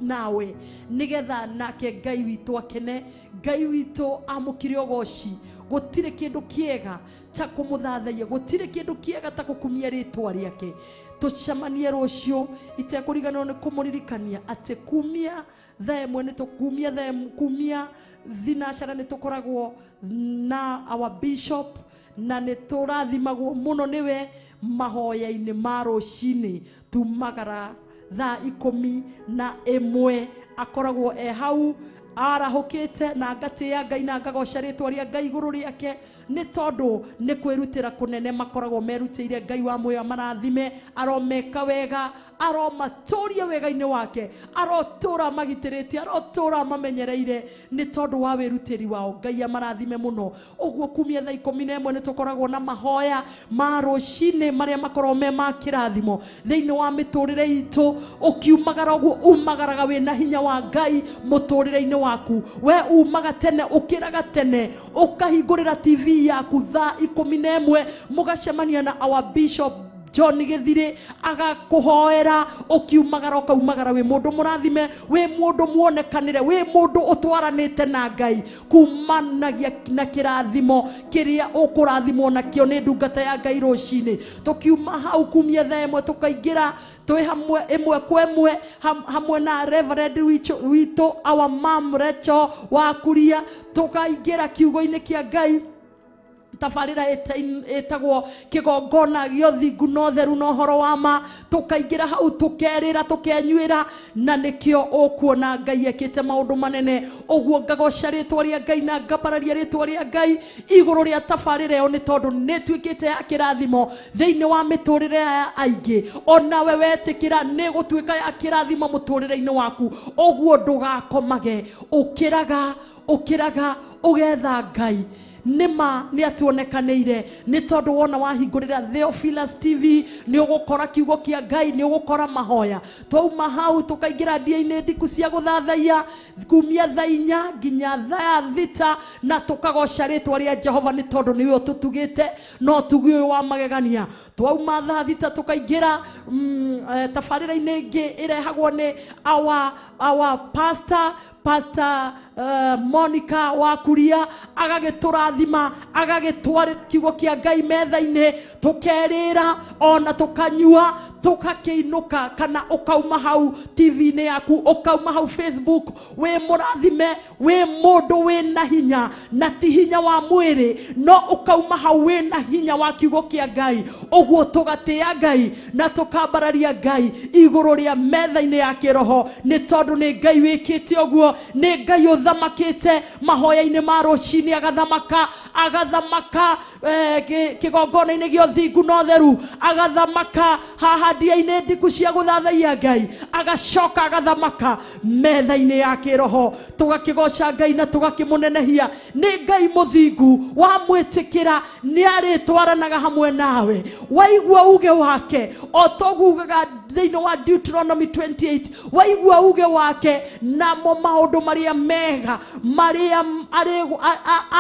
Speaker 8: nawe, nĩgetha nake Ngai witũ akene, Ngai witũ amũkĩre ũgoci. Gũtirĩ kĩndũ kĩega ta kũmũthathaiya, gũtirĩ kĩndũ kĩega ta gũkumia rĩtwa rĩake. Tũcemanie rũciũ, itekũriganĩrwo nĩ kũmũririkania atĩ kumia thaa ĩmwe nĩ tũkumia thaa ĩmwe, kumia thinacara nĩ tũkoragwo na our bishop, na nĩ tũrathimagwo mũno nĩwe mahoya-inĩ ma rũcinĩ. Tumagara thaa 11 akoragwo e hau arahũkĩte, na ngatĩĩa Ngai na ngagoca rĩtwa rĩa Ngai igũrũ rĩake, nĩ tondũ nĩ kwĩrutĩra kũnene makoragwo merutĩire. Ngai wa muoyo amarathime, aromeka wega, aromatũria wega-inĩ wake, arotũra magitĩrĩte, arotũra mamenyereire nĩ tondũ wa wĩrutĩri wao. Ngai amarathime mũno. Ũguo kumia thaa 11 nĩ tũkoragwo na mahoya ma rũcinĩ marĩa makoragwo me ma kĩrathimo thĩinĩ wa mĩtũrĩre itũ. Ũkiumagara ũguo umagaraga wĩna hinya wa Ngai mũtũrĩre-inĩ waku. We umaga tene, ũkĩraga tene, ũkahingũrĩra TV yaku thaa 11, mũgacemania na our bishop John Gĩthirĩ agakũhoera. Ũkiumagara ũkaumagara wĩ mũndũ mũrathime, wĩ mũndũ muonekanĩre, wĩ mũndũ ũtwaranĩte na Ngai, kumanagia na kĩrathimo kĩrĩa ũkũrathimwo nakĩo nĩ ndungata ya Ngai rũcinĩ. Tũkiuma hau kumia thaa ĩmwe tũkaingĩra twĩ hamwe ĩmwe kwa ĩmwe hamwe na Reverend witũ our mom Rachel wa Kuria, tũkaingĩra kiugo-inĩ kĩa Ngai, tabarĩra ĩtagwo kĩgongona gĩa ũthingu na ũtheru na ũhoro wa ma. Tũkaingĩra hau tũkerĩra, tũkenyuĩra, na nĩkĩo ũkuona Ngai ekĩte maũndũ manene. Ũguo ngagoca rĩtwa rĩa Ngai na ngambararia rĩtwa rĩa Ngai igũrũ rĩa tabarĩra ĩyo, nĩ tondũ nĩ ĩtuĩkĩte ya kĩrathimo thĩinĩ wa mĩtũrĩre ya aingĩ. Onawe wetĩkĩra nĩ gũtuĩka ya kĩrathimo mũtũrĩre-inĩ waku. Ũguo ndũgakomage, ũkĩraga, ũkĩraga ũgetha Ngai. Nĩma nĩ atuonekanĩire, nĩ tondũ wona wahingũrĩra Theophilus TV nĩ ũgũkora kiugo kĩa Ngai, nĩ ũgũkora mahoya. Twauma hau tũkaingĩra ndia-inĩ ndiku cia gũthathaiya kumia thaa 4 nginya thaa 6, na tũkagoca rĩtwa rĩa Jehova nĩ tondũ nĩwe ũtũtugĩte na ũtugi ũyũ wa magegania. Twauma thaa 6 tũkaingĩra tabarĩra-inĩ ĩngĩ ĩrehagwo nĩ our pastor, Pastor Monica wa Kuria, agagĩtũrathima, agagĩtwarĩra kiugo kĩa Ngai metha-inĩ, tũkerĩra ona tũkanyua,
Speaker 6: Tũgakĩinũka kana ũkauma hau TV-inĩ yaku, ũkauma hau Facebook wĩ mũrathime, wĩ mũndũ wĩna hinya, na ti hinya wa mwĩrĩ, no ũkauma hau wĩna hinya wa kiugo kĩa Ngai. Ũguo tũgatĩa Ngai na tũkambararia Ngai igũrũ rĩa metha-inĩ ya kĩroho, nĩ tondũ nĩ Ngai wĩkĩte ũguo, nĩ Ngai ũthamakĩte mahoya-inĩ ma rũcinĩ, agathamaka, agathamaka kĩgongona-inĩ gĩa ũthingu na ũtheru, agathamaka haha ndia-inĩ ndiku cia gũthathaiya Ngai, agacoka agathamaka metha-inĩ ya kĩroho. Tũgakĩgoca Ngai na tũgakĩmũnenehia. Nĩ Ngai mũthingu, wamwĩtĩkĩra nĩ arĩtwaranaga hamwe nawe. Waigua uge wake, o toguo ugaga thĩinĩ wa Deuteronomy 28, waigua uge wake namo maũndũ marĩa mega marĩa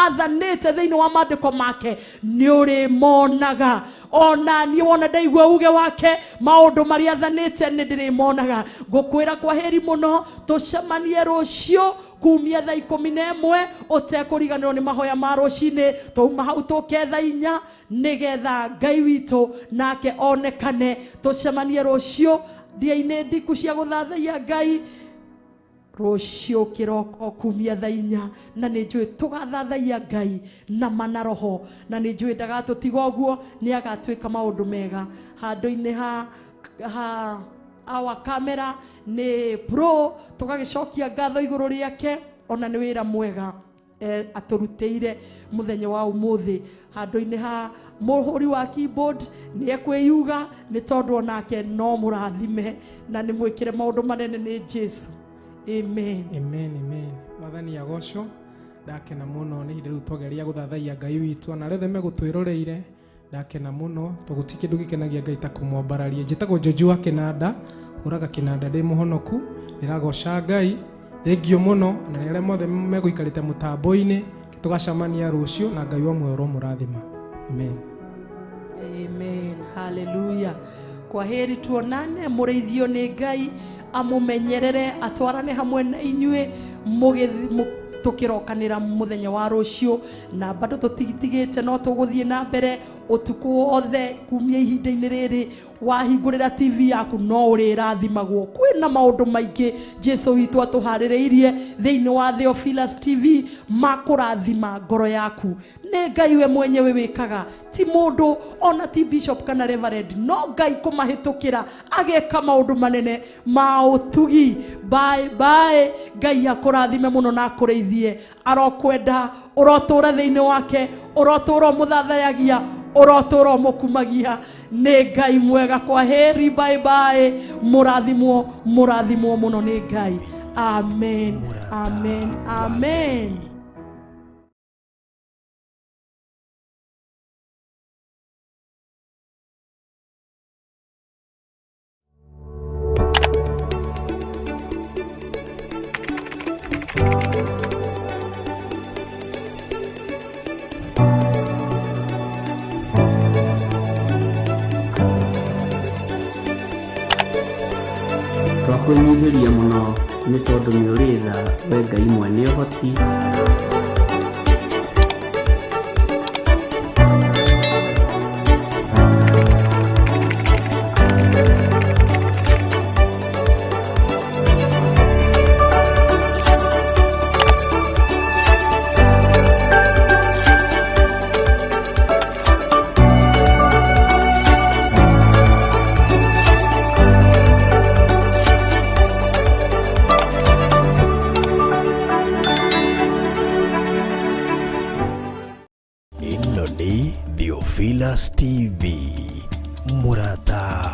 Speaker 6: athanĩte thĩinĩ wa maandĩko make nĩ ũrĩmonaga. Ona niĩ wona ndaigua uge wake, maũndũ marĩa athanĩte nĩ ndĩrĩmonaga. Ngũkwĩra kwa heri mũno, tũcemanie rũciũ kumia thaa 11, ũtekũriganĩrwo nĩ mahoya ma rũcinĩ. Twauma hau tũke thaa 4 nĩgetha Ngai witũ nake onekane. Tũcemanie rũciũ ndia-inĩ ndiku cia gũthathaiya Ngai rũciũ kĩroko kumia thaa 4, na nĩ njũĩ tũgathathaiya Ngai na mana roho, na nĩ njũĩ ndagatũtiga ũguo, nĩ agatwĩka maũndũ mega. Handũ-inĩ ha our camera nĩ pro, tũgagĩcokia ngatho igũrũ rĩake, ona nĩ wĩra mwega atũrutĩire mũthenya wa ũmũthĩ. Handũ-inĩ ha mũhũri wa keyboard nĩ ekwĩyuga, nĩ tondũ onake no mũrathime na nĩ mwĩkĩre maũndũ manene nĩ Jesu. Amen.
Speaker 7: Amen, amen. Mwathani agocwo. Ndakena mũno nĩ ihinda rĩu twageria gũthathaiya Ngai witũ, ona arĩa othe megũtwĩroreire ndakena mũno, tondũ gũtirĩ kĩndũ gĩkenagia Ngai ta kũmwambararia. Njĩtagwo Njonji wa Kĩnanda, hũraga kĩnanda ndĩ mũhonoku, ndĩragoca Ngai, thengio mũno, na arĩa mothe megũikarĩte mũtambo-inĩ, tũgacemania rũciũ na Ngai wa muoyo ũromũrathima. Amen.
Speaker 6: Amen. Hallelujah. Kwa heri tuonane, mũrĩithio nĩ Ngai, amũmenyerere, atwarane hamwe na inyuĩ tũkĩrokanĩra mũthenya wa rũciũ, na bado tũtitigĩte, no tũgũthiĩ na mbere ũtukũ wothe kumia ihinda-inĩ rĩrĩ. Wahingũrĩra TV yaku no ũrĩrathimagwo. Kwĩna maũndũ maingĩ Jesu witũ atũharĩrĩirie thĩinĩ wa Theophilus TV ma kũrathima ngoro yaku. Nĩ Ngai we mwenyewe wĩkaga, ti mũndũ ona ti bishop kana reverend, no Ngai kũmahĩtũkĩra ageka maũndũ manene ma ũtugi. Bye bye. Ngai akũrathime mũno na akũrĩithie. Arokwenda, ũrotũra thĩinĩ wake, ũrotũra ũmũthathayagia, ũrotũra ũmũkumagia. Nĩ Ngai mwega. Kwa heri, bye bye. Mũrathimwo, mũrathimwo mũno nĩ Ngai. Amen, amen, amen.
Speaker 2: Twakwĩnyihĩria mũno nĩ tondũ nĩ ũrĩ tha, we Ngai mwene ũhoti.
Speaker 4: Ĩno nĩ Theophilus TV, mũrata